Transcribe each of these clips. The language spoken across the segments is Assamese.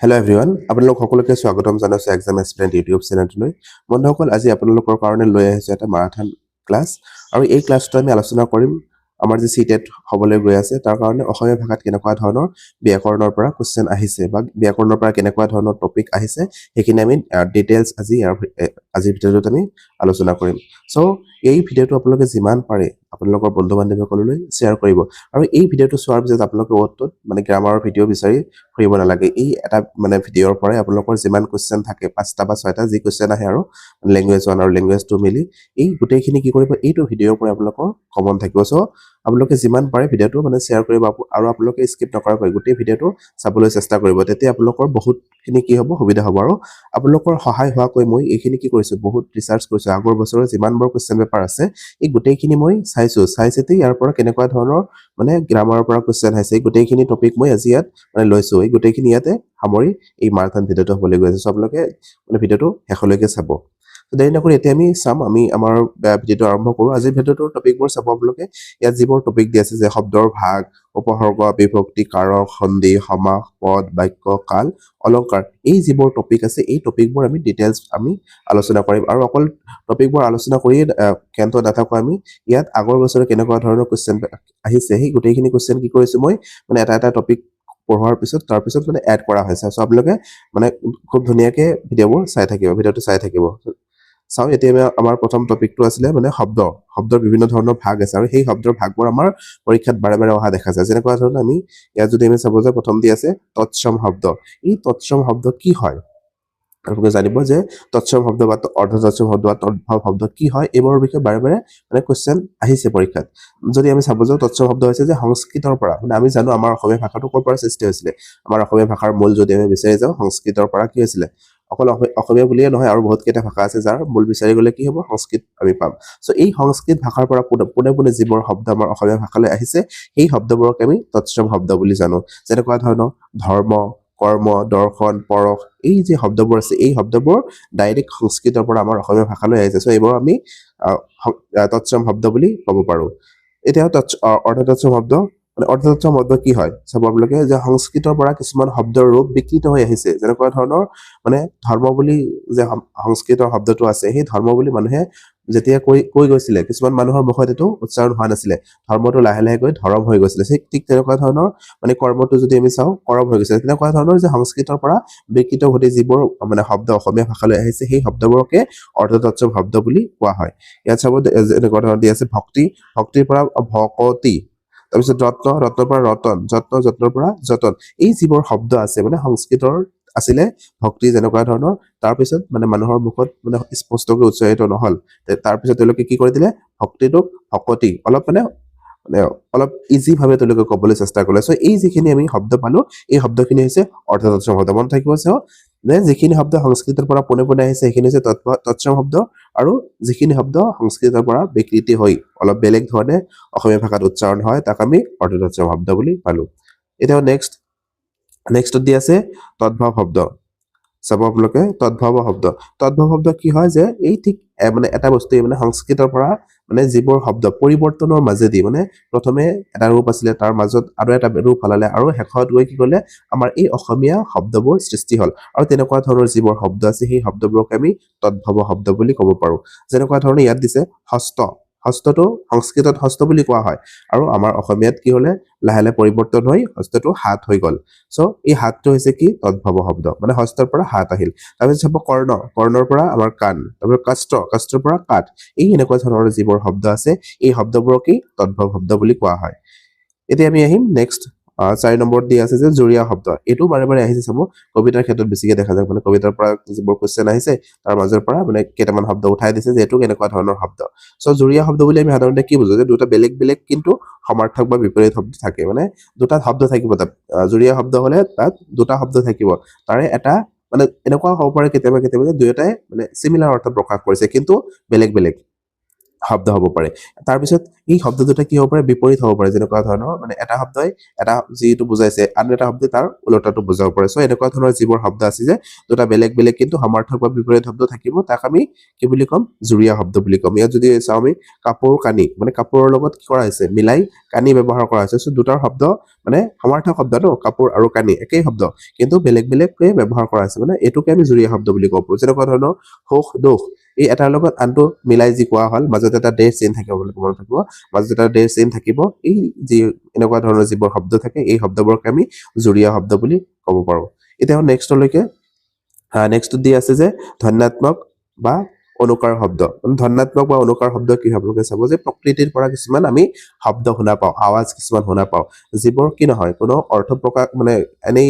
হেল্ল' এভৰিৱান, আপোনালোক সকলোকে স্বাগতম জনাইছোঁ এক্সাম এছপিৰেণ্ট ইউটিউব চেনেলটোলৈ। বন্ধুসকল, আজি আপোনালোকৰ কাৰণে লৈ আহিছোঁ এটা মাৰাথান ক্লাছ আৰু এই ক্লাছটো আমি আলোচনা কৰিম আমাৰ যি চি টেট হ'বলৈ গৈ আছে, তাৰ কাৰণে অসমীয়া ভাষাত কেনেকুৱা ধৰণৰ ব্যাকৰণৰ পৰা কুৱেশ্যন আহিছে বা ব্যাকৰণৰ পৰা কেনেকুৱা ধৰণৰ টপিক আহিছে, সেইখিনি আমি ডিটেইলছ আজি ইয়াৰ আজিৰ ভিডিঅ'টোত আমি আলোচনা কৰিম। চ' এই ভিডিঅ'টো আপোনালোকে যিমান পাৰে আপোনালোকৰ বন্ধু বান্ধৱীসকললৈ শ্বেয়াৰ কৰিব আৰু এই ভিডিঅ'টো চোৱাৰ পিছত আপোনালোকে অ'ত ত'ত মানে গ্ৰামাৰৰ ভিডিঅ' বিচাৰি ফুৰিব নালাগে। এই এটা মানে ভিডিঅ'ৰ পৰাই আপোনালোকৰ যিমান কুৱেশ্যন থাকে, পাঁচটা বা ছয়টা যি কুৱেশ্যন আহে আৰু লেংগুৱেজ ওৱান আৰু লেংগুৱেজ টু মিলি এই গোটেইখিনি কি কৰিব, এইটো ভিডিঅ'ৰ পৰাই আপোনালোকৰ কমন থাকিব। চ' আপোনালোকে যিমান পাৰে ভিডিঅ'টো মানে শ্বেয়াৰ কৰিব আৰু আপোনালোকে স্কিপ নকৰাকৈ গোটেই ভিডিঅ'টো চাবলৈ চেষ্টা কৰিব। তেতিয়া আপোনালোকৰ বহুতখিনি কি হ'ব, সুবিধা হ'ব। আৰু আপোনালোকৰ সহায় হোৱাকৈ মই এইখিনি কি কৰিছোঁ, বহুত ৰিচাৰ্চ কৰিছোঁ। আগৰ বছৰৰ যিমানবোৰ কুৱেশ্যন পেপাৰ আছে, এই গোটেইখিনি মই চাইছোঁ। চাই চিতি ইয়াৰ পৰা কেনেকুৱা ধৰণৰ মানে গ্ৰামাৰৰ পৰা কুৱেশ্যন আহিছে, এই গোটেইখিনি টপিক মই আজি ইয়াত মানে লৈছোঁ। এই গোটেইখিনি ইয়াতে সামৰি এই মাৰাথান ভিডিঅ'টো হ'বলৈ গৈ আছে। চ' আপোনালোকে মানে ভিডিঅ'টো শেষলৈকে চাব। দেৰি নকৰি এতিয়া আমি চাম, আমি আমাৰ ভিডিঅ'টো আৰম্ভ কৰোঁ। আজিৰ ভিডিঅ'টোৰ টপিকবোৰ চাব আপোনালোকে। ইয়াত যিবোৰ টপিক দি আছে যে শব্দৰ ভাগ, উপসৰ্গ, বিভক্তি, কাৰক, সন্ধি, সমাস, পদ, বাক্য, কাল, অলংকাৰ, এই যিবোৰ টপিক আছে, এই টপিকবোৰ আমি ডিটেইলছ আমি আলোচনা কৰিম। আৰু অকল টপিকবোৰ আলোচনা কৰিয়ে ক্ষান্ত নাথাকোঁ, আমি ইয়াত আগৰ বছৰে কেনেকুৱা ধৰণৰ কুৱেশ্যন আহিছে, সেই গোটেইখিনি কুৱেশ্যন কি কৰিছোঁ মই, মানে এটা এটা টপিক পঢ়োৱাৰ পিছত তাৰপিছত মানে এড কৰা হৈছে। চ' আপোনালোকে মানে খুব ধুনীয়াকৈ ভিডিঅ'বোৰ চাই থাকিব, ভিডিঅ'টো চাই থাকিব। চাওঁ, এতিয়া আমি আমাৰ প্ৰথম টপিকটো আছিলে মানে শব্দ। শব্দৰ বিভিন্ন ধৰণৰ ভাগ আছে আৰু সেই শব্দৰ ভাগবোৰ আমাৰ পৰীক্ষাত বাৰে বাৰে অহা দেখা যায়। যেনেকুৱা ধৰণৰ আমি ইয়াত যদি আমি চাব যাওঁ, প্ৰথম দি আছে তৎসম শব্দ। এই তৎসম শব্দ কি হয়, আপোনালোকে জানিব যে তৎসম শব্দ বা অৰ্ধ তৎসম শব্দ বা তদ্ভৱ শব্দ কি হয়, এইবোৰৰ বিষয়ে বাৰে বাৰে মানে কুৱেশ্যন আহিছে পৰীক্ষাত। যদি আমি চাব যাওঁ, তৎসম শব্দ হৈছে যে সংস্কৃতৰ পৰা, মানে আমি জানো আমাৰ অসমীয়া ভাষাটো ক'ৰ পৰা সৃষ্টি হৈছিলে। আমাৰ অসমীয়া ভাষাৰ মূল যদি আমি বিচাৰি যাওঁ, সংস্কৃতৰ পৰা কি হৈছিলে। অকল অসমীয়া বুলিয়ে নহয়, আৰু বহুত কেইটা ভাষা আছে যাৰ মূল বিচাৰি গ'লে কি হ'ব, সংস্কৃত আমি পাম। চ' এই সংস্কৃত ভাষাৰ পৰা পোনে পোনে পোনে যিবোৰ শব্দ আমাৰ অসমীয়া ভাষালৈ আহিছে, সেই শব্দবোৰক আমি তৎসম শব্দ বুলি জানো। যেনেকুৱা ধৰণৰ ধৰ্ম, কৰ্ম, দৰ্শন, পৰশ, এই যে শব্দবোৰ আছে, এই শব্দবোৰ ডাইৰেক্ট সংস্কৃতৰ পৰা আমাৰ অসমীয়া ভাষালৈ আহিছে। চ' এইবোৰ আমি তৎসম শব্দ বুলি ক'ব পাৰোঁ। এতিয়া অৰ্ধতৎসম শব্দ, মানে অৰ্ধতৎসম শব্দ কি হয় চাব আপোনালোকে যে সংস্কৃতৰ পৰা কিছুমান শব্দৰ ৰূপ বিকৃত হৈ আহিছে। যেনেকুৱা ধৰণৰ মানে ধৰ্ম বুলি যে সংস্কৃতৰ শব্দটো আছে, সেই ধৰ্ম বুলি মানুহে যেতিয়া কৈ কৈ গৈছিলে, কিছুমান মানুহৰ মুখত এইটো উচ্চাৰণ হোৱা নাছিলে। ধৰ্মটো লাহে লাহে গৈ ধৰম হৈ গৈছিলে। সেই ঠিক তেনেকুৱা ধৰণৰ মানে কৰ্মটো যদি আমি চাওঁ, কৰম হৈ গৈছিলে। তেনেকুৱা ধৰণৰ যে সংস্কৃতৰ পৰা বিকৃত ঘটি যিবোৰ মানে শব্দ অসমীয়া ভাষালৈ আহিছে, সেই শব্দবোৰকে অৰ্ধতৎসম শব্দ বুলি কোৱা হয়। ইয়াত চাব, এনেকুৱা ধৰণৰ দি আছে ভক্তি, ভক্তিৰ পৰা ভকতি, তাৰপিছত ৰত্ন, ৰত্নৰ পৰা ৰতন, যত্ন, যত্নৰ পৰা যতন। এই যিবোৰ শব্দ আছে, মানে সংস্কৃতৰ আছিলে ভক্তি যেনেকুৱা ধৰণৰ, তাৰপিছত মানে মানুহৰ মুখত মানে স্পষ্টকৈ উচ্চাৰিত নহ'ল। তাৰপিছত তেওঁলোকে কি কৰি দিলে, ভক্তিটোক ভকতি, অলপ মানে মানে অলপ ইজি ভাৱে তেওঁলোকে ক'বলৈ চেষ্টা কৰিলে। চ' এই যিখিনি আমি শব্দ পালো, এই শব্দখিনি হৈছে অৰ্ধতৎসম শব্দ। মনত থাকিব যে যিখিনি শব্দ সংস্কৃতৰ পৰা পোনে পোনে আহিছে, সেইখিনি হৈছে তৎসম শব্দ আৰু যিখিনি শব্দ সংস্কৃতৰ পৰা বিকৃতি হৈ অলপ বেলেগ ধৰণে অসমীয়া ভাষাত উচ্চাৰণ হয়, তাক আমি অৰ্ধতৎসম শব্দ বুলি পালো। এতিয়া নেক্সটত দি আছে তদ্ভৱ শব্দ। চাব আপোনালোকে, তদ্ভৱ শব্দ। তদ্ভৱ শব্দ কি হয় যে এই ঠিক মানে এটা বস্তুৱে মানে সংস্কৃতৰ পৰা মানে যিবোৰ শব্দ পৰিৱৰ্তনৰ মাজেদি, মানে প্ৰথমে এটা ৰূপ আছিলে, তাৰ মাজত আৰু এটা ৰূপ সলালে আৰু শেষত গৈ কি কৰিলে, আমাৰ এই অসমীয়া শব্দবোৰ সৃষ্টি হ'ল। আৰু তেনেকুৱা ধৰণৰ যিবোৰ শব্দ আছে, সেই শব্দবোৰক আমি তদ্ভৱ শব্দ বুলি ক'ব পাৰোঁ। যেনেকুৱা ধৰণে ইয়াত দিছে হস্ত। হস্তটো সংস্কৃতত হস্ত বুলি কোৱা হয় আৰু আমাৰ অসমীয়াত কি হ'লে, লাহে লাহে পৰিৱৰ্তন হৈ হস্তটো হাত হৈ গ'ল। চ' এই হাতটো হৈছে কি, তদ্ভৱ শব্দ, মানে হস্তৰ পৰা হাত আহিল। তাৰপিছত চাব কৰ্ণ, কৰ্ণৰ পৰা আমাৰ কাণ, তাৰপিছত কাষ্ঠ, কাষ্ঠৰ পৰা কাঠ। এই এনেকুৱা ধৰণৰ যিবোৰ শব্দ আছে, এই শব্দবোৰকেই তদ্ভৱ শব্দ বুলি কোৱা হয়। এতিয়া আমি আহিম নেক্সট 4 নম্বৰত দি আছে যে যুৰীয়া শব্দ। এইটো বাৰে বাৰে আহিছে চাব, কবিতাৰ ক্ষেত্ৰত বেছিকে দেখা যায়। মানে কবিতাৰ পৰা যিবোৰ কুৱেশ্যন আহিছে, তাৰ মাজৰ পৰা মানে কেইটামান শব্দ উঠাই দিছে যে এইটো কেনেকুৱা ধৰণৰ শব্দ। চ' যুৰীয়া শব্দ বুলি আমি সাধাৰণতে কি বুজো যে দুটা বেলেগ বেলেগ কিন্তু সমাৰ্থক বা বিপৰীত শব্দ থাকে। মানে দুটা শব্দ থাকিব তাত। যুৰীয়া শব্দ হ'লে তাত দুটা শব্দ থাকিব, তাৰে এটা মানে এনেকুৱা হ'ব পাৰে কেতিয়াবা কেতিয়াবা যে দুয়োটাই মানে চিমিলাৰ অৰ্থ প্ৰকাশ কৰিছে কিন্তু বেলেগ বেলেগ। শব্দ হ'ব পাৰে। তাৰপিছত এই শব্দ দুটা কি হ'ব পাৰে? বিপৰীত হ'ব পাৰে। যেনেকুৱা ধৰণৰ মানে এটা শব্দই এটা যিটো বুজাইছে, আন এটা শব্দই তাৰ ওলোটাটো বুজাব পাৰে। চ' এনেকুৱা ধৰণৰ যিবোৰ শব্দ আছে যে দুটা বেলেগ বেলেগ কিন্তু সমাৰ্থক বা বিপৰীত শব্দ থাকিব, তাক আমি কি বুলি ক'ম? যুৰীয়া শব্দ বুলি ক'ম। ইয়াত যদি চাওঁ আমি, কাপোৰ কানি, মানে কাপোৰৰ লগত কি কৰা হৈছে? মিলাই কানি ব্যৱহাৰ কৰা হৈছে। চ' দুটাৰ শব্দ মানে সমাৰ্থক শব্দ ন, কাপোৰ আৰু কানি একেই শব্দ, কিন্তু বেলেগ বেলেগকৈ ব্যৱহাৰ কৰা হৈছে। মানে এইটোকে আমি যুৰীয়া শব্দ বুলি ক'ব পাৰোঁ। যেনেকুৱা ধৰণৰ সুখ দুখ, এই এটাৰ লগত আনটো মিলাই যি কোৱা হ'ল, মাজত এটা ডেৰ চিন থাকিব বুলি মনত থাকিব, মাজত এটা ডেৰ চিন থাকিব। এই যি এনেকুৱা ধৰণৰ যিবোৰ শব্দ থাকে, এই শব্দবোৰক আমি যুৰীয়া শব্দ বুলি ক'ব পাৰোঁ। এতিয়া নেক্সটলৈকে, নেক্সটত দি আছে যে ধ্বন্যাত্মক বা অনুকাৰ শব্দ। মানে ধ্বন্যাত্মক বা অনুকাৰ শব্দ কি হয়? আপোনালোকে চাব যে প্ৰকৃতিৰ পৰা কিছুমান আমি শব্দ শুনা পাওঁ, আৱাজ কিছুমান শুনা পাওঁ, যিবোৰ কি নহয়, কোনো অৰ্থ প্ৰকাশ মানে এনেই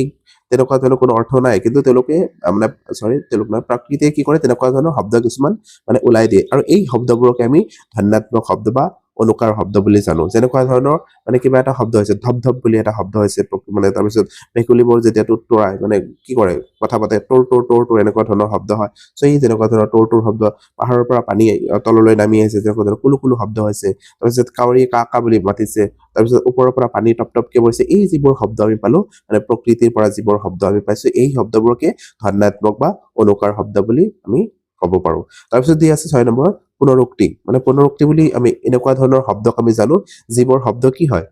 তেনেকুৱা ধৰণৰ কোনো অৰ্থ নাই, কিন্তু তেওঁলোকে মানে, চৰি, তেওঁলোক নহয়, প্ৰকৃতিয়ে কি কৰে, তেনেকুৱা ধৰণৰ শব্দ কিছুমান মানে ওলাই দিয়ে আৰু এই শব্দবোৰকে আমি ধ্বন্যাত্মক শব্দ বা অনুকাৰ শব্দ বুলি জানো। যেনেকুৱা ধৰণৰ মানে কিবা এটা শব্দ হৈছে, ধপ ধপ বুলি এটা শব্দ হৈছে, মানে তাৰপিছত ভেকুলীবোৰ যেতিয়া টোতৰাই, মানে কি কৰে, কথা পাতে, টোৰ টোৰ টোৰ টোৰ এনেকুৱা ধৰণৰ শব্দ হয়। চ' এই যেনেকুৱা ধৰণৰ টোৰ টোৰ শব্দ, পাহাৰৰ পৰা পানী তললৈ নামি আহিছে, যেনেকুৱা ধৰণৰ কুলু কুলু শব্দ হৈছে, তাৰপিছত কাউৰীয়ে কা কা বুলি মাতিছে, তাৰপিছত ওপৰৰ পৰা পানী টপ টপকে পৰিছে, এই যিবোৰ শব্দ আমি পালো, মানে প্ৰকৃতিৰ পৰা যিবোৰ শব্দ আমি পাইছো, এই শব্দবোৰকে ধ্বন্যাত্মক বা অনুকাৰ শব্দ বুলি আমি ক'ব পাৰো। তাৰপিছত দি আছে 6 নম্বৰত পুনৰুক্তি। মানে পুনৰুক্তি বুলি আমি এনেকুৱা ধৰণৰ শব্দক আমি জানো যিবোৰ শব্দ কি হয়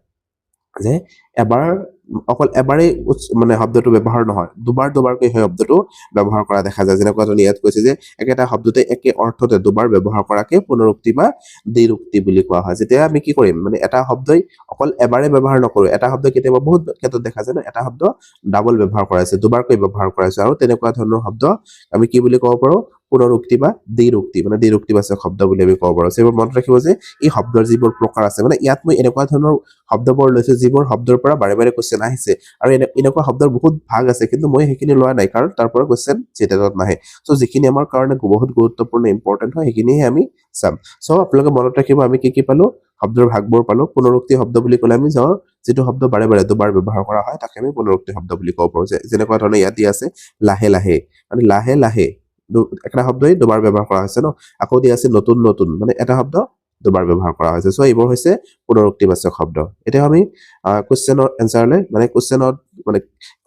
যে এবাৰ অকল এবাৰেই মানে শব্দটো ব্যৱহাৰ নহয়, দুবাৰ দুবাৰকৈ সেই শব্দটো ব্যৱহাৰ কৰা দেখা যায়। যেনেকুৱা ধৰণে ইয়াত কৈছে যে একেটা শব্দতে একে অৰ্থতে দুবাৰ ব্যৱহাৰ কৰাকে পুনৰুক্তি বা দ্বিৰুক্তি বুলি কোৱা হয়। যেতিয়া আমি কি কৰিম, মানে এটা শব্দই অকল এবাৰে ব্যৱহাৰ নকৰো, এটা শব্দ কেতিয়াবা বহুত ক্ষেত্ৰত দেখা যায় ন, এটা শব্দ ডাবল ব্যৱহাৰ কৰা হৈছে, দুবাৰকৈ ব্যৱহাৰ কৰা হৈছে, আৰু তেনেকুৱা ধৰণৰ শব্দ আমি কি বুলি ক'ব পাৰো? পুনৰুক্তি বা দ্বিৰুক্তি, মানে দ্বিৰুক্তিবাচক শব্দ বুলি আমি ক'ব পাৰো। সেইবোৰ মনত ৰাখিব যে এই শব্দৰ যিবোৰ প্ৰকাৰ আছে, মানে ইয়াত মই এনেকুৱা ধৰণৰ শব্দবোৰ লৈছো যিবোৰ শব্দৰ পৰা বাৰে বাৰে কুৱেশ্যন আহিছে, আৰু এনেকুৱা শব্দৰ বহুত ভাগ আছে, কিন্তু মই সেইখিনি লোৱা নাই, কাৰণ তাৰ পৰা কুৱেশ্যন চিটেটত নাহে। চ' যিখিনি আমাৰ কাৰণে বহুত গুৰুত্বপূৰ্ণ, ইম্পৰ্টেণ্ট হয়, সেইখিনিহে আমি চাম। চ' আপোনালোকে মনত ৰাখিব আমি কি কি পালো, শব্দৰ ভাগবোৰ পালো। পুনৰুক্তি শব্দ বুলি ক'লে আমি যাওঁ যিটো শব্দ বাৰে বাৰে দুবাৰ ব্যৱহাৰ কৰা হয়, তাকে আমি পুনৰুক্তি শব্দ বুলি ক'ব পাৰো। যেনেকুৱা ধৰণে ইয়াত দিয়া আছে লাহে লাহে, মানে লাহে লাহে একটা শব্দই দুবাৰ ব্যৱহাৰ কৰা হৈছে ন। আকৌ দিয়া আছে নতুন নতুন, মানে এটা শব্দ দুবাৰ ব্যৱহাৰ কৰা হৈছে। চ' এইবোৰ হৈছে পুনৰুক্তিবাচক শব্দ। এতিয়া আমি কুৱেশ্যনৰ এনচাৰলৈ, মানে কুৱেশ্যনত মানে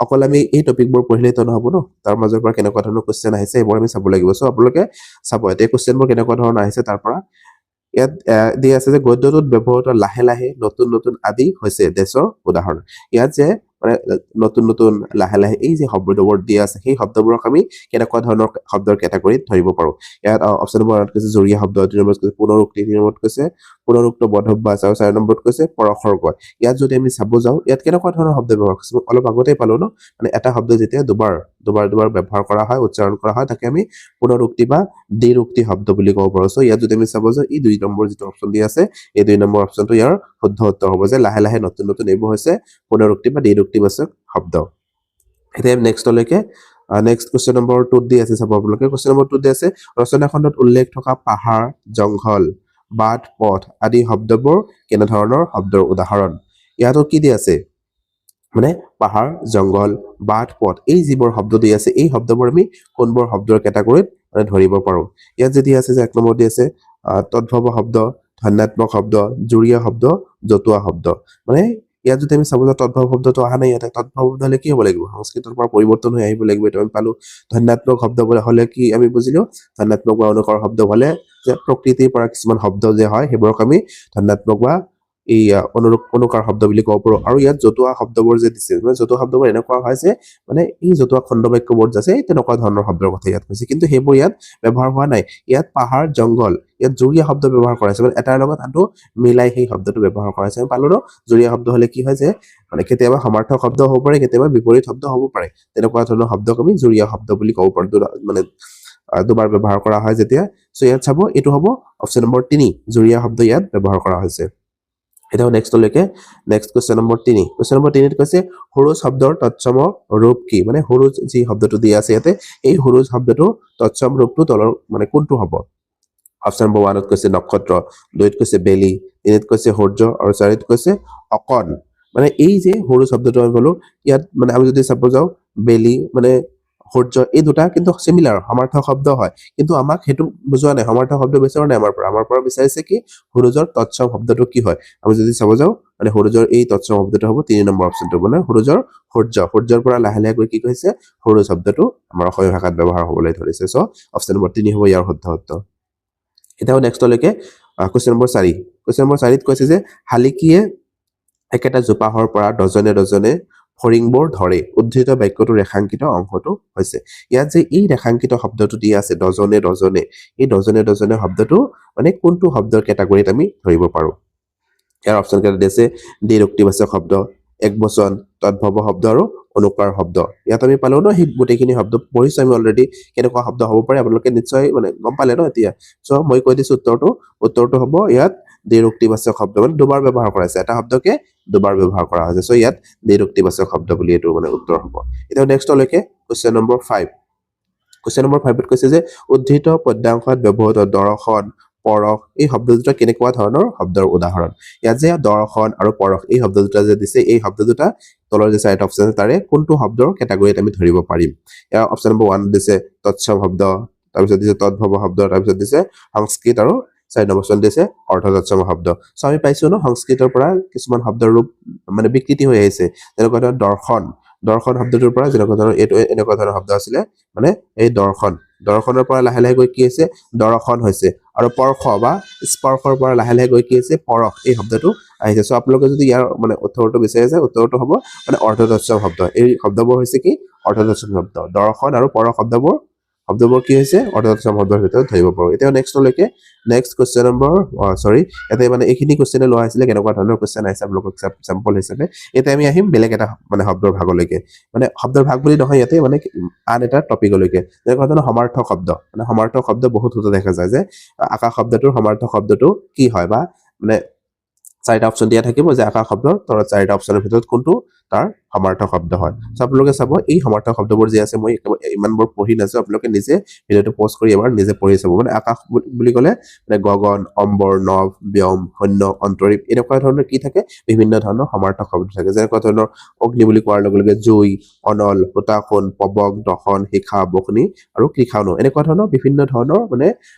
অকল আমি এই টপিকবোৰ পঢ়িলেতো নহ'ব ন, তাৰ মাজৰ পৰা কেনেকুৱা ধৰণৰ কুৱেশ্যন আহিছে এইবোৰ আমি চাব লাগিব। চ' আপোনালোকে চাব এতিয়া কুৱেশ্যনবোৰ কেনেকুৱা ধৰণৰ আহিছে। তাৰ পৰা ইয়াত দিয়া আছে যে গদ্যটোত ব্যৱহৃত লাহে লাহে, নতুন নতুন আদি হৈছে দেশৰ উদাহৰণ। ইয়াত যে মানে নতুন নতুন, লাহে লাহে এই যে শব্দবোৰ দিয়া আছে, সেই শব্দবোৰক আমি কেনেকুৱা ধৰণৰ শব্দৰ কেটেগৰীত ধৰিব পাৰো। ইয়াত অপশ্যন নম্বৰ 1ত কৈছে যুৰীয়া শব্দ, 2 নম্বৰত কৈছে পুনৰুক্তি, 3 নম্বৰত কৈছে পুনৰুক্ত বধভ্যাস, আৰু 4 নম্বৰত কৈছে পৰসৰ্গ। ইয়াত যদি আমি চাব যাওঁ, ইয়াত কেনেকুৱা ধৰণৰ শব্দ ব্যৱহাৰ কৰিছে, মই অলপ আগতেই পালো ন, মানে এটা শব্দ যেতিয়া দুবাৰ দুবাৰ দুবাৰ ব্যৱহাৰ কৰা হয়, উচ্চাৰণ কৰা হয়, তাকে আমি পুনৰুক্তি বা দ্বিৰুক্তি শব্দ বুলি ক'ব পাৰো। চ' ইয়াত যদি আমি চাব যাওঁ, এই 2 নম্বৰ যিটো অপশ্যন দিয়া আছে, এই 2 নম্বৰ অপশ্যনটো ইয়াৰ শুদ্ধ উত্তৰ হ'ব যে লাহে লাহে, নতুন নতুন এইবোৰ হৈছে পুনৰুক্তি বা দ্বিৰুক্তিবাচক শব্দ। এতিয়া নেক্সটলৈকে, নেক্সট কুৱেশ্যন নম্বৰ 2ত দি আছে, চাব আপোনালোকে কুৱেশ্যন নম্বৰ 2ত দি আছে ৰচনাখণ্ডত উল্লেখ থকা পাহাৰ, জংঘল, বাট, পথ আদি শব্দবোৰ কেনেধৰণৰ শব্দৰ উদাহৰণ। ইয়াতো কি দি আছে, মানে পাহাৰ, জংঘল, বাট, পথ এই যিবোৰ শব্দ দি আছে, এই শব্দবোৰ আমি কোনবোৰ শব্দৰ কেটেগৰীত মানে ধৰিব পাৰো। ইয়াত যদি আছে যে 1 নম্বৰ দি আছে তদ্ভৱ শব্দ, ধ্বন্যাত্মক শব্দ, যুৰীয়া শব্দ, জতুৱা শব্দ। মানে ইয়াত যদি আমি চাব যাওঁ, তদ্ভৱ শব্দটো অহা নাই ইয়াতে। তদ্ভৱ শব্দ হ'লে কি হ'ব লাগিব, সংস্কৃতৰ পৰা পৰিৱৰ্তন হৈ আহিব লাগিব, এইটো আমি পালো। ধ্বন্যাত্মক শব্দ হ'লে কি আমি বুজিলো, ধ্বন্যাত্মক বা অনুকৰ শব্দ হ'লে যে প্ৰকৃতিৰ পৰা কিছুমান শব্দ যে হয়, সেইবোৰক আমি ধ্বন্যাত্মক বা এই অনুকাৰ শব্দ বুলি ক'ব পাৰো। আৰু ইয়াত জতুৱা শব্দবোৰ যে দিছে, মানে জতুৱা শব্দবোৰ এনেকুৱা হয় যে মানে এই জতুৱা খণ্ডবাক্যবোৰ যে আছে, এই তেনেকুৱা ধৰণৰ শব্দৰ কথা ইয়াত কৈছে, কিন্তু সেইবোৰ ইয়াত ব্যৱহাৰ হোৱা নাই। ইয়াত পাহাৰ, জংঘল, ইয়াত যুৰীয়া শব্দ ব্যৱহাৰ কৰা হৈছে, মানে এটাৰ লগত আনটো মিলাই সেই শব্দটো ব্যৱহাৰ কৰা হৈছে। আমি পালো ন, যুৰীয়া শব্দ হ'লে কি হয় যে মানে কেতিয়াবা সমাৰ্থক শব্দ হ'ব পাৰে, কেতিয়াবা বিপৰীত শব্দ হ'ব পাৰে, তেনেকুৱা ধৰণৰ শব্দক আমি যুৰীয়া শব্দ বুলি ক'ব পাৰো। মানে দুবাৰ ব্যৱহাৰ কৰা হয় যেতিয়া। চ' ইয়াত চাব এইটো হ'ব অপশ্যন নম্বৰ 3, যুৰীয়া শব্দ ইয়াত ব্যৱহাৰ কৰা হৈছে। এতিয়া নেক্সটলৈকে, next question number 3। Question number 3ত কৈছে সৰুজ শব্দৰ তৎসম ৰূপ কি, মানে সৰুজ যি শব্দটো দিয়া আছে ইয়াতে, এই সৰুজ শব্দটোৰ তৎসম ৰূপটো তলৰ মানে কোনটো হ'ব। অপশ্যন নম্বৰ 1ত কৈছে নক্ষত্ৰ, 2ত কৈছে বেলি, 3ত কৈছে সূৰ্য, আৰু 4ত কৈছে অকণ। মানে এই যে সৰু শব্দটো আমি ক'লো, ইয়াত মানে আমি যদি চাব যাওঁ বেলি মানে সূৰ্য এই দুটা কিন্তু চিমিলাৰ সমাৰ্থক শব্দ হয়, কিন্তু আমাক সেইটো বুজোৱা নাই, সমাৰ্থক শব্দ বিচৰা নাই আমাৰ পৰা। আমাৰ পৰা বিচাৰিছে কি সূৰুযৰ তৎসম শব্দটো কি হয়। আমি যদি চাব যাওঁ মানে সূৰুযৰ এই তৎসম শব্দটো হ'ব 3 নম্বৰ অপশ্যনটো, মানে সূৰুযৰ সূৰ্য, সূৰ্যৰ পৰা লাহে লাহে গৈ কি কৈছে সূৰুয শব্দটো আমাৰ অসমীয়া ভাষাত ব্যৱহাৰ হ'বলৈ ধৰিছে। চ' অপশ্যন নম্বৰ 3 হ'ব ইয়াৰ শুদ্ধ উত্তৰ। এতিয়া নেক্সটলৈকে কুৱেশ্যন নম্বৰ 4। কুৱেশ্যন নম্বৰ 4ত কৈছে যে শালিকীয়ে একেটা জোপাহৰ পৰা ডজনে ডজনে ফৰিংবোৰ ধৰে, উদ্ধৃত বাক্যটোৰ ৰেখাংকিত অংশটো হৈছে। ইয়াত যে এই ৰেখাংকিত শব্দটো দিয়া আছে ডজনে ডজনে, এই ডজনে ডজনে শব্দটো মানে কোনটো শব্দৰ কেটাগৰীত আমি ধৰিব পাৰোঁ। ইয়াৰ অপশ্যন কেইটা দিছে দ্বিৰুক্তিবাচক শব্দ, একবচন, তদ্ভৱ শব্দ আৰু অনুকাৰ শব্দ। ইয়াত আমি পালো ন সেই গোটেইখিনি শব্দ পঢ়িছো আমি অলৰেডি, কেনেকুৱা শব্দ হ'ব পাৰে আপোনালোকে নিশ্চয় মানে গম পালে ন এতিয়া। চ' মই কৈ দিছো উত্তৰটো, উত্তৰটো হ'ব ইয়াত দ্বিৰুক্তিবাচক শব্দ, মানে দুবাৰ ব্যৱহাৰ কৰা হৈছে, এটা শব্দকে দুবাৰ ব্যৱহাৰ কৰা হৈছে। চ' ইয়াত দ্বিৰুক্তিবাচক শব্দ বুলি এইটো মানে উত্তৰ হ'ব। এতিয়া নেক্সটলৈকে কুৱেশ্যন নম্বৰ 5। কুৱেশ্যন নম্বৰ 5ত কৈছে যে উদ্ধৃত পদ্যাংশত ব্যৱহৃত দৰ্শন, পৰশ এই শব্দ দুটা কেনেকুৱা ধৰণৰ শব্দৰ উদাহৰণ। ইয়াত যে দৰ্শন আৰু পৰশ এই শব্দ দুটা যে দিছে, এই শব্দ দুটা তলৰ যে চাৰিটা অপশ্যন আছে তাৰে কোনটো শব্দৰ কেটাগৰীত আমি ধৰিব পাৰিম। ইয়াৰ অপশ্যন নম্বৰ 1 দিছে তৎসম শব্দ, তাৰপিছত দিছে তদ্ভৱ শব্দ, তাৰপিছত দিছে সংস্কৃত আৰু 4 নম্বৰ অপশ্যন দিছে অৰ্ধতৎসম শব্দ। চ' আমি পাইছো ন সংস্কৃতৰ পৰা কিছুমান শব্দৰ ৰূপ মানে বিকৃতি হৈ আহিছে, যেনেকুৱা ধৰণৰ দৰ্শন, দৰ্শন শব্দটোৰ পৰা যেনেকুৱা ধৰণৰ এইটো এনেকুৱা ধৰণৰ শব্দ আছিলে, মানে এই দৰ্শন, দৰ্শনৰ পৰা লাহে লাহে গৈ কি হৈছে দৰ্শন হৈছে, আৰু পৰ্শ বা স্পৰ্শৰ পৰা লাহে লাহে গৈ কি হৈছে পৰশ এই শব্দটো আহিছে। চ' আপোনালোকে যদি ইয়াৰ মানে উত্তৰটো বিচাৰি আছে, উত্তৰটো হ'ব মানে অৰ্ধতৎসম শব্দ। এই শব্দবোৰ হৈছে কি অৰ্ধতৎসম শব্দ। দৰ্শন আৰু পৰশ শব্দবোৰ কি হৈছে অৰ্ধতৎসম শব্দৰ ভিতৰত ধৰিব পাৰোঁ। এতিয়া নেক্সটলৈকে নেক্সট কুৱেশ্যন নম্বৰ চৰি ইয়াতে মানে এইখিনি কুৱেশ্যনে লোৱা হৈছিলে, কেনেকুৱা ধৰণৰ কুৱেশ্যন আহিছে আপোনালোকক চেম্পল হিচাপে। এতিয়া আমি আহিম বেলেগ এটা মানে শব্দৰ ভাগলৈকে, মানে শব্দৰ ভাগ বুলি নহয় ইয়াতে মানে আন এটা টপিকলৈকে, যেনেকুৱা ধৰণৰ সমাৰ্থক শব্দ। মানে সমাৰ্থক শব্দ বহুত সোধা দেখা যায় যে আকাশ শব্দটোৰ সমাৰ্থক শব্দটো কি হয়, বা মানে চাৰিটা অপশ্যন দিয়া থাকিব যে আকাশ শব্দৰ তলত চাৰিটা অপশ্যনৰ ভিতৰত কোনটো তাৰ সমাৰ্থক শব্দ হয়। চ' আপোনালোকে চাব এই সমাৰ্থক শব্দবোৰ যি আছে মই ইমানবোৰ পঢ়ি নাযাওঁ, আপোনালোকে নিজে ভিডিঅ'টো প'জ কৰি এবাৰ নিজে পঢ়ি চাব। মানে আকাশ বুলি ক'লে মানে গগন, অম্বৰ, নভ, ব্যোম, শূন্য, অন্তৰীপ এনেকুৱা ধৰণৰ কি থাকে বিভিন্ন ধৰণৰ সমাৰ্থক শব্দ থাকে। যেনেকুৱা ধৰণৰ অগ্নি বুলি কোৱাৰ লগে লগে জুই, অনল, হুতাশন, পবক, দহন, শিখা, বগ্নি আৰু কৃষাণু এনেকুৱা ধৰণৰ বিভিন্ন ধৰণৰ মানে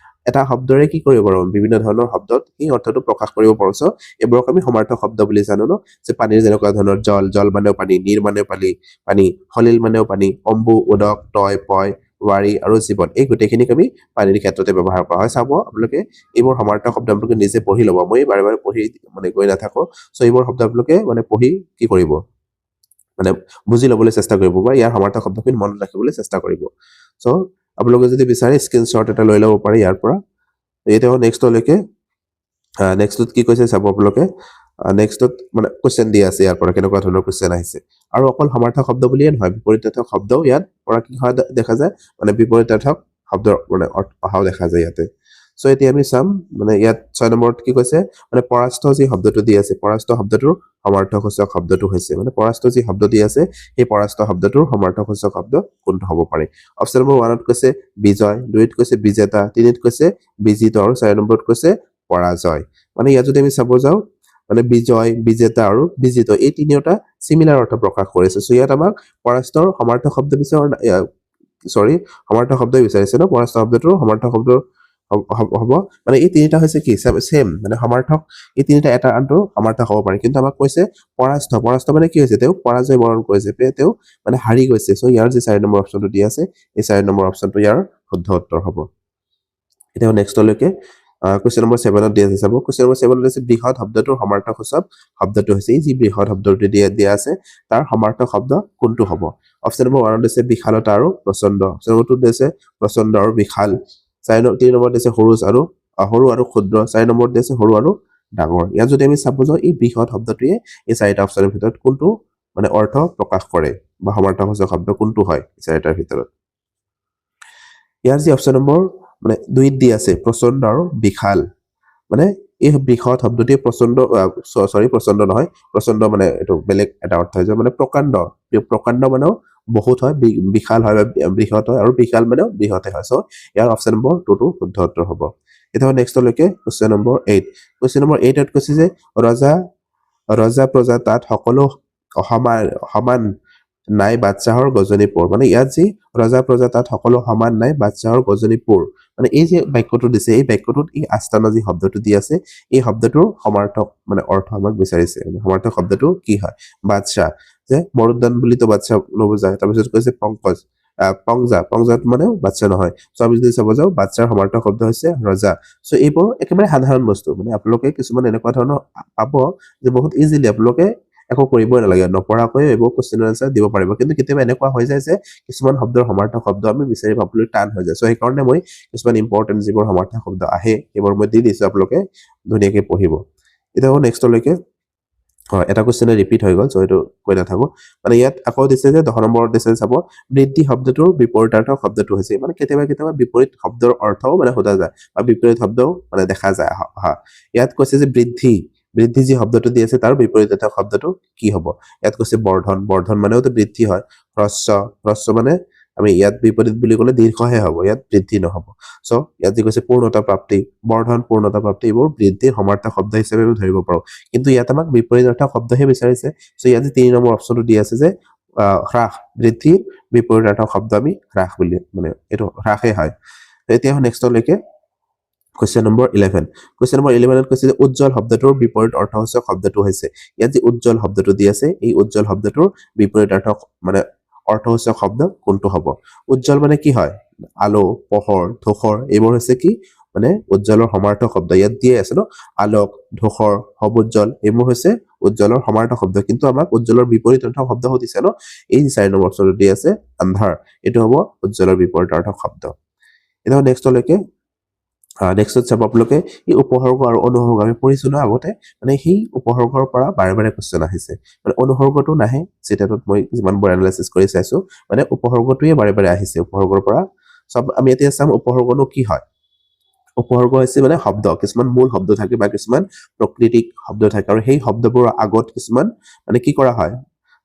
এটা শব্দৰে কি কৰিব পাৰোঁ বিভিন্ন ধৰণৰ শব্দত সেই অৰ্থটো প্ৰকাশ কৰিব পাৰোঁ। চ' এইবোৰক আমি সমাৰ্থক শব্দ বুলি জানো ন, যে পানীৰ যেনেকুৱা ধৰণৰ জল, জল মানেও পানী, নীৰ মানেও পানী, পানী, সলিল মানেও পানী, অম্বু, উদক, তয়, পয়, ৱাৰী আৰু জীৱন এই গোটেইখিনিক আমি পানীৰ ক্ষেত্ৰতে ব্যৱহাৰ কৰা হয়। চাব আপোনালোকে এইবোৰ সমাৰ্থক শব্দ আপোনালোকে নিজে পঢ়ি ল'ব, মই বাৰে বাৰে পঢ়ি মানে গৈ নাথাকোঁ। চ' এইবোৰ শব্দ আপোনালোকে মানে পঢ়ি কি কৰিব মানে বুজি ল'বলৈ চেষ্টা কৰিব বা ইয়াৰ সমাৰ্থক শব্দখিনি মনত ৰাখিবলৈ চেষ্টা কৰিব। চ' আপোনালোকে যদি বিচাৰে স্ক্ৰীনশ্বট এটা লৈ ল'ব পাৰে ইয়াৰ পৰা। এতিয়া নেক্সটলৈকে নেক্সটত কি কৈছে চাব আপোনালোকে। নেক্সটত মানে কুৱেশ্যন দিয়া আছে ইয়াৰ পৰা কেনেকুৱা ধৰণৰ কুৱেশ্যন আহিছে। আৰু অকল সমাৰ্থক শব্দ বুলিয়ে নহয়, বিপৰীতাৰ্থক শব্দও ইয়াত পৰা কি হয় দেখা যায়, মানে বিপৰীতাৰ্থক শব্দৰ মানে অহাও দেখা যায় ইয়াতে। চ' এতিয়া আমি চাম মানে ইয়াত 6 নম্বৰত কি কৈছে, মানে পৰাস্ত যি শব্দটো দি আছে পৰাস্ত শব্দটোৰ সমাৰ্থকসূচক শব্দটো হৈছে, মানে পৰাস্ত যি শব্দ দি আছে সেই পৰাস্ত শব্দটোৰ সমাৰ্থকসূচক শব্দ কোনটো হ'ব পাৰে। অপশ্যন নম্বৰ 1ত কৈছে বিজয়, 2ত কৈছে বিজেতা, 3ত কৈছে বিজিত আৰু 4 নম্বৰত কৈছে পৰাজয়। মানে ইয়াত যদি আমি চাব যাওঁ মানে বিজয়, বিজেতা আৰু বিজিত এই তিনিওটা চিমিলাৰ অৰ্থ প্ৰকাশ কৰিছে। চ' ইয়াত আমাক পৰাস্তৰ সমাৰ্থক শব্দ বিচাৰ, চৰি সমাৰ্থক শব্দই বিচাৰিছে ন, পৰাস্ত শব্দটোৰ সমাৰ্থক শব্দ হ'ব মানে এই তিনিটা হৈছে কি চেম, মানে সমাৰ্থক এই তিনিটা এটা আনটোৰ সমাৰ্থক হ'ব পাৰে। কিন্তু আমাক কৈছে পৰাস্ত, পৰাস্ত মানে কি হৈছে তেওঁ পৰাজয় বৰণ কৰিছে, তেওঁ মানে হাৰি গৈছে। চ' ইয়াৰ যি 4 নম্বৰ অপশ্যনটো দিয়া আছে এই 4 নম্বৰ অপশ্যনটো ইয়াৰ শুদ্ধ উত্তৰ হ'ব। এতিয়া নেক্সটলৈকে কুৱেশ্যন নম্বৰ 7ত দিয়া আছে চাব। কুৱেশ্যন নম্বৰ 7ত আছে বৃহৎ শব্দটোৰ সমাৰ্থকসূচক শব্দটো হৈছে, এই যি বৃহৎ শব্দটো দিয়া আছে তাৰ সমাৰ্থক শব্দ কোনটো হ'ব। অপশ্যন নম্বৰ 1ত দিছে বিশালতা আৰু প্ৰচণ্ড, অপশ্যন নম্বৰ 2ত দিছে প্ৰচণ্ড আৰু বিশাল, 3 নম্বৰত দিছে সৰু আৰু ক্ষুদ্ৰ, 4 নম্বৰত দিছে সৰু আৰু ডাঙৰ। ইয়াত যদি আমি চাব যাওঁ এই বৃহৎ শব্দটোৱে এই চাৰিটা অপশ্যনৰ ভিতৰত কোনটো মানে অৰ্থ প্ৰকাশ কৰে বা সমাৰ্থকসূচক শব্দ কোনটো হয় এই চাৰিটাৰ ভিতৰত। ইয়াৰ যি অপশ্যন নম্বৰ মানে 2ত দি আছে প্ৰচণ্ড আৰু বিশাল, মানে এই বৃহৎ শব্দটোৱে প্ৰচণ্ড, চৰি প্ৰচণ্ড নহয়, প্ৰচণ্ড মানে এইটো বেলেগ এটা অৰ্থ হৈ যায়, মানে প্ৰকাণ্ড, প্ৰকাণ্ড মানেও বহুত হয়, বিশাল হয় বা বৃহৎ হয়, আৰু বিশাল মানেও বৃহতে হয়। চ' ইয়াৰ অপশ্যন নম্বৰ 2টো শুদ্ধ উত্তৰ হ'ব। এতিয়া নেক্সটলৈকে কুৱেশ্যন নম্বৰ 8। কুৱেশ্যন নম্বৰ 8ত কৈছে যে ৰজা প্ৰজা তাত সকলো সমান নাই বাদশ্বাহৰ গজনি পোৰ। মানে ইয়াত যি ৰজা প্ৰজা তাত সকলো সমান নাই বাদশ্বাহৰ গজনি পোৰ, মানে এই যে বাক্যটো দিছে, এই বাক্যটোত এই আস্তানা যি শব্দটো দি আছে, এই শব্দটোৰ সমাৰ্থক মানে অৰ্থ আমাক বিচাৰিছে। সমাৰ্থক শব্দটো কি হয়? বাদশ্বাহ, যে মৰুদ্যান বুলিতো বাদশ্বাহ নুবুজায়। তাৰপিছত কৈছে পংকজ, পংজা, পংজাত মানেও বাদশ্বাহ নহয়। চ' আমি যদি চাব যাওঁ, বাদশ্বাহৰ সমাৰ্থক শব্দ হৈছে ৰজা। চ' এইবোৰ একেবাৰে সাধাৰণ বস্তু, মানে আপোনালোকে কিছুমান এনেকুৱা ধৰণৰ পাব যে বহুত ইজিলি আপোনালোকে একো কৰিবই নালাগে, নপঢ়াকৈ এইবোৰ কুৱেশ্যনৰ এনচাৰ দিব পাৰিব। কিন্তু কেতিয়াবা এনেকুৱা হৈ যায় যে কিছুমান শব্দৰ সমাৰ্থক শব্দ আমি বিচাৰি পাবলৈ টান হৈ যায়। চ' সেইকাৰণে মই কিছুমান ইম্পৰ্টেণ্ট যিবোৰ সমাৰ্থক শব্দ আহে সেইবোৰ মই দি দিছোঁ, আপোনালোকে ধুনীয়াকৈ পঢ়িব। এতিয়া আকৌ নেক্সটলৈকে, হয়, এটা কুৱেশ্যনে ৰিপিট হৈ গ'ল, চ' সেইটো কৈ নাথাকোঁ। মানে ইয়াত আকৌ দিছে যে 10 নম্বৰত দিছে চাব, বৃদ্ধি শব্দটোৰ বিপৰীতাৰ্থক শব্দটো হৈছে, মানে কেতিয়াবা কেতিয়াবা বিপৰীত শব্দৰ অৰ্থও মানে সোধা যায় বা বিপৰীত শব্দও মানে দেখা যায়। হা, ইয়াত কৈছে যে বৃদ্ধি, বৃদ্ধি যি শব্দটো দি আছে তাৰ বিপৰীতাৰ্থক শব্দটো কি হ'ব? ইয়াত কৈছে বৰ্ধন, বৰ্ধন মানেওতো বৃদ্ধি হয়। হ্ৰস্ব, হ্ৰস্ব মানে আমি ইয়াত বিপৰীত বুলি ক'লে দীৰ্ঘহে হ'ব, ইয়াত বৃদ্ধি নহ'ব। চ' ইয়াত যি কৈছে পূৰ্ণতা প্ৰাপ্তি, বৰ্ধন, পূৰ্ণতা প্ৰাপ্তি, এইবোৰ বৃদ্ধিৰ সমাৰ্থক শব্দ হিচাপে আমি ধৰিব পাৰোঁ। কিন্তু ইয়াত আমাক বিপৰীতাৰ্থক শব্দহে বিচাৰিছে। চ' ইয়াত যে 3 নম্বৰ অপশ্যনটো দি আছে যে হ্ৰাস, বৃদ্ধিৰ বিপৰীতাৰ্থক শব্দ আমি হ্ৰাস বুলি, মানে এইটো হ্ৰাসেই হয়। এতিয়া নেক্সটলৈকে কুৱেশ্যন নম্বৰ 11। কুৱেশ্যন নম্বৰ 11ত কৈছে যে উজ্জ্বল শব্দটোৰ বিপৰীত অৰ্থসূচক শব্দটো হৈছে, ইয়াত যি উজ্জ্বল শব্দটো দি আছে এই উজ্জ্বল শব্দটোৰ বিপৰীত অৰ্থ মানে অৰ্থসূচক শব্দ কোনটো হ'ব? উজ্জ্বল মানে কি হয়? আলো, পোহৰ, ধূসৰ, এইবোৰ হৈছে কি মানে উজ্জ্বলৰ সমাৰ্থক শব্দ। ইয়াত দিয়ে আছে ন, আলোক, ধূসৰ, সবুজ্জ্বল, এইবোৰ হৈছে উজ্জ্বলৰ সমাৰ্থক শব্দ। কিন্তু আমাক উজ্জ্বলৰ বিপৰীত অৰ্থক শব্দ সুধিছে ন, এই 4 নম্বৰ অপশ্যনটো দি আছে আন্ধাৰ, এইটো হ'ব উজ্জ্বলৰ বিপৰীত অৰ্থক শব্দ। এতিয়া নেক্সটলৈকে, নেক্সটত চাব আপোনালোকে এই উপসৰ্গ আৰু অনুসৰ্গ আমি পঢ়িছো ন আগতে, মানে সেই উপসৰ্গৰ পৰা বাৰে বাৰে কুৱেশ্যন আহিছে। মানে অনুসৰ্গটো নাহে, চিটেটত মই যিমানবোৰ এনালাইচিছ কৰি চাইছো, মানে উপসৰ্গটোৱে বাৰে বাৰে আহিছে উপসৰ্গৰ পৰা। চব আমি এতিয়া চাম উপসৰ্গনো কি হয়। উপসৰ্গ হৈছে মানে শব্দ, কিছুমান মূল শব্দ থাকে বা কিছুমান প্ৰকৃতিক শব্দ থাকে, আৰু সেই শব্দবোৰৰ আগত কিছুমান মানে কি কৰা হয়,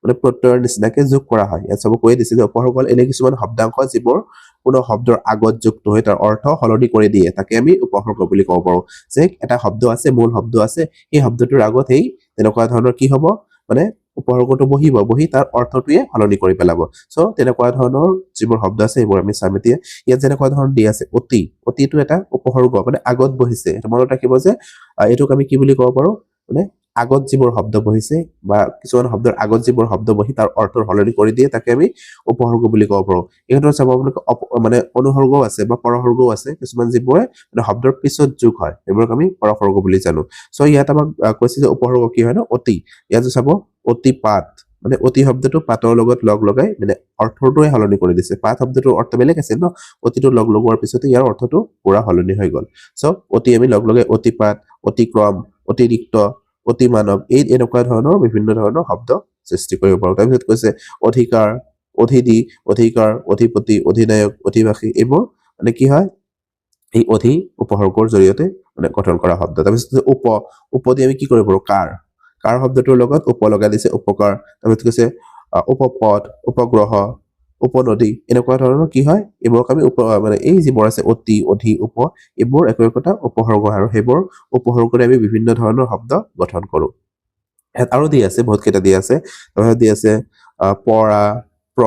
মানে প্ৰত্যয়ৰ নিচিনাকে যোগ কৰা হয়। ইয়াত চব কৈয়ে দিছে যে উপসৰ্গ হ'ল এনে কিছুমান শব্দাংশ যিবোৰ কোনো শব্দৰ আগত যুক্ত হৈ তাৰ অৰ্থ সলনি কৰি দিয়ে, তাকে আমি উপসৰ্গ বুলি ক'ব পাৰো। যে এটা শব্দ আছে, মূল শব্দ আছে, সেই শব্দটোৰ আগত সেই তেনেকুৱা ধৰণৰ কি হ'ব, মানে উপসৰ্গটো বহিব, বহি তাৰ অৰ্থটোৱে সলনি কৰি পেলাব। চ' তেনেকুৱা ধৰণৰ যিবোৰ শব্দ আছে সেইবোৰ আমি চাম এতিয়া। ইয়াত যেনেকুৱা ধৰণৰ দি আছে অতি, অতিটো এটা উপসৰ্গ, মানে আগত বহিছে। এইটো মনত ৰাখিব যে এইটোক আমি কি বুলি ক'ব পাৰো, মানে আগত যিবোৰ শব্দ বহিছে বা কিছুমান শব্দৰ আগত যিবোৰ শব্দ বহি তাৰ অৰ্থৰ সলনি কৰি দিয়ে, তাকে আমি উপসৰ্গ বুলি ক'ব পাৰো। এই ক্ষেত্ৰত চাব আপোনালোকে মানে অনুসৰ্গও আছে বা পৰসৰ্গও আছে, কিছুমান যিবোৰে মানে শব্দৰ পিছত যোগ হয়, সেইবোৰক আমি পৰসৰ্গ বুলি জানো। চ' ইয়াত আমাক কৈছে যে উপসৰ্গ কি হয় ন, অতি। ইয়াত চাব অতিপাত, মানে অতি শব্দটো পাতৰ লগত লগ লগাই মানে অৰ্থটোৱে সলনি কৰি দিছে। পাত শব্দটোৰ অৰ্থ বেলেগ আছিল ন, অতিটো লগ লগোৱাৰ পিছতে ইয়াৰ অৰ্থটো পুৰা সলনি হৈ গ'ল। চ' অতি আমি লগ লগাই অতিপাত, অতিক্ৰম, অতিৰিক্ত, অতিমানৱ, এই এনেকুৱা ধৰণৰ বিভিন্ন ধৰণৰ শব্দ সৃষ্টি কৰিব পাৰো। তাৰপিছত কৈছে অধিকাৰ, অধিদি, অধিকাৰ, অধিপতি, অধিনায়ক, অধিবাসী, এইবোৰ মানে কি হয়, এই অধি উপসৰ্গৰ জৰিয়তে মানে গঠন কৰা শব্দ। তাৰপিছত উপ, উপ দি আমি কি কৰিব পাৰো, কাৰ, কাৰ শব্দটোৰ লগত উপ লগাই দিছে উপকাৰ। তাৰপিছত কৈছে উপপথ, উপগ্ৰহ, উপনদী, এনেকুৱা ধৰণৰ কি হয়, এইবোৰক আমি উপ মানে এই যিবোৰ আছে অতি, অধি, উপ, এইবোৰ একো একোটা উপসৰ্গ আৰু সেইবোৰ উপসৰ্গৰে আমি বিভিন্ন ধৰণৰ শব্দ গঠন কৰোঁ। ইয়াত আৰু দি আছে, বহুত কেইটা দি আছে। তাৰপিছত দি আছে পৰা, প্ৰ,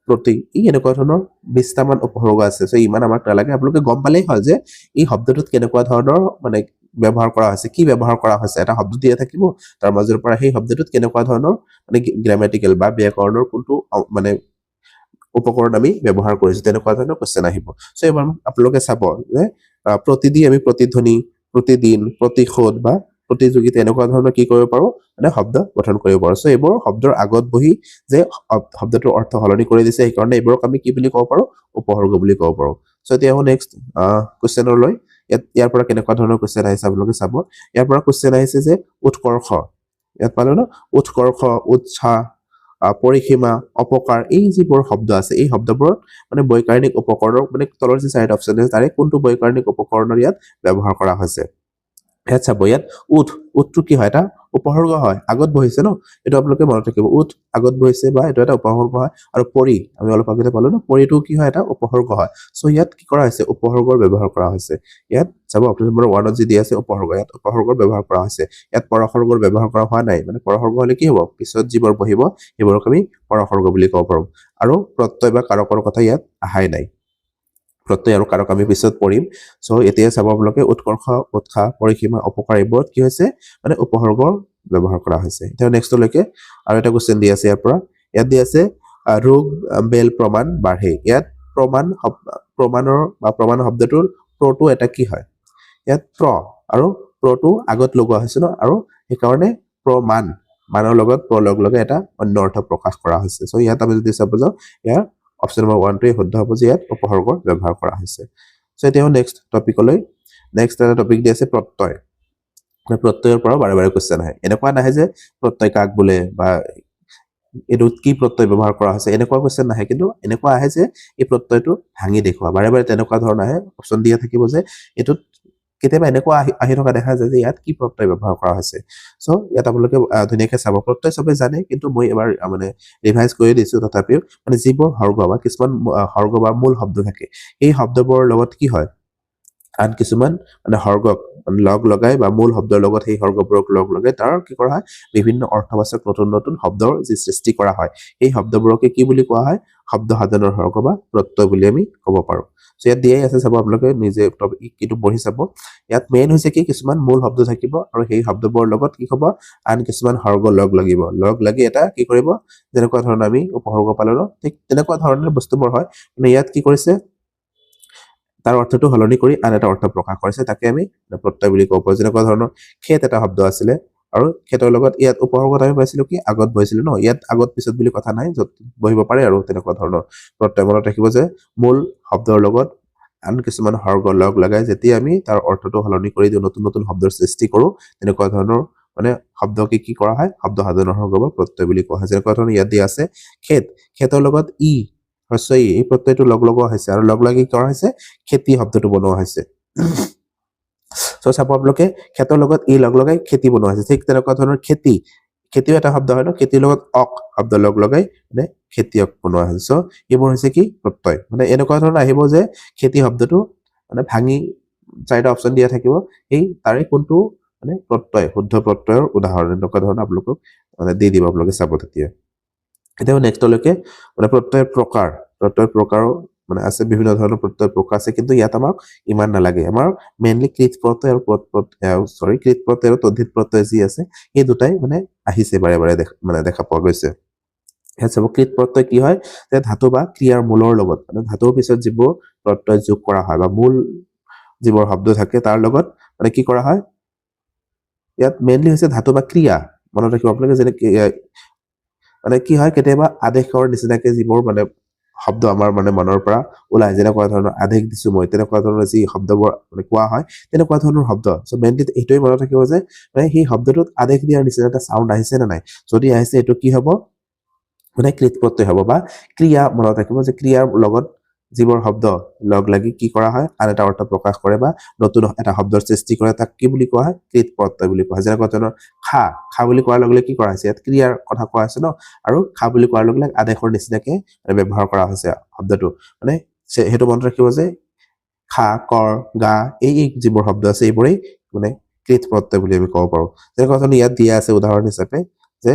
প্ৰতি, এই এনেকুৱা ধৰণৰ 20টামান উপসৰ্গ আছে। চ' ইমান আমাক নালাগে, আপোনালোকে গম পালেই হ'ল যে এই শব্দটোত কেনেকুৱা ধৰণৰ মানে ব্যৱহাৰ কৰা হৈছে, কি ব্যৱহাৰ কৰা হৈছে। এটা শব্দ দিয়া থাকিব, তাৰ মাজৰ পৰা সেই শব্দটোত কেনেকুৱা ধৰণৰ মানে গ্ৰামেটিকেল বা ব্যাকৰণৰ কোনটো মানে উপকৰণ আমি ব্যৱহাৰ কৰিছো, তেনেকুৱা ধৰণৰ কুৱেশ্যন আহিব। চ' এইবাৰ আপোনালোকে চাব যে প্ৰতিদি আমি প্ৰতিধ্বনি, প্ৰতিদিন, প্ৰতিশোধ বা প্ৰতিযোগিতা, এনেকুৱা ধৰণৰ কি কৰিব পাৰো, মানে শব্দ গঠন কৰিব পাৰো। চ' এইবোৰ শব্দৰ আগত বহি যে শব্দটোৰ অৰ্থ সলনি কৰি দিছে, সেইকাৰণে এইবোৰক আমি কি বুলি ক'ব পাৰো, উপসৰ্গ বুলি ক'ব পাৰো। চ' এতিয়া আহোঁ নেক্সট কুৱেশ্যনলৈ। ইয়াৰ পৰা কেনেকুৱা ধৰণৰ কুৱেশ্যন আহিছে আপোনালোকে চাব। ইয়াৰ পৰা কুৱেশ্যন আহিছে যে উৎকৰ্ষ, ইয়াত পালো ন, উৎকৰ্ষ, উৎসাহ, পৰিসীমা, অপকাৰ, এই যিবোৰ শব্দ আছে এই শব্দবোৰত মানে বৈকাৰণিক উপকৰণৰ মানে তলৰ যি চাৰিটা অপশ্যন আছে তাৰে কোনটো বৈকাৰণিক উপকৰণৰ ইয়াত ব্যৱহাৰ কৰা হৈছে। ইয়াত চাব, ইয়াত উঠ, উঠটো কি হয়, এটা উপসৰ্গ হয়, আগত বহিছে ন, এইটো আপোনালোকে মনত ৰাখিব। উৎ আগত বহিছে বা এইটো এটা উপসৰ্গ হয়। আৰু পৰি আমি অলপ আগতে পালো ন, পৰিটো কি হয়? এটা উপসৰ্গ হয়। চ' ইয়াত কি কৰা হৈছে? উপসৰ্গৰ ব্যৱহাৰ কৰা হৈছে। ইয়াত চাব অপশ্যন নম্বৰ 1ত যি দিয়া আছে উপসৰ্গ, ইয়াত উপসৰ্গৰ ব্যৱহাৰ কৰা হৈছে। ইয়াত পৰসৰ্গৰ ব্যৱহাৰ কৰা হোৱা নাই। মানে পৰসৰ্গ হ'লে কি হ'ব? পিছত যিবোৰ বহিব সেইবোৰক আমি পৰসৰ্গ বুলি ক'ব পাৰোঁ। আৰু প্ৰত্যয় বা কাৰকৰ কথা ইয়াত অহাই নাই। প্ৰত্যয় আৰু কাৰক আমি পিছত পঢ়িম। চ' এতিয়া চাব আপোনালোকে উৎকৰ্ষ, উৎসাহ, পৰিসীমা, অপকাৰ এইবোৰত কি হৈছে? মানে উপসৰ্গৰ ব্যৱহাৰ কৰা হৈছে। এতিয়া নেক্সটলৈকে আৰু এটা কুৱেশ্যন দি আছে ইয়াৰ পৰা। ইয়াত দি আছে ৰোগ বেল প্ৰমাণ বাঢ়ে। ইয়াত প্ৰমাণ প্ৰমাণৰ বা প্ৰমাণ শব্দটোৰ প্ৰটো এটা কি হয়? ইয়াত প্ৰ আৰু প্ৰটো আগত লগোৱা হৈছে ন, আৰু সেইকাৰণে প্ৰমাণ, মানৰ লগত প্ৰ লগ লগাই এটা অন্য অৰ্থ প্ৰকাশ কৰা হৈছে। চ' ইয়াত আমি যদি চাব যাওঁ, ইয়াৰ অপশ্যন নম্বৰ 1টোৱে শুদ্ধ হ'ব যে ইয়াত উপসৰ্গৰ ব্যৱহাৰ কৰা হৈছে। চ' এতিয়া নেক্সট টপিকলৈ, নেক্সট এটা টপিক দি আছে প্ৰত্যয়। মানে প্ৰত্যয়ৰ পৰাও বাৰে বাৰে কুৱেশ্যন আহে। এনেকুৱা নাহে যে প্ৰত্যয় কাক বোলে বা এইটো কি প্ৰত্যয় ব্যৱহাৰ কৰা হৈছে, এনেকুৱা কুৱেশ্যন নাহে। কিন্তু এনেকুৱা আহে যে এই প্ৰত্যয়টো ভাঙি দেখুওৱা, বাৰে বাৰে তেনেকুৱা ধৰণৰ আহে। অপশ্যন দিয়া থাকিব যে এইটোত কেতিয়াবা এনেকুৱা আহি আহি থকা দেখা যায় যে ইয়াত কি প্ৰত্যয় ব্যৱহাৰ কৰা হৈছে। চ' ইয়াত আপোনালোকে ধুনীয়াকৈ চাব, প্ৰত্যয় চবে জানে, কিন্তু মই এবাৰ মানে ৰিভাইজ কৰি দিছোঁ। তথাপিও মানে যিবোৰ সৰ্গ বা কিছুমান সৰ্গ বা মূল শব্দ থাকে, সেই শব্দবোৰৰ লগত কি হয়? আন কিছুমান মানে সৰ্গক লগ লগাই বা মূল শব্দৰ লগত সেই সৰ্গবোৰক লগ লগাই তাৰ কি কৰা হয়? বিভিন্ন অৰ্থবাচক নতুন নতুন শব্দৰ যি সৃষ্টি কৰা হয়, সেই শব্দবোৰকে কি বুলি কোৱা হয়? শব্দ সাধনৰ সৰ্গ বা প্ৰত্যয় বুলি আমি ক'ব পাৰোঁ। চ' ইয়াত দিয়াই আছে, চাব আপোনালোকে নিজে এইটো পঢ়ি চাব। ইয়াত মেইন হৈছে কি, কিছুমান মূল শব্দ থাকিব আৰু সেই শব্দবোৰৰ লগত কি হ'ব? আন কিছুমান সৰ্গ লগ লাগিব, লগ লাগি এটা কি কৰিব? যেনেকুৱা ধৰণৰ আমি উপসৰ্গ পালো ন, ঠিক তেনেকুৱা ধৰণৰ বস্তুবোৰ হয়। মানে ইয়াত কি কৰিছে? তাৰ অৰ্থটো সলনি কৰি আন এটা অৰ্থ প্ৰকাশ কৰিছে, তাকে আমি প্ৰত্যয় বুলি ক'ব পাৰোঁ। যেনেকুৱা ধৰণৰ খেত এটা শব্দ আছিলে আৰু খেতৰ লগত ইয়াত উপসৰ্গত আমি পাইছিলো কি? আগত বহিছিলো ন। ইয়াত আগত পিছত বুলি কথা নাই, য'ত বহিব পাৰে। আৰু তেনেকুৱা ধৰণৰ প্ৰত্যয় মনত ৰাখিব যে মূল শব্দৰ লগত আন কিছুমান সৰ্গ লগ লগাই যেতিয়া আমি তাৰ অৰ্থটো সলনি কৰি দিওঁ, নতুন নতুন শব্দৰ সৃষ্টি কৰোঁ, তেনেকুৱা ধৰণৰ মানে শব্দকে কি কৰা হয়? শব্দ সাধনৰ সৰ্গ বা প্ৰত্যয় বুলি কোৱা হয়। যেনেকুৱা ধৰণৰ ইয়াত দিয়া আছে খেত, খেতৰ লগত ই হ্ৰস্ব ই, এই প্ৰত্যয়টো লগ লগোৱা হৈছে আৰু লগ লাগি কৰা হৈছে খেতি শব্দটো বনোৱা হৈছে। চ' চাব আপোনালোকে, খেতৰ লগত ই লগ লগাই খেতি বনোৱা হৈছে। ঠিক তেনেকুৱা ধৰণৰ খেতি, খেতিও এটা শব্দ হয় ন, খেতিৰ লগত অক শব্দ লগ লগাই মানে খেতিয়ক বনোৱা হৈছে। চ' এইবোৰ হৈছে কি? প্ৰত্যয়। মানে এনেকুৱা ধৰণৰ আহিব যে খেতি শব্দটো মানে ভাঙি চাৰিটা অপশ্যন দিয়া থাকিব, সেই তাৰে কোনটো মানে প্ৰত্যয়, শুদ্ধ প্ৰত্যয়ৰ উদাহৰণ, এনেকুৱা ধৰণৰ আপোনালোকক মানে দি দিব, আপোনালোকে চাব তেতিয়া। এতিয়া নেক্সটলৈকে মানে প্ৰত্যয়ৰ প্ৰকাৰ, প্ৰত্যয়ৰ প্ৰকাৰো মানে আছে, বিভিন্ন ধৰণৰ প্ৰত্যয়ৰ প্ৰকাৰ আছে, কিন্তু ইয়াত আমাক ইমান নালাগে। আমাৰ মেইনলি কৃত প্ৰত্যয় আৰু চৰি, কৃত প্ৰত্যয় আৰু তদ্ধিত প্ৰত্যয় যি আছে, সেই দুটাই মানে আহিছে বাৰে বাৰে মানে দেখা পোৱা গৈছে। ইয়াত চাব, কৃত প্ৰত্যয় কি হয়? যে ধাতু বা ক্ৰিয়াৰ মূলৰ লগত, মানে ধাতুৰ পিছত যিবোৰ প্ৰত্যয় যোগ কৰা হয় বা মূল যিবোৰ শব্দ থাকে তাৰ লগত মানে কি কৰা হয়। ইয়াত মেইনলি হৈছে ধাতু বা ক্ৰিয়া, মনত ৰাখিব আপোনালোকে। যেনে মানে কি হয়, কেতিয়াবা আদেশৰ নিচিনাকে যিবোৰ মানে শব্দ আমাৰ মানে মনৰ পৰা ওলাই, যেনেকুৱা ধৰণৰ আদেশ দিছো মই, তেনেকুৱা ধৰণৰ যি শব্দবোৰ মানে কোৱা হয়, তেনেকুৱা ধৰণৰ শব্দ। চ' মেইনলি এইটোৱে মনত ৰাখিব যে মানে সেই শব্দটোত আদেশ দিয়াৰ নিচিনা এটা চাউণ্ড আহিছে নে নাই। যদি আহিছে, এইটো কি হ'ব? মানে কৃত প্ৰত্যয় হ'ব। বা ক্ৰিয়া, মনত ৰাখিব যে ক্ৰিয়াৰ লগত যিবোৰ শব্দ লগ লাগি কি কৰা হয়, আন এটা অৰ্থ প্ৰকাশ কৰে বা নতুন এটা শব্দৰ সৃষ্টি কৰে, তাক কি বুলি কোৱা হয়? কৃত প্ৰত্যয় বুলি কোৱা হয়। যেনেকুৱা ধৰণৰ খা, খা বুলি কোৱাৰ লগে লগে কি কৰা হৈছে? ইয়াত ক্ৰিয়াৰ কথা কোৱা হৈছে ন, আৰু খা বুলি কোৱাৰ লগে লগে আদেশৰ নিচিনাকে মানে ব্যৱহাৰ কৰা হৈছে শব্দটো। মানে সেইটো মনত ৰাখিব যে খা, কৰ, গা, এই যিবোৰ শব্দ আছে, এইবোৰেই মানে কৃত প্ৰত্যয় বুলি আমি ক'ব পাৰোঁ। যেনেকুৱা ধৰণৰ ইয়াত দিয়া আছে উদাহৰণ হিচাপে যে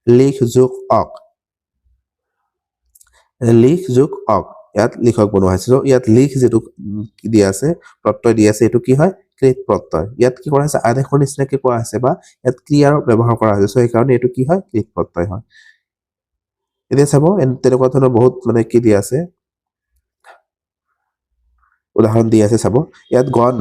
লিখ যোগ অক, লিখ যোগ অক, ইয়াত লিখক বনোৱা হৈছে। চ' ইয়াত লিখ যিটো দিয়া আছে, প্ৰত্যয় দিয়া আছে, এইটো কি হয়? কৃত প্ৰত্যয়। ইয়াত কি কৰা হৈছে? আদেশৰ নিচিনাকে কোৱা হৈছে বা ইয়াত ক্ৰিয়াৰ ব্যৱহাৰ কৰা হৈছে। চ' সেইকাৰণে এইটো কি হয়? কৃত প্ৰত্যয় হয়। এতিয়া চাব, তেনেকুৱা ধৰণৰ বহুত মানে কি দিয়া আছে, উদাহৰণ দি আছে। চাব, ইয়াত গণ,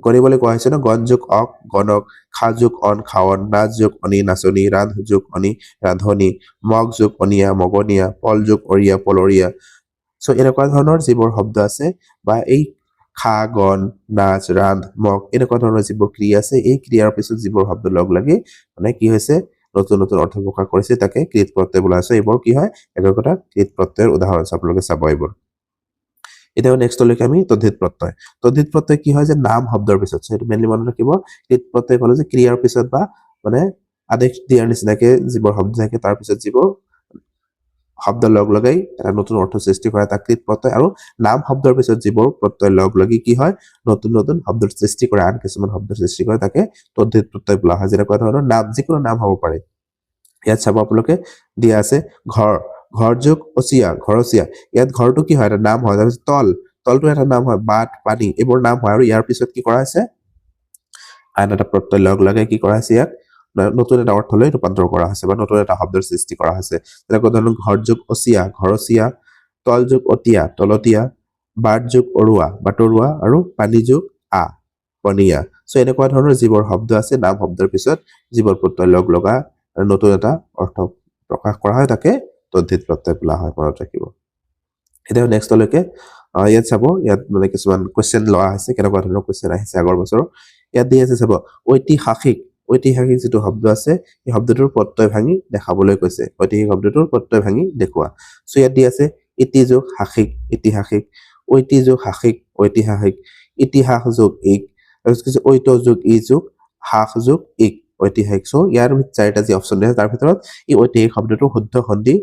গণিবলৈ কোৱা হৈছে ন, গণ যোগ অক গণক, খা যোগ অন খাৱন, নাচ যোগ অনি নাচনী, ৰান্ধ যোগ অনি ৰান্ধনী, মগ যোগ অনিয়া মগনীয়া, পল যোগ অৰিয়া পলৰীয়া। চ' এনেকুৱা ধৰণৰ যিবোৰ শব্দ আছে বা এই খা, গণ, নাচ, ৰান্ধ, মগ, এনেকুৱা ধৰণৰ যিবোৰ ক্ৰিয়া আছে, এই ক্ৰিয়াৰ পিছত যিবোৰ শব্দ লগ লাগি মানে কি হৈছে, নতুন নতুন অৰ্থ প্ৰকাশ কৰিছে, তাকে কৃত প্ৰত্যয় বোলা হৈছে। এইবোৰ কি হয়? একো একোটা কৃত প্ৰত্যয়ৰ উদাহৰণ আছে, আপোনালোকে চাব এইবোৰ। এতিয়া নেক্সটলৈকে আমি তদ্ধিত প্ৰত্যয়। তদ্ধিত প্ৰত্যয় কি হয় যে নাম শব্দৰ পিছত, সেইটো মেইনলি মনত ৰাখিব, কৃত প্ৰত্যয় ক'লো যে ক্ৰিয়াৰ পিছত বা মানে আদেশ দিয়াৰ নিচিনাকে যিবোৰ শব্দ থাকে, তাৰপিছত যিবোৰ শব্দ লগ লগাই এটা নতুন অৰ্থ সৃষ্টি কৰে তাক কৃত প্ৰত্যয়। আৰু নাম শব্দৰ পিছত যিবোৰ প্ৰত্যয় লগ লাগি কি হয়, নতুন নতুন শব্দৰ সৃষ্টি কৰে, আন কিছুমান শব্দৰ সৃষ্টি কৰে, তাকে তদ্ধিত প্ৰত্যয় বোলা হয়। যেনেকুৱা ধৰণৰ নাম, যিকোনো নাম হ'ব পাৰে। ইয়াত চাব আপোনালোকে দিয়া আছে ঘৰ, ঘৰ যোগ অচিয়া, ঘৰচীয়া। ইয়াত ঘৰটো কি হয়, এটা নাম হয়। তাৰপিছত তল, তলটো এটা নাম হয়। বাট, পানী, এইবোৰ নাম হয়। আৰু ইয়াৰ পিছত কি কৰা হৈছে, আন এটা প্ৰত্যয় লগ লগাই কি কৰা হৈছে, ইয়াক নতুন এটা অৰ্থলৈ ৰূপান্তৰ কৰা হৈছে বা নতুন এটা শব্দৰ সৃষ্টি কৰা হৈছে। তেনেকুৱা ধৰণৰ ঘৰ যোগ অচিয়া, ঘৰচীয়া, তল যোগ অতীয়া, তলতীয়া, বাট যোগ অৰুৱা, বাটৰুৱা, আৰু পানী যোগ আ, পনীয়া। চ' এনেকুৱা ধৰণৰ যিবোৰ শব্দ আছে, নাম শব্দৰ পিছত যিবোৰ প্ৰত্যয় লগ লগা আৰু নতুন এটা অৰ্থ প্ৰকাশ কৰা হয়, তাকে তদ্ধিত প্ৰত্যয় বোলা হয়, মনত ৰাখিব। এতিয়া নেক্সটলৈকে ইয়াত চাব, ইয়াত মানে কিছুমান কুৱেশ্যন লোৱা হৈছে, কেনেকুৱা ধৰণৰ কুৱেশ্যন আহিছে আগৰ বছৰৰ। ইয়াত দি আছে চাব, ঐতিহাসিক, ঐতিহাসিক যিটো শব্দ আছে, সেই শব্দটোৰ প্ৰত্যয় ভাঙি দেখাবলৈ কৈছে। ঐতিহাসিক শব্দটোৰ প্ৰত্যয় ভাঙি দেখুওৱা। চ' ইয়াত দি আছে ইতি যোগ হাসিক, ইতিহাসিক, ঐতি যোগ হাসিক, ঐতিহাসিক, ইতিহাস যোগ ইক, তাৰপিছত কৈছে ঐত যোগ ই যোগ হাস যোগ ইক, ঐতিহাসিক। চ' ইয়াৰ চাৰিটা যি অপশ্যন দিয়া আছে, তাৰ ভিতৰত এই ঐতিহাসিক শব্দটোৰ শুদ্ধ সন্ধি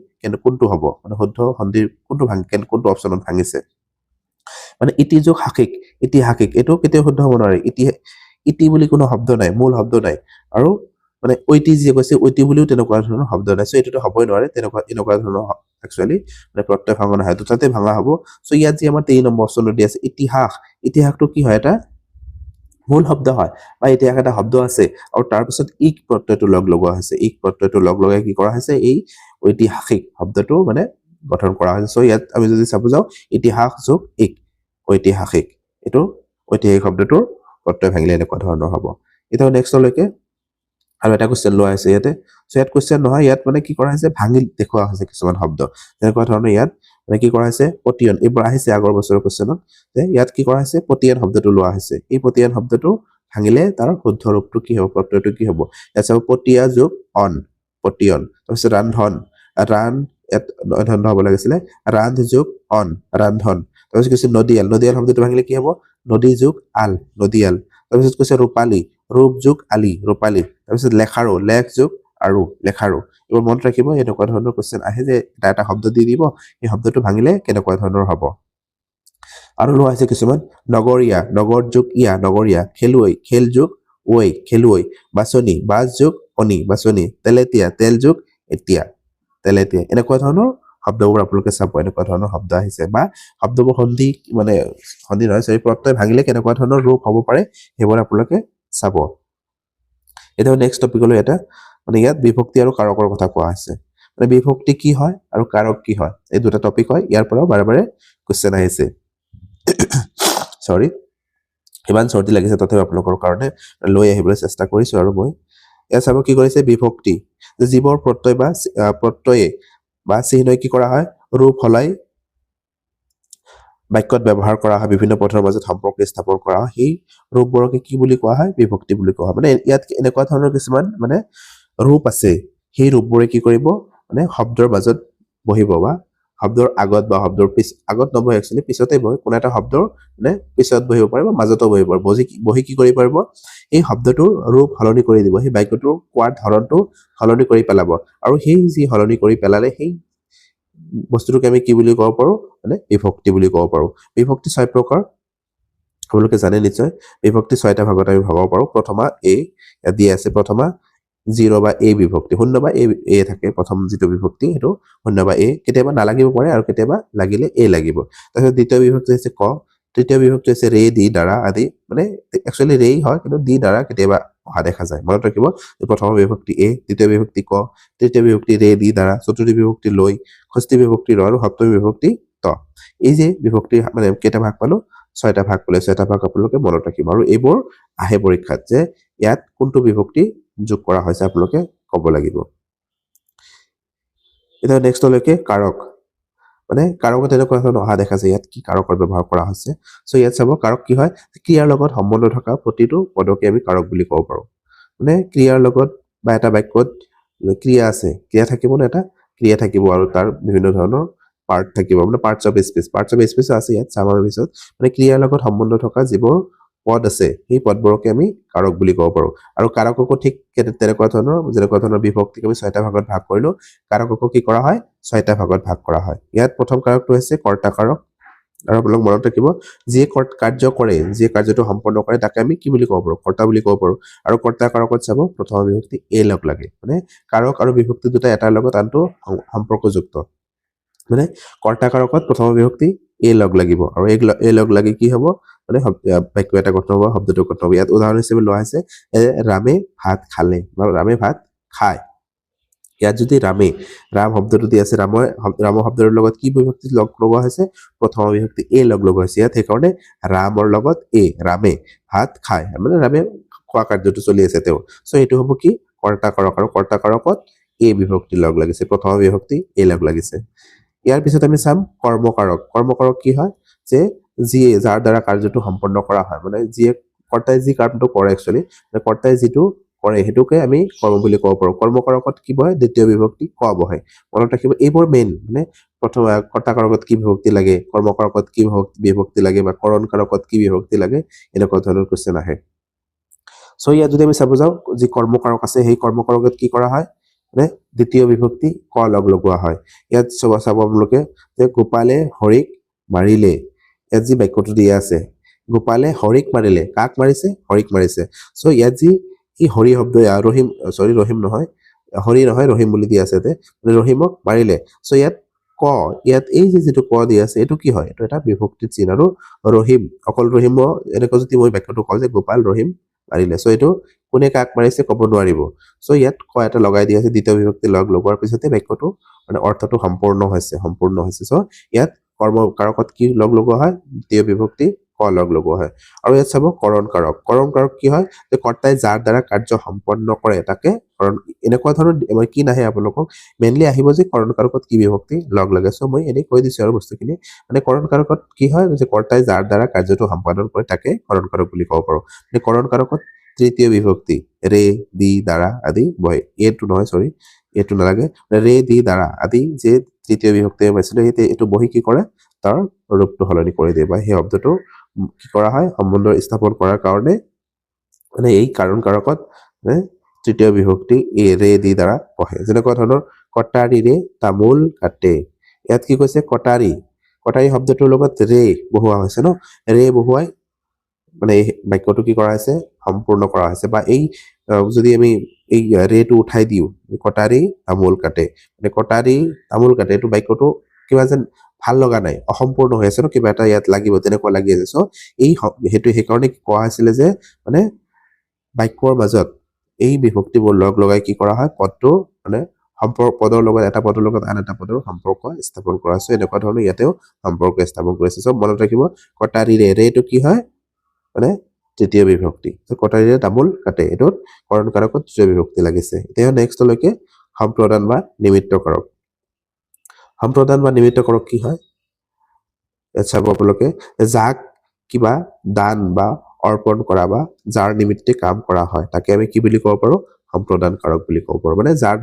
কোনটো হ'ব, মানে শুদ্ধ সন্ধিৰ কোনটো ভাঙি, কোনটো অপশ্যনত ভাঙিছে। মানে ইতি যোগ হাসিক, ইতিহাসিক, এইটো কেতিয়াও শুদ্ধ হ'ব নোৱাৰে। ইতি বুলি কোনো শব্দ নাই, মূল শব্দ নাই। আৰু মানে ঐতি যি কৈছে, ঐতি বুলিও তেনেকুৱা ধৰণৰ শব্দ নাই। চ' এইটোতো হ'বই নোৱাৰে। এনেকুৱা ধৰণৰ একচুৱেলি মানে প্ৰত্যয় ভাঙা নহয়, দুটাতে ভাঙা হ'ব। চ' ইয়াত যি আমাৰ 3 নম্বৰ অপশ্যনটো দি আছে ইতিহাস, ইতিহাসটো কি হয়, এটা মূল শব্দ হয় বা ইতিহাস এটা শব্দ আছে, আৰু তাৰপিছত ইক প্ৰত্যয়টো লগ লগোৱা হৈছে। ইক প্ৰত্যয়টো লগ লগাই কি কৰা হৈছে, এই ঐতিহাসিক শব্দটো মানে গঠন কৰা হৈছে। চ' ইয়াত আমি যদি চাব যাওঁ, ইতিহাস যোগ ইক, ঐতিহাসিক, এইটো ঐতিহাসিক শব্দটোৰ প্ৰত্যয় ভাঙিলে এনেকুৱা ধৰণৰ হ'ব। এতিয়া নেক্সটলৈকে আৰু এটা কুৱেশ্যন লোৱা হৈছে ইয়াতে। চ' ইয়াত কুৱেশ্যন নহয়, ইয়াত মানে কি কৰা হৈছে, ভাঙি দেখুওৱা হৈছে কিছুমান শব্দ। তেনেকুৱা ধৰণৰ ইয়াত মানে কি কৰা হৈছে, পতিয়ন, এইবোৰ আহিছে আগৰ বছৰৰ কুৱেশ্যনত, যে ইয়াত কি কৰা হৈছে, পতিয়ন শব্দটো লোৱা হৈছে। এই পতিয়ন শব্দটো ভাঙিলে তাৰ শুদ্ধ ৰূপটো কি হ'ব, প্ৰত্যয়টো কি হ'ব। ইয়াত চাব পতিয়া যোগ অন, পতিয়ন। তাৰপিছত ৰান্ধন, ৰান, ইয়াত ধন হ'ব লাগিছিলে, ৰান্ধ যোগ অন, ৰান্ধন। তাৰপিছত কৈছে নদীয়াল, নদীয়াল শব্দটো ভাঙিলে কি হ'ব, নদী যোগ আল, নদীয়াল। তাৰপিছত কৈছে ৰূপালী, ৰূপ যোগ আলি, ৰূপালী। তাৰপিছত লেখাৰু, লেখ যোগ আৰু, লেখাৰু। এইবোৰ মনত ৰাখিব, এনেকুৱা ধৰণৰ কুৱেশ্যন আহে যে এটা এটা শব্দ দি দিব, সেই শব্দটো ভাঙিলে কেনেকুৱা ধৰণৰ হ'ব। আৰু লোৱা হৈছে কিছুমান নগৰীয়া, নগৰ যোগ ইয়া, নগৰীয়া, খেলুৱৈ, খেল যোগ ঐ, খেলুৱৈ, বাছনি, বাছ যোগ অনি, বাছনি, তেলেতীয়া, তেল যোগ এতিয়া, তেলেতীয়া। এনেকুৱা ধৰণৰ শব্দবোৰ আপোনালোকে চাব, এনেকুৱা ধৰণৰ শব্দ আহিছে বা শব্দবোৰ সন্ধি, মানে সন্ধি নহয়, চৰি, প্ৰত্যয় ভাঙিলে কেনেকুৱা ধৰণৰ ৰূপ হ'ব পাৰে সেইবোৰ আপোনালোকে চাব। এতিয়া নেক্সট টপিকলৈ এটা মানে ইয়াত বিভক্তি আৰু কাৰকৰ কথা কোৱা হৈছে। মানে বিভক্তি কি হয় আৰু কাৰক কি হয়, এই দুটা টপিক হয়। ইয়াৰ পৰাও বাৰে বাৰে কুৱেশ্যন আহিছে। চৰি, ইমান চৰ্দি লাগিছে, তথাপি আপোনালোকৰ কাৰণে লৈ আহিবলৈ চেষ্টা কৰিছোঁ। আৰু মই ইয়াত চাব কি কৰিছে, বিভক্তি যিবোৰ প্ৰত্যয় বা প্ৰত্যয়ে বা চিহ্নই কি কৰা হয়, ৰূপ সলাই বাক্যত ব্যৱহাৰ কৰা হয়, বিভিন্ন পথৰ মাজত সম্পৰ্ক স্থাপন কৰা হয়, সেই ৰূপবোৰকে কি বুলি কোৱা হয়, বিভক্তি বুলি কোৱা হয়। মানে ইয়াত এনেকুৱা ধৰণৰ কিছুমান মানে ৰূপ আছে, সেই ৰূপবোৰে কি কৰিব, মানে শব্দৰ মাজত বহিব বা শব্দৰ আগত বা শব্দৰ পিছ, আগত নবহে একচুৱেলি পিছতে বহে, কোনো এটা শব্দৰ মানে পিছত বহিব পাৰে বা মাজতো বহিব পাৰে। বহি কি কৰিব পাৰিব, এই শব্দটোৰ ৰূপ সলনি কৰি দিব, সেই বাক্যটোৰ কোৱাৰ ধৰণটো সলনি কৰি পেলাব। আৰু সেই যি সলনি কৰি পেলালে সেই বস্তুটোক আমি কি বুলি ক'ব পাৰোঁ, মানে বিভক্তি বুলি ক'ব পাৰোঁ। বিভক্তি 6 প্ৰকাৰ, আপোনালোকে জানে নিশ্চয়। বিভক্তি 6টা ভাগত আমি ভগাব পাৰোঁ। প্ৰথমা এ, ইয়াত দিয়া আছে প্ৰথমা জিৰ' বা এ বিভক্তি, শূন্য বা এ, এ থাকে প্ৰথম যিটো বিভক্তি, সেইটো শূন্য বা এ, কেতিয়াবা নালাগিব পাৰে আৰু কেতিয়াবা লাগিলে এ লাগিব। তাৰপিছত দ্বিতীয় বিভক্তি হৈছে ক, তৃতীয় বিভক্তি হৈছে ৰে, দি, দ্বাৰা আদি, মানে একচুৱেলি ৰেই হয় কিন্তু দি দ্বাৰা কেতিয়াবা অহা দেখা যায়। মনত ৰাখিব, প্ৰথম বিভক্তি এ, দ্বিতীয় বিভক্তি ক, তৃতীয় বিভক্তি ৰে, দি, দ্বাৰা, চতুৰ্থ বিভক্তি লৈ, ষষ্ঠী বিভক্তি ৰ, আৰু সপ্তমী বিভক্তি ত। এই যে বিভক্তি মানে কেইটা ভাগ পালো, 6টা ভাগ পালো। 6টা ভাগ আপোনালোকে মনত ৰাখিব। আৰু এইবোৰ আহে পৰীক্ষাত যে ইয়াত কোনটো বিভক্তি যোগ কৰা হৈছে আপোনালোকে ক'ব লাগিব। এতিয়া নেক্সটলৈকে কাৰক, মানে কাৰকত এনেকুৱা ধৰণৰ অহা দেখা যায়, ইয়াত কি কাৰকৰ ব্যৱহাৰ কৰা হৈছে। চ' ইয়াত চাব কাৰক কি হয়, ক্ৰিয়াৰ লগত সম্বন্ধ থকা প্ৰতিটো পদকে আমি কাৰক বুলি ক'ব পাৰোঁ। মানে ক্ৰিয়াৰ লগত বা এটা বাক্যত ক্ৰিয়া আছে, ক্ৰিয়া থাকিব নে, এটা ক্ৰিয়া থাকিব আৰু তাৰ বিভিন্ন ধৰণৰ পাৰ্ট থাকিব, মানে parts of speech, parts of স্পীচো আছে ইয়াত চাম আমি পিছত। মানে ক্ৰিয়াৰ লগত সম্বন্ধ থকা যিবোৰ পদ আছে সেই পদবোৰকে আমি কাৰক বুলি ক'ব পাৰোঁ। আৰু কাৰককো ঠিক তেনেকুৱা ধৰণৰ, যেনেকুৱা ধৰণৰ বিভক্তিক আমি ছয়টা ভাগত ভাগ কৰিলোঁ, কাৰককো কি কৰা হয়, ছয়টা ভাগত ভাগ কৰা হয়। ইয়াত প্ৰথম কাৰকটো হৈছে কৰ্তা কাৰক। আৰু আপোনালোক মনত ৰাখিব, যিয়ে কাৰ্য কৰে, যিয়ে কাৰ্যটো সম্পন্ন কৰে তাকে আমি কি বুলি ক'ব পাৰোঁ, কৰ্তা বুলি ক'ব পাৰোঁ। আৰু কৰ্তা কাৰকত চাব প্ৰথম বিভক্তি এ লগ লাগে, মানে কাৰক আৰু বিভক্তি দুটা এটাৰ লগত আনটো সম্পৰ্কযুক্ত। মানে কৰ্তা কাৰকত প্ৰথম বিভক্তি এ লগ লাগিব আৰু এই লগ লাগি কি হ'ব, মানে বাক্য এটা গঠন হ'ব, শব্দটো গঠন হ'ব। ইয়াত উদাহৰণ হিচাপে লোৱা হৈছে ৰামে ভাত খালে বা ৰামে ভাত খায়। ইয়াত যদি ৰামে, ৰাম শব্দটো দি আছে, ৰামৰ শব্দটোৰ লগত কি বিভক্তি লগ লগোৱা হৈছে, প্ৰথম বিভক্তি এ লগ লগোৱা হৈছে ইয়াত, সেইকাৰণে ৰামৰ লগত এ, ৰামে ভাত খায়, মানে ৰামে খোৱা কাৰ্যটো চলি আছে তেওঁ। চ' এইটো হ'ব কি, কৰ্তা কাৰক। আৰু কৰ্তা কাৰকত এ বিভক্তি লগ লাগিছে, প্ৰথম বিভক্তি এ লগ লাগিছে। ইয়াৰ পিছত আমি চাম কৰ্মকাৰক। কৰ্মকাৰক কি হয়, যে যিয়ে, যাৰ দ্বাৰা কাৰ্যটো সম্পন্ন কৰা হয়, মানে যিয়ে কৰ্তাই যি কামটো কৰে, একচুৱেলি মানে কৰ্তাই যিটো কৰে সেইটোকে আমি কৰ্ম বুলি ক'ব পাৰোঁ। কৰ্মকাৰকত কি বহে, দ্বিতীয় বিভক্তি ক বহে। মনত ৰাখিব এইবোৰ মেইন, মানে প্ৰথম কৰ্তাকাৰকত কি বিভক্তি লাগে, কৰ্মকাৰকত কি বিভক্তি লাগে বা কৰণ কাৰকত কি বিভক্তি লাগে, এনেকুৱা ধৰণৰ কুৱেশ্যন আহে। চ' ইয়াত যদি আমি চাব যাওঁ, যি কৰ্মকাৰক আছে সেই কৰ্মকাৰকত কি কৰা হয়, মানে দ্বিতীয় বিভক্তি ক লগ লগোৱা হয়। ইয়াত চাব আপোনালোকে যে গোপালে হৰিক মাৰিলে, ইয়াত যি বাক্যটো দিয়া আছে গোপালে হৰিক মাৰিলে, কাক মাৰিছে, হৰিক মাৰিছে। চ' ইয়াত যি এই হৰি শব্দ, ৰহিম, চৰি ৰহিম নহয়, হৰি নহয়, ৰহিম বুলি দিয়া আছে ইয়াতে, মানে ৰহিমক মাৰিলে। চ' ইয়াত ক, ইয়াত এই যে যিটো ক দিয়া আছে এইটো কি হয়, এইটো এটা বিভক্তিৰ চিন। আৰু ৰহিম, অকল ৰহিম, এনেকুৱা যদি মই বাক্যটো কওঁ যে গোপাল ৰহিম মাৰিলে, চ' এইটো কোনে কাক মাৰিছে ক'ব নোৱাৰিব। চ' ইয়াত ক এটা লগাই দিয়া আছে, দ্বিতীয় বিভক্তি লগ লগোৱাৰ পিছতে বাক্যটো মানে অৰ্থটো সম্পূৰ্ণ হৈছে, সম্পূৰ্ণ হৈছে। চ' ইয়াত কৰ্ম কাৰকত কি লগ লগোৱা হয়, দ্বিতীয় বিভক্তি ক লগ লগোৱা হয়। আৰু ইয়াত চাব কৰণ কাৰক। কৰণ কাৰক কি হয়, যে কৰ্তাই যাৰ দ্বাৰা কাৰ্য সম্পন্ন কৰে তাকে কৰণ। এনেকুৱা ধৰণৰ মানে কি নাহে আপোনালোকক, মেইনলি আহিব যে কৰণ কাৰকত কি বিভক্তি লগ লাগে। চ' মই এনেই কৈ দিছোঁ আৰু বস্তুখিনি, মানে কৰণ কাৰকত কি হয়, যে কৰ্তাই যাৰ দ্বাৰা কাৰ্যটো সম্পাদন কৰে তাকে কৰণ কাৰক বুলি ক'ব পাৰোঁ। মানে কৰণ কাৰকত তৃতীয় বিভক্তি ৰে, দি, দ্বাৰা আদি বহে। এইটো নহয়, চৰি, এইটো নালাগে, ৰে, দি, দ্বাৰা আদি যে তৃতীয় বিভক্তি পাইছিলোঁ, সেই এইটো বহি কি কৰে, তাৰ ৰূপটো সলনি কৰি দিয়ে বা সেই শব্দটো কি কৰা হয়, সম্বন্ধ স্থাপন কৰাৰ কাৰণে মানে এই কাৰণ কাৰকত মানে তৃতীয় বিভক্তি এ, ৰে, দি, দ্বাৰা বহে। যেনেকুৱা ধৰণৰ কটাৰীৰে তামোল কাটে, ইয়াত কি কৈছে, কটাৰী, কটাৰী শব্দটোৰ লগত ৰে বহুৱা হৈছে ন, ৰে বহুৱাই মানে এই বাক্যটো কি কৰা হৈছে, সম্পূৰ্ণ কৰা হৈছে। বা এই যদি আমি এই ৰেটো উঠাই দিওঁ, কটাৰী তামোল কাটে, মানে কটাৰী তামোল কাটে, এইটো বাক্যটো কিবা যেন ভাল লগা নাই, অসম্পূৰ্ণ হৈ আছে ন, কিবা এটা ইয়াত লাগিব তেনেকুৱা লাগি আছে। চ' এই সেইটো সেইকাৰণে কোৱা হৈছিলে যে মানে বাক্যৰ মাজত এই বিভক্তিবোৰ লগ লগাই কি কৰা হয়, পদটো মানে সম্পৰ্ক, পদৰ লগত এটা পদৰ লগত আন এটা পদৰ সম্পৰ্ক স্থাপন কৰা হৈছে। এনেকুৱা ধৰণৰ ইয়াতেও সম্পৰ্ক স্থাপন কৰিছে। চ' মনত ৰাখিব কটাৰীৰে, ৰেটো কি হয়, মানে তৃতীয় বিভক্তি। চ' কটাৰীৰে তামোল কাটে, এইটোত কৰণ কাৰকত তৃতীয় বিভক্তি লাগিছে। এতিয়া নেক্সটলৈকে সম্প্ৰদান বা নিমিত্ত কাৰক। সম্প্ৰদান বা নিমিত্ত কাৰক কি হয়, ইয়াত চাব আপোনালোকে, যাক কিবা দান বা অৰ্পণ কৰা বা যাৰ নিমিত্তে কাম কৰা হয় তাকে আমি কি বুলি ক'ব পাৰোঁ, সম্প্ৰদান কাৰক বুলি ক'ব পাৰোঁ। মানে যাৰ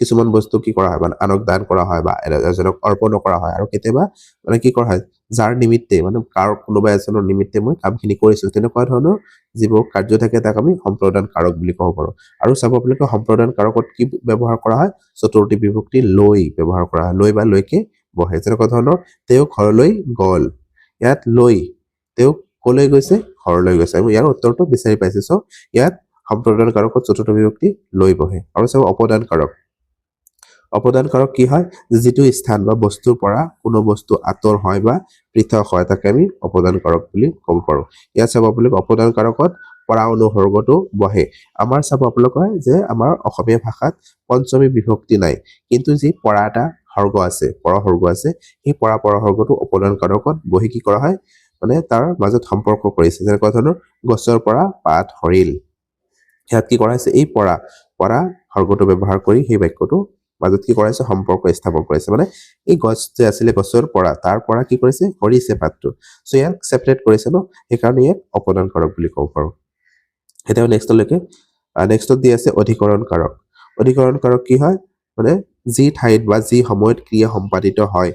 কিছুমান বস্তু কি কৰা হয়, মানে আনক দান কৰা হয় বা এজনক অৰ্পণো কৰা হয়। আৰু কেতিয়াবা মানে কি কৰা হয়, যাৰ নিমিত্তে মানে কাৰ কোনোবা এজনৰ নিমিত্তে মই কামখিনি কৰিছোঁ, তেনেকুৱা ধৰণৰ যিবোৰ কাৰ্য থাকে তাক আমি সম্প্ৰদান কাৰক বুলি ক'ব পাৰোঁ। আৰু চাব আপোনালোকে সম্প্ৰদান কাৰকত কি ব্যৱহাৰ কৰা হয়, চতুৰ্থী বিভক্তি লৈ ব্যৱহাৰ কৰা হয়, লৈ বা লৈকে বহে। যেনেকুৱা ধৰণৰ তেওঁ ঘৰলৈ গ'ল, ইয়াত লৈ তেওঁ কলৈ গৈছে, ঘৰলৈ গৈছে। আমি ইয়াৰ উত্তৰটো বিচাৰি পাইছোঁ। চ' ইয়াত সম্প্ৰদান কাৰকত চতুৰ্থ বিভক্তি লৈ বহে। আৰু চাব অপদান কাৰক। অপদান কাৰক কি হয়, যিটো স্থান বা বস্তুৰ পৰা কোনো বস্তু আঁতৰ হয় বা পৃথক হয় তাকে আমি অপদান কাৰক বুলি ক'ব পাৰোঁ। ইয়াত চাব আপোনালোকে অপদান কাৰকত পৰা অনুসৰ্গটো বহে। আমাৰ চাব আপোনালোকে যে আমাৰ অসমীয়া ভাষাত পঞ্চমী বিভক্তি নাই, কিন্তু যি পৰা এটা সৰ্গ আছে, পৰ সৰ্গ আছে, সেই পৰা পৰ সৰ্গটো অপদান কাৰকত বহি কি কৰা হয়, মানে তাৰ মাজত সম্পৰ্ক কৰিছে। যেনেকুৱা ধৰণৰ গছৰ পৰা পাত সৰিল, ইয়াত কি কৰা হৈছে, এই পৰা পৰা সৰ্গটো ব্যৱহাৰ কৰি সেই বাক্যটো মাজত কি কৰাইছে, সম্পৰ্ক স্থাপন কৰিছে। মানে এই গছ যে আছিলে গছৰ পৰা, তাৰ পৰা কি কৰিছে, সৰিছে পাতটো। চ' ইয়াক ছেপাৰেট কৰিছে ন, সেইকাৰণে ইয়াক অপদান কাৰক বুলি ক'ব পাৰোঁ। এতিয়া নেক্সটলৈকে, নেক্সটত দি আছে অধিকৰণ কাৰক। অধিকৰণ কাৰক কি হয়, মানে যি ঠাইত বা যি সময়ত ক্ৰিয়া সম্পাদিত হয়,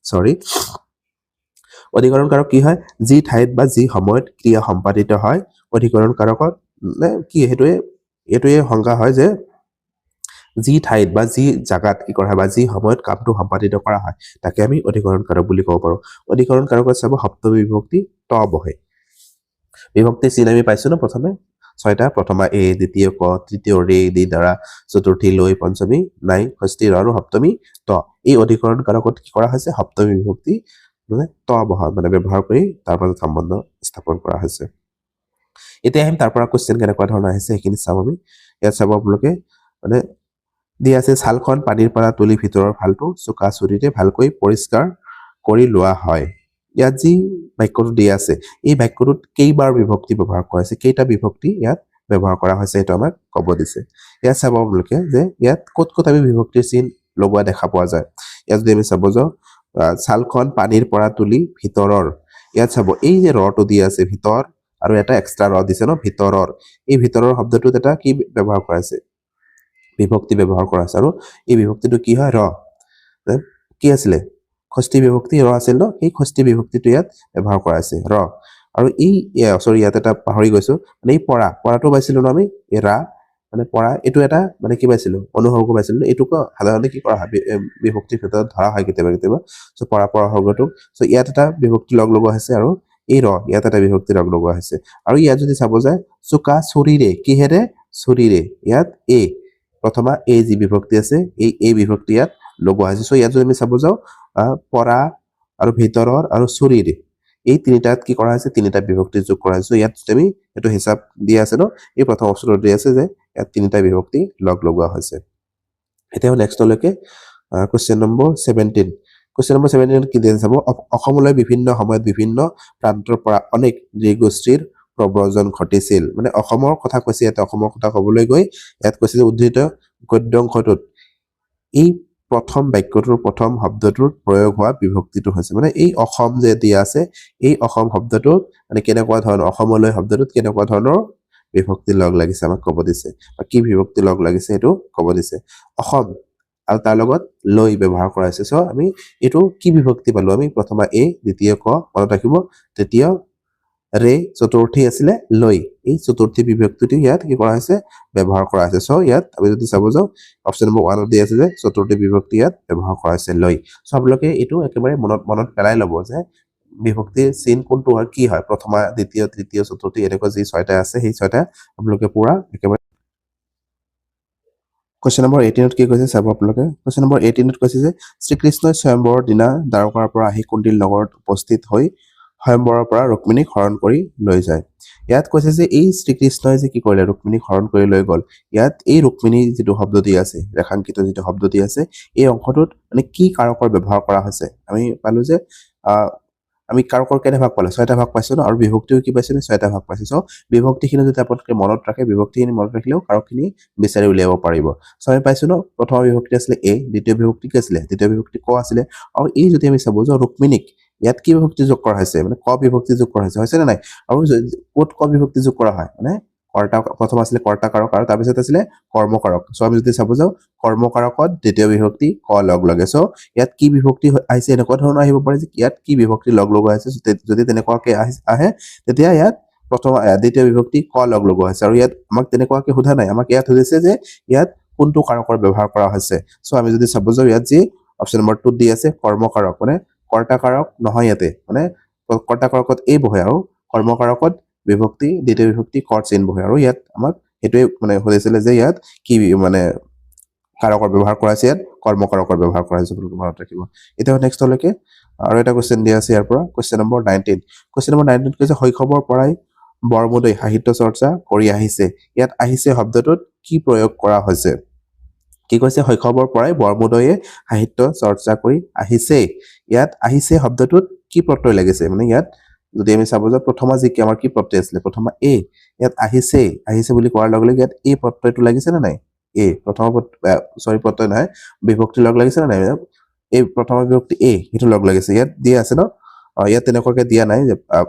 চৰি, অধিকৰণ কাৰক কি হয়? যি ঠাইত বা যি সময়ত ক্ৰিয়া সম্পাদিত হয় অধিকৰণ কাৰকত নে কি সেইটোৱে এইটোৱে সংজ্ঞা হয় যে যি ঠাইত বা যি জাগাত কি কৰা হয় বা যি সময়ত কামটো সম্পাদিত কৰা হয় তাকে আমি অধিকৰণ কাৰক বুলি ক'ব পাৰোঁ। অধিকৰণ কাৰকত চাব সপ্তমী বিভক্তি ত বহে। বিভক্তি চিন আমি পাইছো ন প্ৰথমে ছয়টা, প্ৰথমা এ, দ্বিতীয় ক, তৃতীয় ৰে দি দ্বাৰা, চতুৰ্থী লৈ, পঞ্চমী নাই, ষষ্ঠী ৰ আৰু সপ্তমী ত। এই অধিকৰণ কাৰকত কি কৰা হৈছে? সপ্তমী বিভক্তি মানে ত বহা মানে ব্যৱহাৰ কৰি তাৰ মাজত সম্বন্ধ স্থাপন কৰা হৈছে। এতিয়া আহিম তাৰ পৰা কুৱেশ্যন কেনেকুৱা ধৰণৰ আহিছে সেইখিনি চাম আমি। ইয়াত চাব আপোনালোকে মানে দিয়া আছে ছালখন পানীৰ পৰা তুলি ভিতৰৰ ফালটো চোকা চুৰিৰে ভালকৈ পৰিষ্কাৰ কৰি লোৱা হয়। ইয়াত যি বাক্যটো দিয়া আছে এই বাক্যটোত কেইবাৰ বিভক্তি ব্যৱহাৰ কৰা হৈছে, কেইটা বিভক্তি ইয়াত ব্যৱহাৰ কৰা হৈছে সেইটো আমাক ক'ব দিছে। ইয়াত চাব আপোনালোকে যে ইয়াত ক'ত ক'ত আমি বিভক্তিৰ চিন লগোৱা দেখা পোৱা যায়। ইয়াত যদি আমি চাব যাওঁ, ছালখন পানীৰ পৰা তুলি ভিতৰৰ, ইয়াত চাব এই যে ৰটো দি আছে ভিতৰ আৰু এটা এক্সট্ৰা ৰ দিছে ন ভিতৰৰ, এই ভিতৰৰ শব্দটোত এটা কি ব্যৱহাৰ কৰা হৈছে? বিভক্তি ব্যৱহাৰ কৰা হৈছে। আৰু এই বিভক্তিটো কি হয়? ৰ। কি আছিলে? ষষ্ঠী বিভক্তি ৰ আছিল ন, সেই ষষ্ঠী বিভক্তিটো ইয়াত ব্যৱহাৰ কৰা হৈছে ৰ। আৰু এই চৰি ইয়াত এটা পাহৰি গৈছো, মানে এই পৰা, পৰাটো পাইছিলো ন আমি, এই ৰা মানে পৰা, এইটো এটা মানে কি পাইছিলো? অনুসৰ্গ পাইছিলো ন, এইটোকো সাধাৰণতে কি কৰা হয়? বিভক্তিৰ ভিতৰত ধৰা হয় কেতিয়াবা কেতিয়াবা। চ' পৰা পৰা সৰ্গটোক, চ' ইয়াত এটা বিভক্তি লগ লগোৱা হৈছে আৰু এই ৰ ইয়াত এটা বিভক্তি লগ লগোৱা হৈছে। আৰু ইয়াত যদি চাব যায় চোকা চুৰিৰে, কিহেৰে? চুৰিৰে। ইয়াত এ প্ৰথমা এই যি বিভক্তি আছে এই বিভক্তি ইয়াত লগোৱা হৈছে। চ' ইয়াত যদি আমি চাব যাওঁ, পৰা আৰু ভিতৰৰ আৰু চুৰিৰ এই তিনিটাত কি কৰা হৈছে? তিনিটা বিভক্তি যোগ কৰা হৈছে। ইয়াত যদি আমি এইটো হিচাপ দিয়া আছে ন, এই প্ৰথম অপশ্যনত দিয়া আছে যে ইয়াত তিনিটা বিভক্তি লগ লগোৱা হৈছে। এতিয়া নেক্সটলৈকে কুৱেশ্যন নম্বৰ 17। কুৱেশ্যন নম্বৰ 17ত কি দিয়া চাব, অসমলৈ বিভিন্ন সময়ত বিভিন্ন প্ৰান্তৰ পৰা অনেক নৃগোষ্ঠীৰ প্ৰব্ৰজন ঘটিছিল। মানে অসমৰ কথা কৈছে, ইয়াতে অসমৰ কথা ক'বলৈ গৈ ইয়াত কৈছে যে উদ্ধৃত গদ্যাংশটোত এই প্ৰথম বাক্যটোৰ প্ৰথম শব্দটোৰ প্ৰয়োগ হোৱা বিভক্তিটো হৈছে, মানে এই অসম যে দিয়া আছে এই অসম শব্দটোত মানে কেনেকুৱা ধৰণৰ, অসমলৈ শব্দটোত কেনেকুৱা ধৰণৰ বিভক্তি লগ লাগিছে আমাক ক'ব দিছে, বা কি বিভক্তি লগ লাগিছে সেইটো ক'ব দিছে। অসম আৰু তাৰ লগত লৈ ব্যৱহাৰ কৰা হৈছে। চ' আমি এইটো কি বিভক্তি পালো? আমি প্ৰথমা এ, দ্বিতীয় ক মনত ৰাখিব, তৃতীয় ৰে, চতুৰ্থী আছিলে লৈ। এই চতুৰ্থী বিভক্তিটো ইয়াত কি কৰা হৈছে? ব্যৱহাৰ কৰা হৈছে। চ' ইয়াত আমি যদি চাব যাওঁ অপশ্যন নম্বৰ 1ত দি আছে যে চতুৰ্থী বিভক্তি ইয়াত ব্যৱহাৰ কৰা হৈছে লৈ। চ' আপোনালোকে এইটো একেবাৰে মনত পেলাই ল'ব যে বিভক্তিৰ চিন কোনটো হয়, কি হয়, প্ৰথমা, দ্বিতীয়, তৃতীয়, চতুৰ্থী এনেকুৱা যি ছয়টা আছে সেই ছয়টা আপোনালোকে পুৰা একেবাৰে। কুৱেশ্যন নম্বৰ 18ত কি কৈছে চাব আপোনালোকে। কুৱেশ্যন নম্বৰ 18ত কৈছে যে শ্ৰীকৃষ্ণই স্বয়ম্বৰৰ দিনা দ্বাৰকাৰ পৰা আহি কুণ্ডিল নগৰত উপস্থিত হৈ স্বয়ম্বৰৰ পৰা ৰুক্মিণীক হৰণ কৰি লৈ যায়। ইয়াত কৈছে যে এই শ্ৰীকৃষ্ণই যে কি কৰিলে, ৰুক্মিণীক হৰণ কৰি লৈ গ'ল। ইয়াত এই ৰুক্মিণী যিটো শব্দ দি আছে, ৰেখাংকিত যিটো শব্দ দি আছে, এই অংশটোত মানে কি কাৰকৰ ব্যৱহাৰ কৰা হৈছে? আমি পালো যে আমি কাৰকৰ কেইটা ভাগ পালো? ছয়টা ভাগ পাইছো ন, আৰু বিভক্তিও কি পাইছো? ছয়টা ভাগ পাইছো। চ' বিভক্তিখিনি যদি আপোনালোকে মনত ৰাখে, বিভক্তিখিনি মনত ৰাখিলেও কাৰকখিনি বিচাৰি উলিয়াব পাৰিব। চ' আমি পাইছো ন, প্ৰথম বিভক্তি আছিলে এ, দ্বিতীয় বিভক্তি কি আছিলে? দ্বিতীয় বিভক্তি ক আছিলে। আৰু এই যদি আমি চাব যাওঁ ৰুক্মিণীক ইয়াত কি বিভক্তি যোগ কৰা হৈছে? মানে ক বিভক্তি যোগ কৰা হৈছে, হৈছে নে নাই? আৰু ক'ত ক বিভক্তি যোগ কৰা হয়? মানে কৰ্তা প্ৰথম আছিলে কৰ্তা কাৰক আৰু তাৰপিছত আছিলে কৰ্মকাৰক। চ' আমি যদি চাব যাওঁ কৰ্মকাৰকত দ্বিতীয় বিভক্তি ক লগ লাগে। চ' ইয়াত কি বিভক্তি আহিছে? এনেকুৱা ধৰণৰ আহিব পাৰে যে ইয়াত কি বিভক্তি লগ লগোৱা হৈছে। যদি তেনেকুৱাকে আহে তেতিয়া ইয়াত প্ৰথম দ্বিতীয় বিভক্তি ক লগ লগোৱা হৈছে। আৰু ইয়াত আমাক তেনেকুৱাকে সোধা নাই, আমাক ইয়াত সুধিছে যে ইয়াত কোনটো কাৰকৰ ব্যৱহাৰ কৰা হৈছে। চ' আমি যদি চাব যাওঁ ইয়াত যি অপশ্যন নম্বৰ 2ত দি আছে কৰ্মকাৰক, মানে কৰ্তাকাৰক নহয় ইয়াতে, মানে কৰ্তাকাৰকত এই বহে আৰু কৰ্মকাৰকত বিভক্তি দ্বিতীয় বিভক্তি কৰ চিন বহে। আৰু ইয়াত আমাক সেইটোৱে মানে সুধিছিলে যে ইয়াত কি মানে কাৰকৰ ব্যৱহাৰ কৰা হৈছে, ইয়াত কৰ্মকাৰকৰ ব্যৱহাৰ কৰা হৈছে, আপোনালোকে মনত ৰাখিব। এতিয়া নেক্সটলৈকে আৰু এটা কুৱেশ্যন দিয়া আছে ইয়াৰ পৰা, কুৱেশ্যন নম্বৰ 19। কুৱেশ্যন নম্বৰ 19 কৈছে শৈশৱৰ পৰাই বৰমুদৈ সাহিত্য চৰ্চা কৰি আহিছে। ইয়াত আহিছে শব্দটোত কি প্ৰয়োগ কৰা হৈছে? কি কৈছে? শৈশৱৰ পৰাই বৰমুদৈয়ে সাহিত্য চৰ্চা কৰি আহিছে। ইয়াত আহিছে শব্দটোত কি প্ৰত্যয় লাগিছে? মানে ইয়াত যদি আমি চাব যাওঁ প্ৰথমা যি আমাৰ কি প্ৰত্যয় আছিলে? প্ৰথমা এ। ইয়াত আহিছে, আহিছে বুলি কোৱাৰ লগে লগে ইয়াত এই প্ৰত্যয়টো লাগিছে নে নাই? এ প্ৰথম চৰি প্ৰত্যয় নহয়, বিভক্তি লগ লাগিছে নে নাই? এই প্ৰথম বিভক্তি এ সেইটো লগ লাগিছে। ইয়াত দিয়া আছে ন, ইয়াত তেনেকুৱাকে দিয়া নাই যে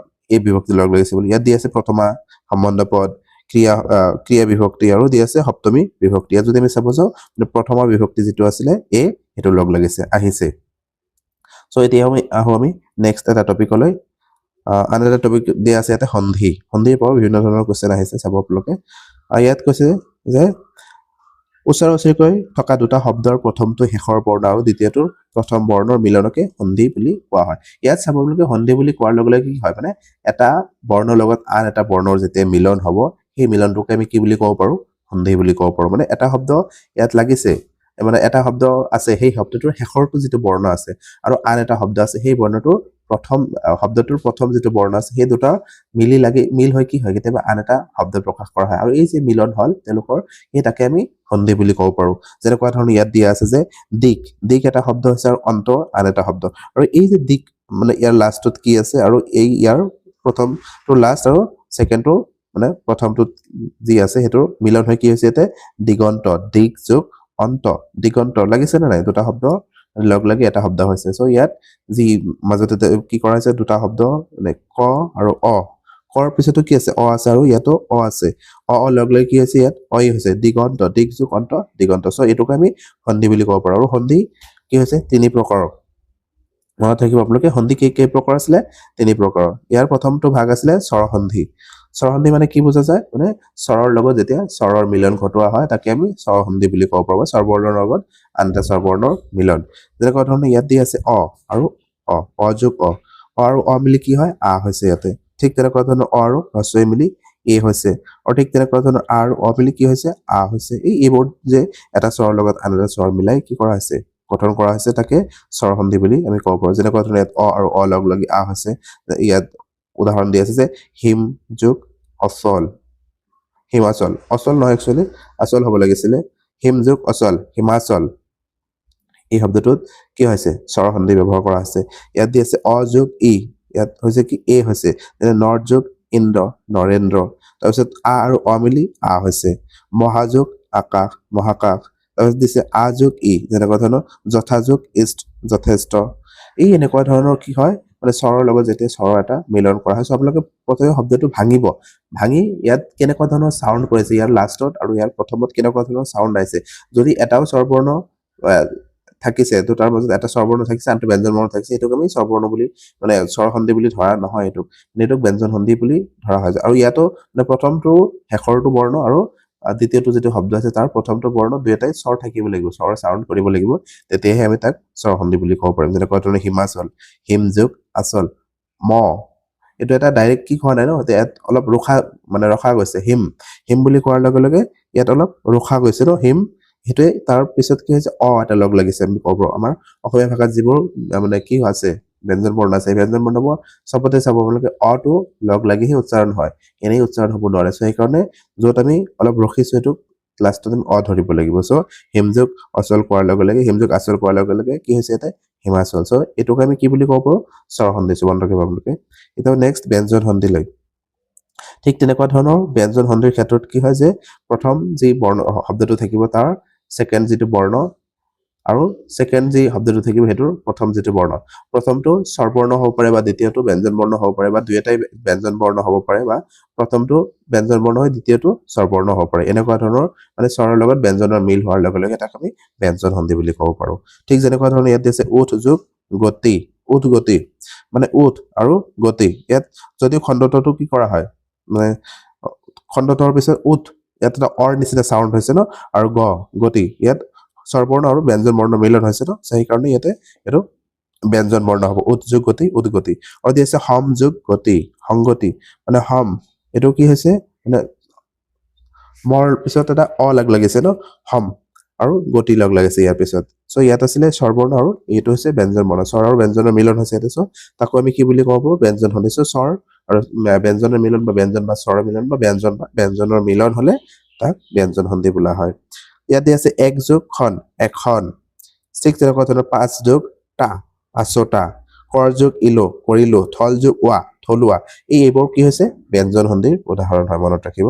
এই বিভক্তি লগ লাগিছে বুলি। ইয়াত দিয়া আছে প্ৰথমা সম্বন্ধ পদ, ক্ৰিয়া ক্ৰিয়া বিভক্তি আৰু দিয়া আছে সপ্তমী বিভক্তি। ইয়াত যদি আমি চাব যাওঁ প্ৰথমা বিভক্তি যিটো আছিলে এ সেইটো লগ লাগিছে, আহিছে। চ' এতিয়া আমি আহোঁ আমি নেক্সট এটা টপিকলৈ। আন এটা টপিক দিয়া আছে ইয়াতে সন্ধি। সন্ধিৰ পৰাও বিভিন্ন ধৰণৰ কুৱেশ্যন আহিছে, চাব আপোনালোকে। ইয়াত কৈছে যে ওচৰা ওচৰিকৈ থকা দুটা শব্দৰ প্ৰথমটো শেষৰ বৰ্ণ আৰু দ্বিতীয়টোৰ প্ৰথম বৰ্ণৰ মিলনকে সন্ধি বুলি কোৱা হয়। ইয়াত চাব আপোনালোকে, সন্ধি বুলি কোৱাৰ লগে লগে কি হয়, মানে এটা বৰ্ণৰ লগত আন এটা বৰ্ণৰ যেতিয়া মিলন হ'ব, সেই মিলনটোকে আমি কি বুলি ক'ব পাৰোঁ? সন্ধি বুলি ক'ব পাৰোঁ। মানে এটা শব্দ ইয়াত লাগিছে, মানে এটা শব্দ আছে, সেই শব্দটোৰ শেষৰটো যিটো বৰ্ণ আছে আৰু আন এটা শব্দ আছে, সেই বৰ্ণটোৰ প্ৰথম শব্দটোৰ প্ৰথম যিটো বৰ্ণ আছে, সেই দুটা মিলি লাগি মিল হৈ কি হয়, কেতিয়াবা আন এটা শব্দ প্ৰকাশ কৰা হয়। আৰু এই যে মিলন হ'ল তেওঁলোকৰ, সেই তাকে আমি সন্ধি বুলি ক'ব পাৰোঁ। যেনেকুৱা ধৰণৰ ইয়াত দিয়া আছে যে দিক, দিক এটা শব্দ হৈছে আৰু অন্ত আন এটা শব্দ। আৰু এই যে দিক, মানে ইয়াৰ লাষ্টত কি আছে আৰু এই ইয়াৰ প্ৰথমটো লাষ্ট আৰু ছেকেণ্ডটো মানে প্ৰথমটোত যি আছে, সেইটোৰ মিলন হৈ কি হৈছে ইয়াতে? দিগন্ত। দিক যোগ অন্ত, দিগন্ত। লাগিছে নে নাই? দুটা শব্দ লগ লাগি এটা শব্দ হৈছে। চ' ইয়াত যি মাজতে কি কৰা হৈছে, দুটা শব্দ, মানে ক আৰু অ। কৰ পিছতো কি আছে? অ আছে আৰু ইয়াতো অ আছে। অ অ লগ লাগি কি হৈছে ইয়াত? অ হৈছে। দিগন্ত, দিগ যোগ অন্ত, দিগন্ত। চ' এইটোকে আমি সন্ধি বুলি ক'ব পাৰোঁ। আৰু সন্ধি কি হৈছে? তিনি প্ৰকাৰৰ। মনত থাকিব আপোনালোকে, সন্ধি কেই কেই প্ৰকাৰ আছিলে? তিনি প্ৰকাৰৰ। ইয়াৰ প্ৰথমটো ভাগ আছিলে স্বৰ সন্ধি। স্বৰসন্ধি মানে কি বুজা যায়? মানে স্বৰৰ লগত যেতিয়া স্বৰৰ মিলন ঘটোৱা হয়, তাকে আমি স্বৰসন্ধি বুলি ক'ব পাৰোঁ। স্বৰবৰ্ণৰ লগত আন এটা স্বৰবৰ্ণৰ মিলন। যেনেকুৱা ধৰণৰ ইয়াত দি আছে অ আৰু অ, অ যোগ অ, অ আৰু অ মিলি কি হয়? আ হৈছে ইয়াতে। ঠিক তেনেকুৱা ধৰণৰ অ আৰু হ্ৰস্ব ই মিলি এ হৈছে। আৰু ঠিক তেনেকুৱা ধৰণৰ আ আৰু অ মিলি কি হৈছে? আ হৈছে। এইবোৰ যে এটা স্বৰৰ লগত আন এটা স্বৰ মিলাই কি কৰা হৈছে, গঠন কৰা হৈছে, তাকে স্বৰ সন্ধি বুলি আমি ক'ব পাৰোঁ। যেনেকুৱা ধৰণৰ ইয়াত অ আৰু অ লগ লাগি আ হৈছে। ইয়াত উদাহৰণ দি আছে যে হিম যোগ অচল, হিমাচল। অচল নহয়, একচুৱেলি আচল হ'ব লাগিছিলে। হিম যোগ অচল, হিমাচল। এই শব্দটোত কি হৈছে? স্বৰ সন্ধি ব্যৱহাৰ কৰা হৈছে। ইয়াত দি আছে অ যোগ ই, ইয়াত হৈছে কি? এ হৈছে। যেনে নৰ যোগ ইন্দ্ৰ, নৰেন্দ্ৰ। তাৰপিছত আ আৰু অ মিলি আ হৈছে। মহাযোগ আকাশ, মহাকাশ। তাৰপিছত দিছে আ যোগ ই, যেনেকুৱা ধৰণৰ যথাযোগ ইষ্ট, যথেষ্ট। এই এনেকুৱা ধৰণৰ কি হয়, মানে স্বৰৰ লগত যেতিয়া স্বৰৰ এটা মিলন কৰা হয়। চ' আপোনালোকে প্ৰথমে শব্দটো ভাঙিব, ভাঙি ইয়াত কেনেকুৱা ধৰণৰ চাউণ্ড কৰিছে, ইয়াৰ লাষ্টত আৰু ইয়াৰ প্ৰথমত কেনেকুৱা ধৰণৰ চাউণ্ড আহিছে। যদি এটাও স্বৰবৰ্ণ থাকিছে, দুটাৰ মাজত এটা স্বৰবৰ্ণ থাকিছে, আনটো ব্যঞ্জন বৰ্ণ থাকিছে, সেইটোক আমি স্বৰবৰ্ণ বুলি, মানে স্বৰ সন্ধি বুলি ধৰা নহয় এইটোক, মানে এইটোক ব্যঞ্জন সন্ধি বুলি ধৰা হয়। আৰু ইয়াতো মানে প্ৰথমটো শেষৰটো বৰ্ণ আৰু দ্বিতীয়টো যিটো শব্দ আছে তাৰ প্ৰথমটো বৰ্ণ, দুয়োটাই স্বৰ থাকিব লাগিব, স্বৰ চাউণ্ড কৰিব লাগিব, তেতিয়াহে আমি তাক স্বৰ সন্ধি বুলি ক'ব পাৰিম। যেনেকুৱা ধৰণৰ হিমাচল, হিম যোগ আচল, ম, এইটো এটা ডাইৰেক্ট কি কোৱা নাই ন, ইয়াত অলপ ৰখা, মানে ৰখা গৈছে। হিম, হিম বুলি কোৱাৰ লগে লগে ইয়াত অলপ ৰখা গৈছে ন, হিম। সেইটোৱে তাৰ পিছত কি হৈছে? অ এটা লগ লাগিছে। আমি ক'ব পাৰোঁ আমাৰ অসমীয়া ভাষাত যিবোৰ মানে কি আছে, ব্যঞ্জন বৰ্ণ আছে, সেই ব্যঞ্জন বৰ্ণবোৰ চবতে চাব আপোনালোকে অটো লগ লাগিহে উচ্চাৰণ হয়, এনেই উচ্চাৰণ হ'ব নোৱাৰে। চ' সেইকাৰণে য'ত আমি অলপ ৰখিছোঁ, সেইটোক লাষ্টত আমি অ ধৰিব লাগিব। চ' হিমযোগ অচল কোৱাৰ লগে লগে, হিমযোগ আচল কোৱাৰ লগে লগে কি হৈছে ইয়াতে? হিমাচল। চ' এইটোক আমি কি বুলি ক'ব পাৰোঁ? স্বৰ সন্ধি। মনত ৰাখিব আপোনালোকে। এতিয়া নেক্সট ব্যঞ্জন সন্ধিলৈ। ঠিক তেনেকুৱা ধৰণৰ ব্যঞ্জন সন্ধিৰ ক্ষেত্ৰত কি হয় যে প্ৰথম যি বৰ্ণ শব্দটো থাকিব তাৰ ছেকেণ্ড যিটো বৰ্ণ আৰু ছেকেণ্ড যি শব্দটো থাকিব সেইটোৰ প্ৰথম যিটো বৰ্ণ, প্ৰথমটো স্বৰবৰ্ণ হ'ব পাৰে বা দ্বিতীয়টো ব্যঞ্জন বৰ্ণ হ'ব পাৰে বা দুয়োটাই ব্যঞ্জন বৰ্ণ হ'ব পাৰে বা প্ৰথমটো ব্যঞ্জন বৰ্ণ হয়, দ্বিতীয়টো স্বৰবৰ্ণ হ'ব পাৰে। এনেকুৱা ধৰণৰ মানে স্বৰৰ লগত ব্যঞ্জনৰ মিল হোৱাৰ লগে লগে তাক আমি ব্যঞ্জন সন্ধি বুলি ক'ব পাৰোঁ। ঠিক যেনেকুৱা ধৰণৰ ইয়াত দিছে উঠ যোগ গতি, উঠ গতি, মানে উঠ আৰু গতি। ইয়াত যদিও খণ্ডটো কি কৰা হয়, মানে খণ্ডটোৰ পিছত উঠ, ইয়াত এটা অৰ নিচিনা চাউণ্ড হৈছে ন, আৰু গ গতি, ইয়াত স্বৰবৰ্ণ আৰু ব্যঞ্জন বৰ্ণ মিলন হৈছে ন, সেইকাৰণে ইয়াতে এইটো ব্যঞ্জন বৰ্ণ হ'ব। উঠ যোগ গতি, উঠ গতি। আৰু দি আছে সম যোগ গতি, সংগতি, মানে সম, এইটো কি হৈছে, মানে মৰ পিছত এটা অ লগ লাগিছে ন, সম আৰু গতি লগ লাগিছে ইয়াৰ পিছত। চ' ইয়াত আছিলে স্বৰবৰ্ণ আৰু এইটো হৈছে ব্যঞ্জন বৰ্ণ। স্বৰ আৰু ব্যঞ্জনৰ মিলন হৈছে ইয়াতে। চ' তাকো আমি কি বুলি ক'ব পাৰোঁ? ব্যঞ্জন সন্ধি। চ' স্বৰ আৰু ব্যঞ্জনৰ মিলন বা ব্যঞ্জন বা স্বৰৰ মিলন বা ব্যঞ্জন বা ব্যঞ্জনৰ মিলন হ'লে তাক ব্যঞ্জন সন্ধি বোলা হয়। ইয়াত দিয়া আছে এক যোগ খন, এখন। ঠিক তেনেকুৱা ধৰণৰ পাঁচ যোগ টা, পাঁচটা। কৰ যোগ ইলো, কৰিলো। থল যোগ ৱা, থলুৱা। এইবোৰ কি হৈছে? ব্যঞ্জন সন্ধিৰ উদাহৰণ হয়, মনত ৰাখিব।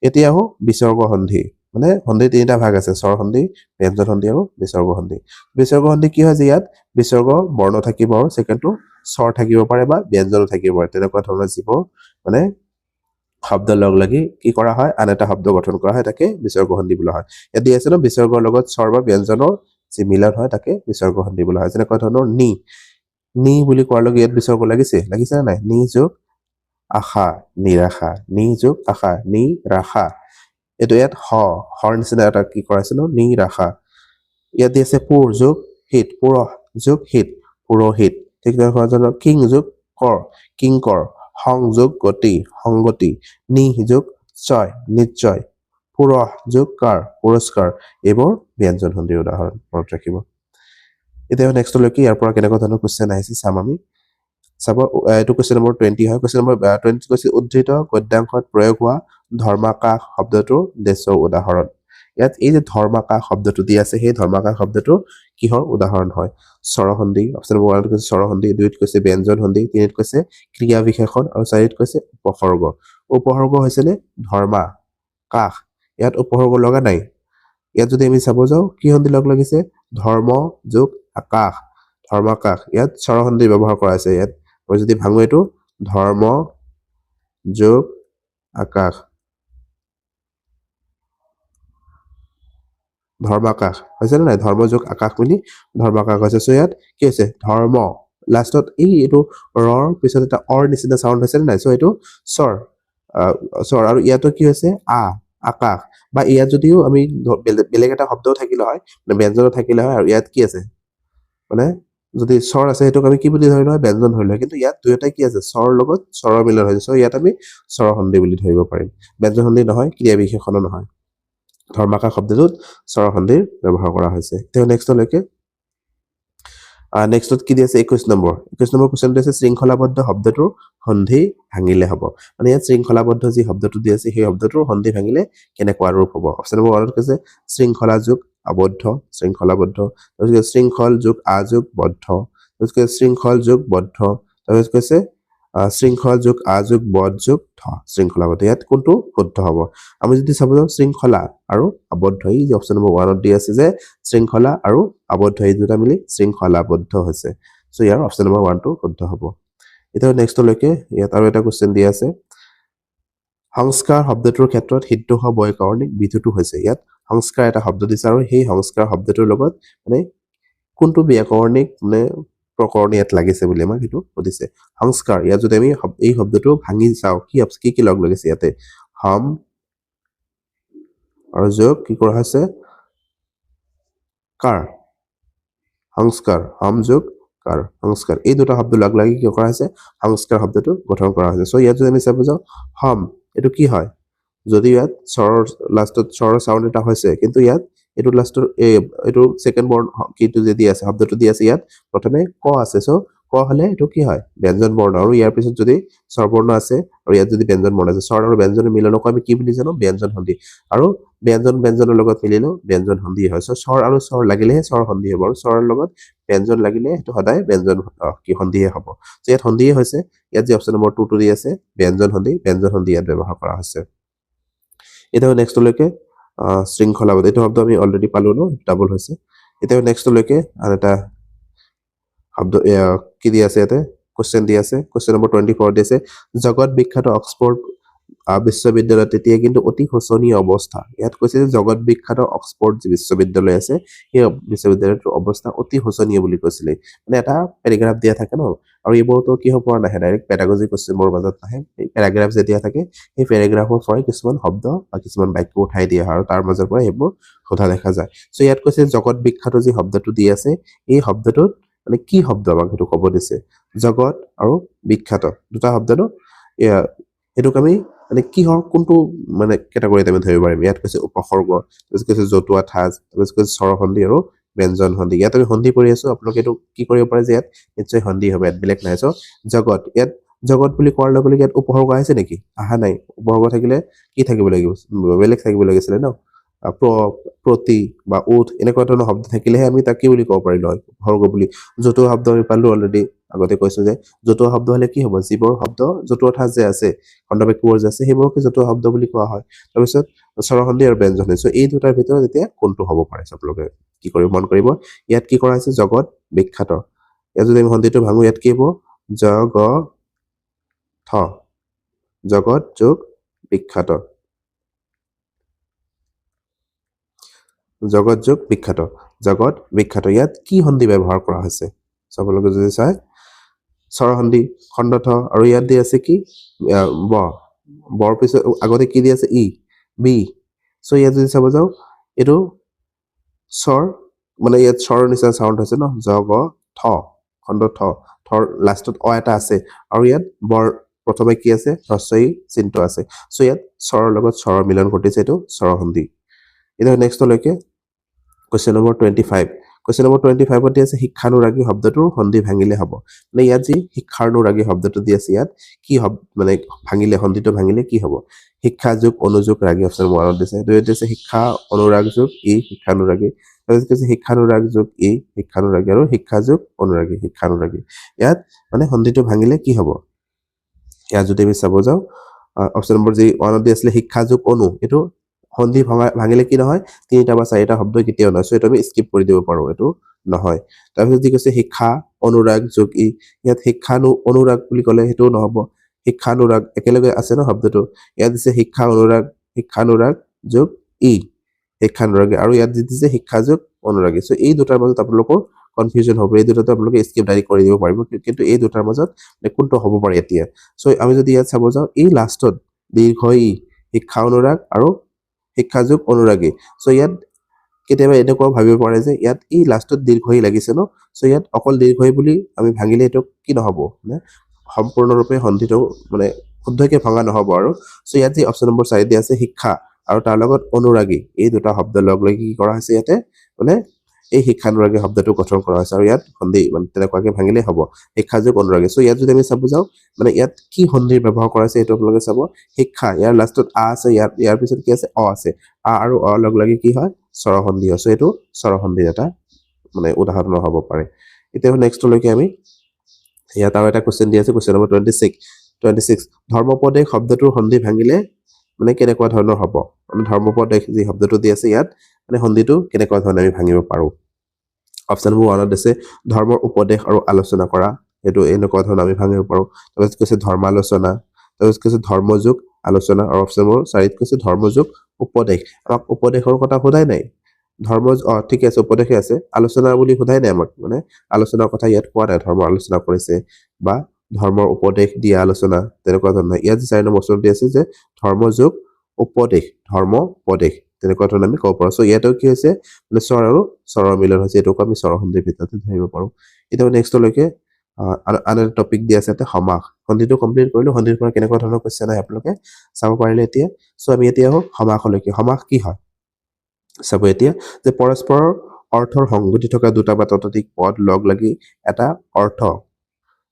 এতিয়া আহো বিসৰ্গ সন্ধি। মানে সন্ধিৰ তিনিটা ভাগ আছে, স্বৰ সন্ধি, ব্যঞ্জন সন্ধি আৰু বিসৰ্গ সন্ধি। বিসৰ্গ সন্ধি কি হয় যে ইয়াত বিসৰ্গ বৰ্ণ থাকিব আৰু ছেকেণ্ডটো স্বৰ থাকিব পাৰে বা ব্যঞ্জনো থাকিব পাৰে। তেনেকুৱা ধৰণৰ যিবোৰ মানে শব্দ লগ লাগি কি কৰা হয়, আন এটা শব্দ গঠন কৰা হয়, তাকে বিসৰ্গ সন্ধি বোলা হয়। ইয়াত দি আছে ন, বিসৰ্গৰ লগত স্বৰ বা ব্যঞ্জনৰ যি মিলন হয় তাকে বিসৰ্গ সন্ধি বোলা হয়। যেনেকুৱা ধৰণৰ নি, নি বুলি কোৱাৰ লগে ইয়াত বিসৰ্গ লাগিছে, লাগিছে নে নাই? নি যোগ আশা, নিৰাশা, নি যোগ আশা, নিৰাশা। এইটো ইয়াত হ, হৰ নিচিনা এটা কি কৰাইছে ন, নিৰাশা। ইয়াত দি আছে পুৰ যোগ হিত, পুৰহ যোগ হিত, পুৰোহিত। ঠিক তেনেকুৱা ধৰণৰ কিং যোগ কৰ, কিংকৰ। সংযোগ গতি, সংগতি। নিহ যোগ ছয়, নিশ্চয়। পুৰহ যোগ কাৰ, পুৰস্কাৰ। এইবোৰ ব্যঞ্জন সন্ধিৰ উদাহৰণ, মনত ৰাখিব। এতিয়া নেক্সটলৈকে ইয়াৰ পৰা কেনেকুৱা ধৰণৰ কুৱেশ্যন আহিছে চাম আমি। চাব, এইটো কুৱেশ্যন নম্বৰ 20 হয়। কুৱেশ্যন নম্বৰ 20 কৈছে উদ্ধৃত গদ্যাংশত প্ৰয়োগ হোৱা ধৰ্মাকাশ শব্দটোৰ দেশৰ উদাহৰণ। ইয়াত এই যে ধৰ্মাকাশ শব্দটো দি আছে, সেই ধৰ্মাকাশ শব্দটো কিহৰ উদাহৰণ হয়? স্বৰসন্ধি। অপশ্যন নম্বৰ 1ত কৈছে স্বৰসন্ধি, 2ত কৈছে ব্যঞ্জন সন্ধি, 3ত কৈছে ক্ৰিয়া বিশেষণ আৰু 4ত কৈছে উপসৰ্গ। উপসৰ্গ হৈছেনে ধৰ্মা কাশ, ইয়াত উপসৰ্গ লগা নাই। ইয়াত যদি আমি চাব যাওঁ কি সন্ধি লগ লাগিছে? ধৰ্ম যোগ আকাশ, ধৰ্মাকাশ। ইয়াত স্বৰসন্ধি ব্যৱহাৰ কৰা হৈছে। ইয়াত মই যদি ভাঙো এইটো ধৰ্ম যোগ আকাশ, ধৰ্মাকাশ হৈছে নে নাই? ধৰ্ম যোগ আকাশ মিলি ধৰ্মাকাশ হৈছে। চ' ইয়াত কি হৈছে? ধৰ্ম লাষ্টত এই এইটো ৰৰ পিছত এটা অৰ নিচিনা চাউণ্ড হৈছে নে নাই? চ' এইটো স্বৰ, স্বৰ। আৰু ইয়াতো কি হৈছে? আ, আকাশ। বা ইয়াত যদিও আমি বেলেগ এটা শব্দও থাকিলে হয়, মানে ব্যঞ্জনো থাকিলে হয়, আৰু ইয়াত কি আছে? মানে যদি স্বৰ আছে সেইটোক আমি কি বুলি ধৰিলো হয়? ব্যঞ্জন ধৰিলো হয়। কিন্তু ইয়াত দুয়োটাই কি আছে? স্বৰৰ লগত স্বৰৰ মিলন হৈছে। চ' ইয়াত আমি স্বৰ সন্ধি বুলি ধৰিব পাৰিম, ব্যঞ্জন সন্ধি নহয়, ক্ৰিয়া বিশেষণো নহয়। ধৰ্মাকাশ শব্দটোত স্বৰ সন্ধিৰ ব্যৱহাৰ কৰা হৈছে। তেওঁ নেক্সটলৈকে, নেক্সটত কি দি আছে? 21 নম্বৰ। 21 নম্বৰ কুৱেশ্যনটো আছে শৃংখলাবদ্ধ শব্দটোৰ সন্ধি ভাঙিলে হ'ব। মানে ইয়াত শৃংখলাবদ্ধ যি শব্দটো দি আছে সেই শব্দটোৰ সন্ধি ভাঙিলে কেনেকুৱা ৰূপ হ'ব? অপশ্যন নম্বৰ 1ত কৈছে শৃংখলা যোগ আবদ্ধ, শৃংখলাবদ্ধ। তাৰপিছত শৃংখল যোগ আযোগ বদ্ধ, তাৰপিছত কৈছে শৃংখল যোগ বদ্ধ, তাৰপিছত কৈছে শৃংখল যোগ আযোগ বধ যোগ ধ, শৃংখলাবদ্ধ। ইয়াত কোনটো শুদ্ধ হ'ব? আমি যদি চাব যাওঁ শৃংখলা আৰু আবদ্ধ, এই যে অপশ্যন নম্বৰ 1ত দি আছে যে শৃংখলা আৰু আবদ্ধ, এই দুটা মিলি শৃংখলাবদ্ধ হৈছে। চ' ইয়াৰ অপশ্যন নম্বৰ 1টো শুদ্ধ হ'ব। এতিয়া নেক্সটলৈকে ইয়াত আৰু এটা কুৱেশ্যন দি আছে, সংস্কাৰ শব্দটোৰ ক্ষেত্ৰত সিদ্ধ হোৱা বৈকৰণিক বিধুটো হৈছে। ইয়াত সংস্কাৰ এটা শব্দ দিছে আৰু সেই সংস্কাৰ শব্দটোৰ লগত মানে কোনটো ব্যাকৰণিক মানে প্ৰকৰণ ইয়াত লাগিছে বুলি আমাক সেইটো সুধিছে। সংস্কাৰ, ইয়াত যদি আমি এই শব্দটো ভাঙি চাওঁ কি কি কি লগ লাগিছে ইয়াতে? হম আৰু যোগ কি কৰা হৈছে? কাৰ, সংস্কাৰ, হম যোগ কাৰ, সংস্কাৰ। এই দুটা শব্দ লগ লাগি কি কৰা হৈছে? সংস্কাৰ শব্দটো গঠন কৰা হৈছে। চ' ইয়াত যদি আমি চাব যাওঁ হম, এইটো কি হয়? যদি ইয়াত স্বৰৰ লাষ্টত স্বৰৰ চাউণ্ড এটা হৈছে, কিন্তু ইয়াত এইটো লাষ্টৰ এইটো ছেকেণ্ড বৰ্ণ কিটো যে দি আছে, শব্দটো দি আছে, ইয়াত প্ৰথমে ক আছে। চ' ক হ'লে এইটো কি হয়? ব্যঞ্জন বৰ্ণ। আৰু ইয়াৰ পিছত যদি স্বৰবৰ্ণ আছে আৰু ইয়াত যদি ব্যঞ্জন বৰ্ণ আছে, স্বৰ আৰু ব্যঞ্জনৰ মিলনকো আমি কি বুলি জানো? ব্যঞ্জন সন্ধি। আৰু ব্যঞ্জন ব্যঞ্জনৰ লগত মিলিলেও ব্যঞ্জন সন্ধি হয়। চ' স্বৰ আৰু স্বৰ লাগিলেহে স্বৰ সন্ধি হ'ব, আৰু স্বৰৰ লগত ব্যঞ্জন লাগিলে সেইটো সদায় ব্যঞ্জন কি সন্ধিয়ে হ'ব। চ' ইয়াত সন্ধিয়ে হৈছে। ইয়াত যে অপশ্যন নম্বৰ 2টো দি আছে ব্যঞ্জন সন্ধি, ব্যঞ্জন সন্ধি ইয়াত ব্যৱহাৰ কৰা হৈছে। এতিয়া নেক্সটলৈকে শৃংখলাবদ্ধ, এইটো শব্দ আমি অলৰেডি পালো ন, ডাবল হৈছে। এতিয়া নেক্সটলৈকে আন এটা শব্দ কি দি আছে ইয়াতে? কুৱেশ্যন দি আছে, কুৱেশ্যন নম্বৰ 24 দি আছে, জগত বিখ্যাত অক্সফৰ্ড বিশ্ববিদ্যালয়ত তেতিয়া কিন্তু অতি শোচনীয় অৱস্থা। ইয়াত কৈছে যে জগত বিখ্যাত অক্সফৰ্ড যি বিশ্ববিদ্যালয় আছে সেই বিশ্ববিদ্যালয়টোৰ অৱস্থা অতি শোচনীয় বুলি কৈছিলে। মানে এটা পেৰাগ্ৰাফ দিয়া থাকে ন, আৰু এইবোৰতো কি হ'ব পৰা নাহে, ডাইৰেক্ট পেডাগজি কুৱেশ্যনবোৰৰ মাজত নাহে। এই পেৰাগ্ৰাফ যে দিয়া থাকে সেই পেৰাগ্ৰাফৰ পৰাই কিছুমান শব্দ বা কিছুমান বাক্য উঠাই দিয়া হয় আৰু তাৰ মাজৰ পৰা সেইবোৰ সোধা দেখা যায়। চ' ইয়াত কৈছে জগত বিখ্যাত যি শব্দটো দি আছে এই শব্দটোত মানে কি শব্দ আমাক সেইটো ক'ব দিছে। জগত আৰু বিখ্যাত দুটা শব্দ ন, সেইটোক আমি মানে কিহৰ কোনটো মানে কেটেগৰীত আমি ধৰিব পাৰিম? ইয়াত কৈছে উপসৰ্গ, তাৰপিছত কৈছে জতুৱা ঠাঁচ, তাৰপিছত কৈছে স্বৰসন্ধি আৰু ব্যঞ্জন সন্ধি। ইয়াত আমি সন্ধি পঢ়ি আছো, আপোনালোকে এইটো কি কৰিব পাৰে যে ইয়াত নিশ্চয় সন্ধি হ'ব, ইয়াত বেলেগ নাই। চ' জগত, ইয়াত জগত বুলি কোৱাৰ লগে লগে ইয়াত উপসৰ্গ আহিছে নেকি? অহা নাই। উপসৰ্গ থাকিলে কি থাকিব লাগিব? বেলেগ থাকিব লাগিছিলে ন, প্ৰতি বা উঠ এনেকুৱা ধৰণৰ শব্দ থাকিলেহে আমি তাক কি বুলি ক'ব পাৰিলো হয়? উপসৰ্গ বুলি। জতুৱা শব্দ আমি পালো অলৰেডি, আগতে কৈছো যে জতুৱা শব্দ হ'লে কি হ'ব? যিবোৰ শব্দ জতুৱা ঠাঁচ যে আছে, খণ্ডবাক্যবোৰ যে আছে, সেইবোৰকে জতুৱা শব্দ বুলি কোৱা হয়। তাৰপিছত স্বৰসন্ধি আৰু ব্যঞ্জন সন্ধি। চ' এই দুটাৰ ভিতৰত এতিয়া কোনটো হ'ব পাৰে আপোনালোকে কি কৰিব মন কৰিব। ইয়াত কি কৰা হৈছে? জগত বিখ্যাত। ইয়াত যদি আমি সন্ধিটো ভাঙো ইয়াত কি হ'ব? জগ থ, জগত যোগ বিখ্যাত, জগত যোগ বিখ্যাত, জগত বিখ্যাত। ইয়াত কি সন্ধি ব্যৱহাৰ কৰা হৈছে আপোনালোকে যদি চাই স্বৰসন্ধি খণ্ড থ। আৰু ইয়াত দি আছে কি ব, বৰ পিছত আগতে কি দি আছে ই বি। চ' ইয়াত যদি চাব যাওঁ এইটো স্বৰ, মানে ইয়াত স্বৰৰ নিচিনা চাউণ্ড হৈছে ন, জ গ থ, খণ্ড থ, থৰ লাষ্টত অ এটা আছে আৰু ইয়াত বৰ প্ৰথমে কি আছে হ্ৰস্ব ই চিনটো আছে। চ' ইয়াত স্বৰৰ লগত স্বৰৰ মিলন ঘটিছে, এইটো স্বৰসন্ধি। এতিয়া নেক্সটলৈকে কুৱেশ্যন নম্বৰ 25। কুৱেশ্যন নম্বৰ 25ত দি আছে শিক্ষানুৰাগী শব্দটোৰ সন্ধি ভাঙিলে হ'ব। মানে ইয়াত যি শিক্ষানুৰাগী শব্দটো দি আছে ইয়াত কি হ'ব, মানে ভাঙিলে সন্ধিটো ভাঙিলে কি হ'ব? শিক্ষা যোগ অনুযোগ ৰাগী, অপশ্যন ওৱানত দিছে। দুইত দিছে শিক্ষা অনুৰাগ যোগ ই শিক্ষানুৰাগী, তাৰপিছত কৈছে শিক্ষানুৰাগ যোগ ই শিক্ষানুৰাগী আৰু শিক্ষা যোগ অনুৰাগী শিক্ষানুৰাগী। ইয়াত মানে সন্ধিটো ভাঙিলে কি হ'ব? ইয়াত যদি আমি চাব যাওঁ অপশ্যন নম্বৰ যি ওৱানত দি আছিলে শিক্ষা যোগ অনু, এইটো সন্ধি ভাঙিলে কি নহয়, তিনিটা বা চাৰিটা শব্দ কেতিয়াও নহয়। চ' এইটো আমি স্কিপ কৰি দিব পাৰোঁ, এইটো নহয়। তাৰপিছত যি কৈছে শিক্ষা অনুৰাগ যোগ ই, ইয়াত শিক্ষানু অনুৰাগ বুলি ক'লে সেইটোও নহ'ব, শিক্ষানুৰাগ একেলগে আছে ন শব্দটো। ইয়াত দিছে শিক্ষা অনুৰাগ, শিক্ষানুৰাগ যোগ ই শিক্ষানুৰাগী, আৰু ইয়াত যি দিছে শিক্ষা যোগ অনুৰাগী। চ' এই দুটাৰ মাজত আপোনালোকৰ কনফিউজন হ'ব, এই দুটাটো আপোনালোকে স্কিপ ডাইৰেক্ট কৰি দিব পাৰিব, কিন্তু এই দুটাৰ মাজত কোনটো হ'ব পাৰে এতিয়া। চ' আমি যদি ইয়াত চাব যাওঁ এই লাষ্টত দীৰ্ঘ ই শিক্ষা অনুৰাগ আৰু শিক্ষা যোগ অনুৰাগী। চ' ইয়াত কেতিয়াবা এনেকুৱাও ভাবিব পাৰে যে ইয়াত এই লাষ্টত দীৰ্ঘ ই লাগিছে ন, চ' ইয়াত অকল দীৰ্ঘ ই বুলি আমি ভাঙিলে এইটো কি নহ'ব, মানে সম্পূৰ্ণৰূপে সন্ধিটো মানে শুদ্ধকৈ ভঙা নহ'ব আৰু। চ' ইয়াত যি অপশ্যন নম্বৰ 4 দিয়া আছে শিক্ষা আৰু তাৰ লগত অনুৰাগী, এই দুটা শব্দ লগ লাগি কি কৰা হৈছে ইয়াতে, মানে এই শিক্ষানুৰাগী শব্দটো গঠন কৰা হৈছে আৰু ইয়াত সন্ধি মানে তেনেকুৱাকৈ ভাঙিলেই হ'ব শিক্ষাযোগ অনুৰাগী। চ' ইয়াত যদি আমি চাব যাওঁ মানে ইয়াত কি সন্ধিৰ ব্যৱহাৰ কৰা হৈছে এইটো আপোনালোকে চাব। শিক্ষা ইয়াৰ লাষ্টত আ আছে, ইয়াৰ পিছত কি আছে অ আছে, আ আৰু অ লগ লাগি কি হয় স্বৰসন্ধি হয়। চ' এইটো স্বৰসন্ধিৰ এটা মানে উদাহৰণ হ'ব পাৰে। এতিয়া নেক্সটলৈকে আমি ইয়াত আৰু এটা কুৱেশ্যন দি আছে, কুৱেশ্যন নম্বৰ 26। ধৰ্মোপদেশ শব্দটোৰ সন্ধি ভাঙিলে মানে কেনেকুৱা ধৰণৰ হ'ব, মানে ধৰ্মোপদেশ যি শব্দটো দি আছে ইয়াত মানে সন্ধিটো কেনেকুৱা ধৰণে আমি ভাঙিব পাৰোঁ। অপশ্যন নম্বৰ ওৱানত দিছে ধৰ্মৰ উপদেশ আৰু আলোচনা কৰা, সেইটো এনেকুৱা ধৰণৰ আমি ভাঙিব পাৰোঁ। তাৰপিছত কৈছে ধৰ্মালোচনা, তাৰপিছত কৈছে ধৰ্মযোগ আলোচনা, আৰু অপশ্যন নম্বৰ 4ত কৈছে ধৰ্মযোগ উপদেশ। আমাক উপদেশৰ কথা সোধাই নাই, ধৰ্ম ঠিকে আছে উপদেশে আছে, আলোচনা বুলি সোধাই নাই আমাক, মানে আলোচনাৰ কথা ইয়াত কোৱা নাই, ধৰ্মৰ আলোচনা কৰিছে বা ধৰ্মৰ উপদেশ দিয়া আলোচনা তেনেকুৱা ধৰণৰ। ইয়াত 4 নম্বৰ অপশ্যন দি আছে যে ধৰ্মযোগ উপদেশ, ধৰ্ম উপদেশ তেনেকুৱা ধৰণে আমি ক'ব পাৰোঁ। চ' ইয়াতেও কি হৈছে মানে স্বৰ আৰু স্বৰৰ মিলন হৈছে, এইটোকো আমি স্বৰ সন্ধিৰ ভিতৰতে ধৰিব পাৰোঁ। এতিয়া নেক্সটলৈকে আন এটা টপিক দি আছে সমাস। সন্ধিটো কমপ্লিট কৰিলোঁ, সন্ধিৰ পৰা কেনেকুৱা ধৰণৰ কুৱেশ্যন আহে আপোনালোকে চাব পাৰিলে এতিয়া। চ' আমি এতিয়া আহোঁ সমাসলৈকে। সমাস কি হয় চাব এতিয়া, যে পৰস্পৰৰ অৰ্থৰ সংগতি থকা দুটা বা ততোধিক পদ লগ লাগি এটা অৰ্থ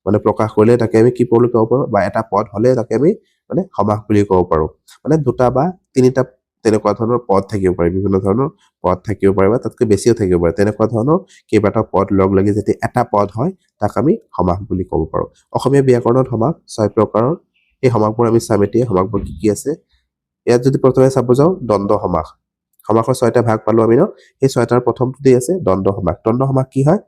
মানে প্ৰকাশ কৰিলে তাকে আমি কি বুলি ক'ব পাৰোঁ, বা এটা পদ হ'লে তাকে আমি মানে সমাস বুলি ক'ব পাৰোঁ। মানে দুটা বা তিনিটা তেনেকুৱা ধৰণৰ পদ থাকিব পাৰে, বিভিন্ন ধৰণৰ পদ থাকিব পাৰে বা তাতকৈ বেছিও থাকিব পাৰে। তেনেকুৱা ধৰণৰ কেইবাটাও পদ লগ লাগি যেতিয়া এটা পদ হয় তাক আমি সমাস বুলি ক'ব পাৰোঁ। অসমীয়া ব্যাকৰণত সমাস 6 প্ৰকাৰৰ। এই সমাসবোৰ আমি চাম এতিয়া, সমাসবোৰ কি কি আছে। ইয়াত যদি প্ৰথমে চাব যাওঁ দ্বন্দ্ব সমাস, সমাসৰ 6টা ভাগ পালোঁ আমি ন, সেই 6টাৰ প্ৰথমটো দি আছে দ্বন্দ্ব সমাস। দ্বন্দ্ব সমাস কি হয়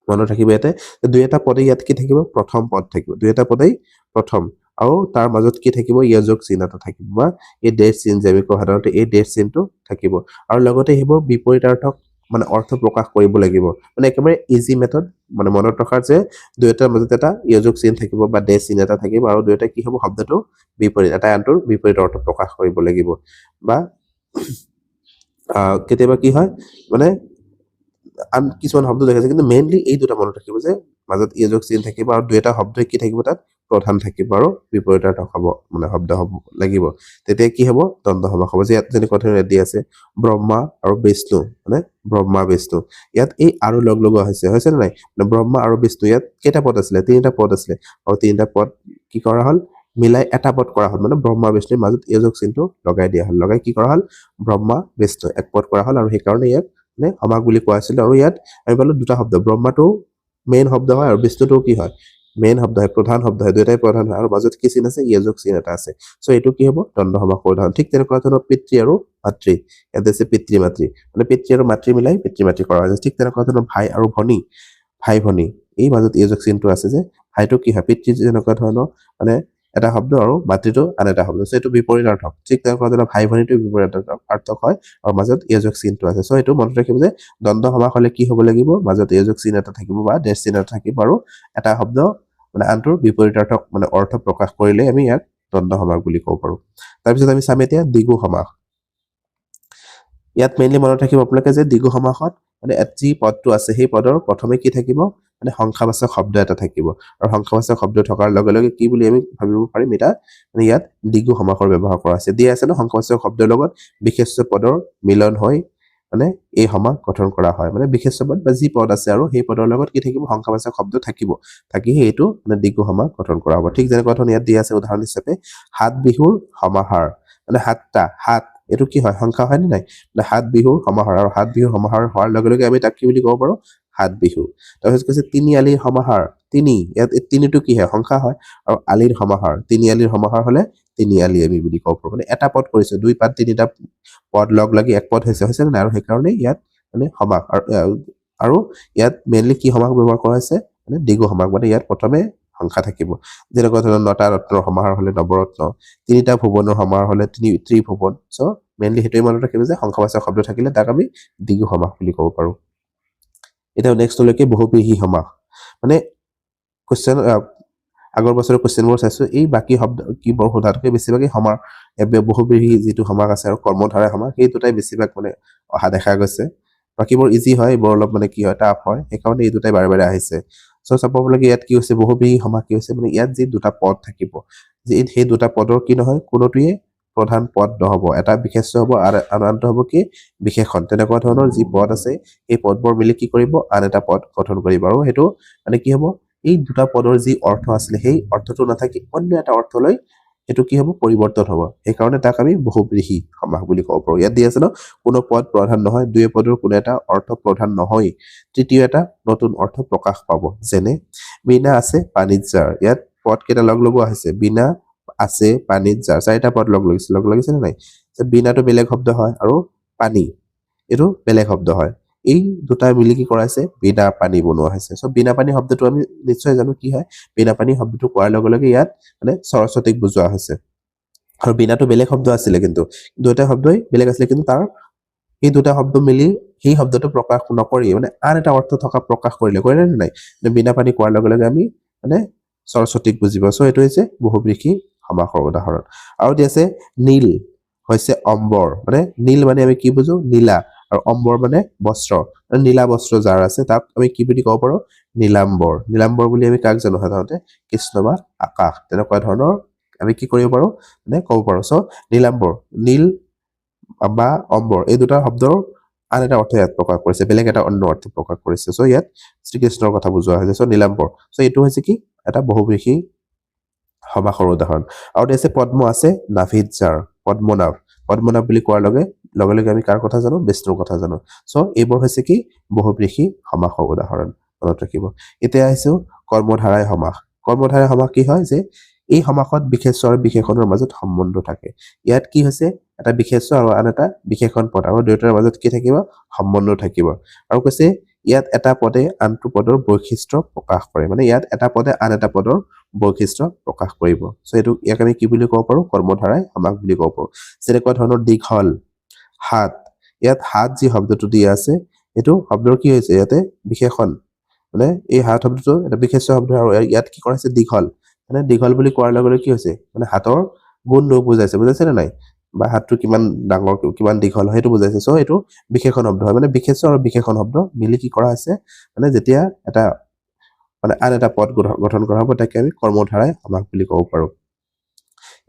মনত ৰাখিব, ইয়াতে দুই এটা পদেই ইয়াত কি থাকিব, প্ৰথম পদ থাকিব, দুই এটা পদেই প্ৰথম, আৰু তাৰ মাজত কি থাকিব য়যোগ চিন এটা থাকিব বা এই ডেছ চিন যে আমি কওঁ সাধাৰণতে এই ডেছ চিনটো থাকিব, আৰু লগতে সেইবোৰ বিপৰীতাৰ্থক মানে অৰ্থ প্ৰকাশ কৰিব লাগিব। মানে একেবাৰে ইজি মেথড, মানে মনত ৰখাৰ যে দুয়োটাৰ মাজত এটা য়যোগ চিন থাকিব বা ডেছ চিন এটা থাকিব, আৰু দুয়োটা কি হ'ব শব্দটো বিপৰীত, এটা আনটোৰ বিপৰীত অৰ্থ প্ৰকাশ কৰিব লাগিব। বা কেতিয়াবা কি হয় মানে আন কিছুমান শব্দ দেখাইছে, কিন্তু মেইনলি এই দুটা মনত ৰাখিব যে মাজত য়যোগ চিন থাকিব আৰু দুয়োটা শব্দই কি থাকিব তাত প্ৰধান থাকিব আৰু বিপৰীতাৰ্থক হ'ব মানে শব্দ হ'ব লাগিব। তেতিয়া কি হ'ব দ্বন্দ্ব সমাস হ'ব। যে ইয়াত যেনেকুৱা ধৰণে দি আছে ব্ৰহ্মা আৰু বিষ্ণু, মানে ব্ৰহ্মা বিষ্ণু, ইয়াত এই আৰু লগ লগোৱা হৈছে, হৈছে নে নাই? মানে ব্ৰহ্মা আৰু বিষ্ণু ইয়াত কেইটা পদ আছিলে, তিনিটা পদ আছিলে, আৰু তিনিটা পদ কি কৰা হ'ল মিলাই এটা পদ কৰা হ'ল, মানে ব্ৰহ্মা বিষ্ণুৰ মাজত য়যোগ চিনটো লগাই দিয়া হ'ল, লগাই কি কৰা হ'ল ব্ৰহ্মা বিষ্ণু এক পদ কৰা হ'ল, আৰু সেইকাৰণে ইয়াক মানে সমাস বুলি কোৱা হৈছিল। আৰু ইয়াত আমি পালোঁ দুটা শব্দ, ব্ৰহ্মাটো মেইন শব্দ হয় আৰু বিষ্ণুটো কি হয় মেইন শব্দ হয়, প্ৰধান শব্দ হয়, দুয়োটাই প্ৰধান হয়, আৰু মাজত কি চিন আছে য়যোগ চিন এটা আছে। চ' এইটো কি হ'ব দ্বন্দ্ব সমাসৰ উদাহৰণ। ঠিক তেনেকুৱা ধৰণৰ পিতৃ আৰু মাতৃ, ইয়াত আছে পিতৃ মাতৃ, মানে পিতৃ আৰু মাতৃ মিলাই পিতৃ মাতৃ কৰা হৈছে। ঠিক তেনেকুৱা ধৰণৰ ভাই আৰু ভনী, ভাই ভনী, এই মাজত য়যোগ চিনটো আছে যে ভাইটো কি হয় পিতৃ যেনেকুৱা ধৰণৰ মানে এটা শব্দ আৰু মাতৃটো আন এটা শব্দ, চ' এইটো বিপৰীতাৰ্থক। ঠিক তেনেকুৱা ধৰণৰ ভাই ভনীটো বিপৰীতাৰ্থক হয় আৰু মাজত য়যোগ চিনটো আছে। চ' এইটো মনত ৰাখিব যে দ্বন্দ্ব সমাস হ'লে কি হ'ব লাগিব, মাজত য়যোগ চিন এটা থাকিব বা ডেছ চিন এটা থাকিব আৰু এটা শব্দ মানে আনটোৰ বিপৰীতাৰ্থক মানে অৰ্থ প্ৰকাশ কৰিলে আমি ইয়াক দ্বন্দ্ব সমাস বুলি ক'ব পাৰোঁ। তাৰপিছত আমি চাম এতিয়া দ্বিগু সমাস। ইয়াত মেইনলি মনত ৰাখিব আপোনালোকে যে দ্বিগু সমাসত মানে যি পদটো আছে সেই পদৰ প্ৰথমে কি থাকিব, মানে সংখ্যাবাচক শব্দ এটা থাকিব, আৰু সংখ্যাবাচক শব্দ থকাৰ লগে লগে কি বুলি আমি ভাবিব পাৰিম, এটা মানে ইয়াত দ্বিগু সমাসৰ ব্যৱহাৰ কৰা হৈছে। দিয়া আছে ন, সংখ্যাবাচক শব্দৰ লগত বিশেষ্য পদৰ মিলন হৈ মানে এই সমাস গঠন কৰা হয়। মানে বিশেষ্য পদ বা যি পদ আছে আৰু সেই পদৰ লগত কি থাকিব, সংখ্যাবাচক শব্দ থাকিব, থাকি সেইটো মানে দ্বিগু সমাস গঠন কৰা হ'ব। ঠিক যেনেকুৱা ধৰণৰ ইয়াত দিয়া আছে উদাহৰণ হিচাপে সাত বিহুৰ সমাহাৰ, মানে সাতটা, সাত এইটো কি হয়, সংখ্যা হয় নে নাই, মানে সাত বিহুৰ সমাহাৰ, আৰু সাত বিহুৰ সমাহাৰ হোৱাৰ লগে লগে আমি তাক কি বুলি ক'ব পাৰোঁ, সাত বিহু। তাৰপিছত কৈছে তিনি আলিৰ সমাহাৰ, তিনি, ইয়াত এই তিনিটো কি হয়, সংখ্যা হয়, আৰু আলিৰ সমাহাৰ, তিনি আলিৰ সমাহাৰ হ'লে তিনি আলি আমি বুলি ক'ব পাৰোঁ। মানে এটা পদ কৰিছে, দুই পাত তিনিটা পদ লগ লাগি এক পদ হৈছে, হৈছে নে নাই, আৰু সেইকাৰণে ইয়াত মানে সমাস, আৰু ইয়াত মেইনলি কি সমাস ব্যৱহাৰ কৰা হৈছে, মানে দ্বিগু সমাস, মানে ইয়াত প্ৰথমে সংখ্যা থাকিব। যেনেকুৱা ধৰণৰ নটা ৰত্নৰ সমাহাৰ হ'লে নৱৰত্ন, তিনিটা ভুৱনৰ সমাহাৰ হ'লে ত্ৰিভুৱন। চ' মেইনলি সেইটোৱে মনত ৰাখিব যে সংখ্যাবাচক শব্দ থাকিলে তাক আমি দ্বিগু সমাস বুলি ক'ব পাৰোঁ। এতিয়া নেক্সটলৈকে বহুব্ৰীহি সমাস, মানে কুৱেশ্যন আগৰ বছৰৰ কুৱেশ্যনবোৰ চাইছোঁ, এই বাকী শব্দ কি বৰ সোধাতকৈ বেছিভাগেই সমাস, বহুব্ৰীহি যিটো সমাস আছে আৰু কৰ্মধাৰয় সমাস, সেই দুটাই বেছিভাগ মানে অহা দেখা গৈছে। বাকীবোৰ ইজি হয়, এইবোৰ অলপ মানে কি হয়, টাফ হয়, সেইকাৰণে এই দুটাই বাৰে বাৰে আহিছে। চ' চাব লাগে ইয়াত কি হৈছে, বহুব্ৰীহি সমাস কি হৈছে, মানে ইয়াত যি দুটা পদ থাকিব, যি সেই দুটা পদৰ কি নহয়, কোনোটোৱে প্ৰধান পদ নহ'ব, এটা বিশেষ্য হ'ব আৰু আনটো হ'ব কি বিশেষণ। তেনেকুৱা ধৰণৰ যি পদ আছে সেই পদবোৰ মিলি কি কৰিব, আন এটা পদ গঠন কৰিব, আৰু সেইটো মানে কি হ'ব, এই দুটা পদৰ যি অৰ্থ আছিলে সেই অৰ্থটো নাথাকি অন্য এটা অৰ্থলৈ সেইটো কি হ'ব, পৰিৱৰ্তন হ'ব। সেইকাৰণে তাক আমি বহুব্ৰীহি সমাস বুলি ক'ব পাৰোঁ। ইয়াত দি আছে ন, কোনো পদ প্ৰধান নহয়, দুই পদৰ কোনো এটা অৰ্থ প্ৰধান নহয়, তৃতীয় এটা নতুন অৰ্থ প্ৰকাশ পাব। যেনে বিনা আছে পানীত যাৰ, ইয়াত পদ কেইটা লগ লগোৱা হৈছে, বিনা আছে পানীত যাৰ, চাৰিটা পদ লগ লাগিছে, লগ লাগিছে নে নাই? বিনাটো বেলেগ শব্দ হয় আৰু পানী এইটো বেলেগ শব্দ হয়, এই দুটা মিলি কি কৰাইছে, বিনা পানী বনোৱা হৈছে। চ' বিনা পানী শব্দটো আমি নিশ্চয় জানো কি হয়, বিনা পানী শব্দটো কোৱাৰ লগে লগে ইয়াত মানে সৰস্বতীক বুজোৱা হৈছে। আৰু বিনাটো বেলেগ শব্দ আছিলে, কিন্তু দুটা শব্দই বেলেগ আছিলে, কিন্তু তাৰ এই দুটা শব্দ মিলি সেই শব্দটো প্ৰকাশ নকৰি মানে আন এটা অৰ্থ থকা প্ৰকাশ কৰিলে, কৰিলে নে নাই? বিনা পানী কোৱাৰ লগে লগে আমি মানে সৰস্বতীক বুজিব। চ' এইটো হৈছে বহুব্ৰীহি সমাসৰ উদাহৰণ। আৰু দি আছে নীল হৈছে অম্বৰ, মানে নীল মানে আমি কি বুজো, নীলা, আৰু অম্বৰ মানে বস্ত্ৰ, মানে নীলা বস্ত্ৰ যাৰ আছে তাক আমি কি বুলি ক'ব পাৰোঁ, নীলাম্বৰ। নীলাম্বৰ বুলি আমি কাক জানো সাধাৰণতে, কৃষ্ণ বা আকাশ, তেনেকুৱা ধৰণৰ আমি কি কৰিব পাৰোঁ, মানে ক'ব পাৰোঁ। চ' নীলাম্বৰ, নীল বা অম্বৰ এই দুটা শব্দৰ আন এটা অৰ্থ ইয়াত প্ৰকাশ কৰিছে, বেলেগ এটা অন্য অৰ্থ প্ৰকাশ কৰিছে। চ' ইয়াত শ্ৰীকৃষ্ণৰ কথা বুজোৱা হৈছে। চ' নীলাম্বৰ, চ' এইটো হৈছে কি এটা বহুব্ৰীহি সমাসৰ উদাহৰণ। আৰু আছে পদ্ম আছে নাভিত যাৰ, পদ্মনাভ, পদ্মনাভ বুলি কোৱাৰ লগে লগে লগে আমি কাৰ কথা জানো, বিষ্ণুৰ কথা জানো। চ' এইবোৰ হৈছে কি বহুব্ৰীহি সমাসৰ উদাহৰণ, মনত ৰাখিব। এতিয়া আহিছো কৰ্মধাৰয় সমাস। কৰ্মধাৰয় সমাস কি হয়, যে এই সমাসত বিশেষ্য আৰু বিশেষণৰ মাজত সম্বন্ধ থাকে। ইয়াত কি হৈছে, এটা বিশেষ্য আৰু আন এটা বিশেষণ পদ, আৰু দুয়োটাৰ মাজত কি থাকিব, সম্বন্ধ থাকিব। আৰু কৈছে ইয়াত এটা পদে আনটো পদৰ বৈশিষ্ট্য প্ৰকাশ কৰে, মানে ইয়াত এটা পদে আন এটা পদৰ বৈশিষ্ট্য প্ৰকাশ কৰিব। চ' এইটো ইয়াক আমি কি বুলি ক'ব পাৰোঁ, কৰ্মধাৰয় সমাস বুলি ক'ব পাৰোঁ। যেনেকুৱা ধৰণৰ দীঘল, হাত, ইয়াত হাত যি শব্দটো দিয়া আছে এইটো শব্দৰ কি হৈছে, ইয়াতে বিশেষণ, মানে এই হাত শব্দটো এটা বিশেষ্য শব্দ, আৰু ইয়াত কি কৰা হৈছে, দীঘল, মানে দীঘল বুলি কোৱাৰ লগে লগে কি হৈছে, মানে হাতৰ গুণটো বুজাইছে, বুজাইছে নে নাই, বা হাতটো কিমান ডাঙৰ কিমান দীঘল হয় সেইটো বুজাইছে। চ' এইটো বিশেষণ শব্দ হয়, মানে বিশেষ্য আৰু বিশেষণ শব্দ মিলি কি কৰা হৈছে, মানে যেতিয়া এটা মানে আন এটা পদ গঠন কৰা হ'ব তাকে আমি কৰ্মধাৰয় সমাস বুলি ক'ব পাৰোঁ।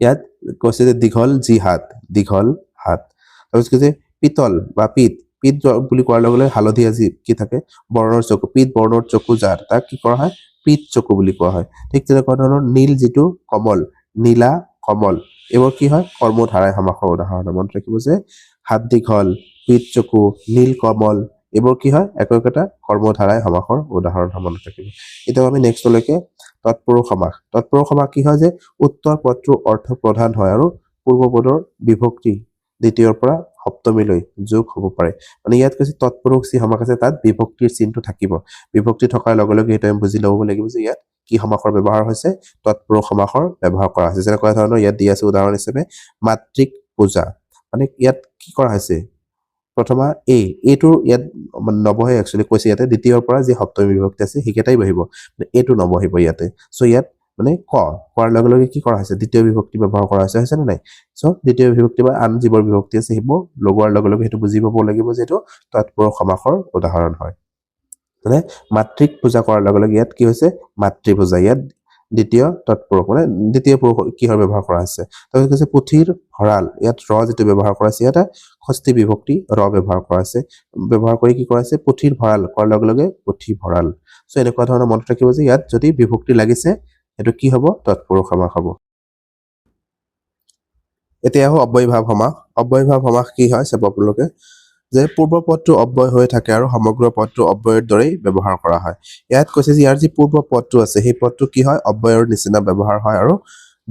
ইয়াত কৈছে যে দীঘল যি হাত, দীঘল হাত। তাৰপিছত কৈছে পিতল বা পিত, পিত বুলি কোৱাৰ লগে লগে হালধীয়া যি কি থাকে, বৰ্ণৰ চকু, পিত বৰ্ণৰ চকু যাৰ, তাক কি কৰা হয়, পিত চকু বুলি কোৱা হয়। ঠিক তেনেকুৱা ধৰণৰ নীল যিটো কমল, নীলা কমল, এইবোৰ কি হয়, কৰ্মধাৰয় সমাসৰ উদাহৰণ। মনত ৰাখিব যে হাত দীঘল, পিত চকু, নীল কমল, এইবোৰ কি হয়, একো একোটা কৰ্মধাৰয় সমাসৰ উদাহৰণ, মনত ৰাখিব। এতিয়া আমি নেক্সটলৈকে তৎপুৰুষ সমাস। তৎপুৰুষ সমাস কি হয়, যে উত্তৰ পদটোৰ অৰ্থ প্ৰধান হয় আৰু পূৰ্ব পদৰ বিভক্তি দ্বিতীয়ৰ পৰা সপ্তমীলৈ যোগ হ'ব পাৰে। মানে ইয়াত কৈছে তৎপুৰুষ যি সমাস আছে তাত বিভক্তিৰ চিনটো থাকিব। বিভক্তি থকাৰ লগে লগে সেইটো আমি বুজি ল'ব লাগিব যে ইয়াত কি সমাসৰ ব্যৱহাৰ হৈছে, তৎপুৰুষ সমাসৰ ব্যৱহাৰ কৰা হৈছে। যেনেকুৱা ধৰণৰ ইয়াত দি আছে উদাহৰণ হিচাপে মাতৃক পূজা, মানে ইয়াত কি কৰা হৈছে, প্ৰথমা এই এইটোৰ ইয়াত মানে নবহে। একচুৱেলি কৈছে ইয়াতে দ্বিতীয়ৰ পৰা যি সপ্তমী বিভক্তি আছে, সেইকেইটাই বহিব, মানে এইটো নবহিব ইয়াতে। চ' ইয়াত মানে ক কোৱাৰ লগে লগে কি কৰা হৈছে? দ্বিতীয় বিভক্তি ব্যৱহাৰ কৰা হৈছে, হৈছে নে নাই? চ' দ্বিতীয় বিভক্তি বা আন যিবোৰ বিভক্তি আছে, সেইবোৰ লগোৱাৰ লগে লগে সেইটো বুজি পাব লাগিব যে এইটো তৎপুৰুষ সমাসৰ উদাহৰণ হয়। মানে মাতৃক পূজা কৰাৰ লগে লগে ইয়াত কি হৈছে? মাতৃ পূজা। ইয়াত দ্বিতীয় তৎপুৰুষ, মানে দ্বিতীয় পুৰুষ কিহৰ ব্যৱহাৰ কৰা হৈছে? তাৰপিছত কৈছে পুথিৰ ভঁৰাল। ইয়াত ৰ যিটো ব্যৱহাৰ কৰা হৈছে, ইয়াতে ষষ্ঠী বিভক্তি ৰ ব্যৱহাৰ কৰা হৈছে। ব্যৱহাৰ কৰি কি কৰা হৈছে? পুথিৰ ভঁৰাল কোৱাৰ লগে লগে পুথিভঁৰাল। চ' এনেকুৱা ধৰণৰ মনত ৰাখিব যে ইয়াত যদি বিভক্তি লাগিছে, সেইটো কি হ'ব? তৎপুৰুষ সমাস হ'ব। এতিয়া আহো অব্যয়ীভাৱ সমাস। অব্যয়ীভাৱ সমাস কি হয় চাব আপোনালোকে যে পূৰ্ব পদটো অব্যয় হৈ থাকে আৰু সমগ্ৰ পদটো অব্যয়ৰ দৰেই ব্যৱহাৰ কৰা হয়। ইয়াত কৈছে যে ইয়াৰ যি পূৰ্ব পদটো আছে, সেই পদটো কি হয়? অব্যয়ৰ নিচিনা ব্যৱহাৰ হয় আৰু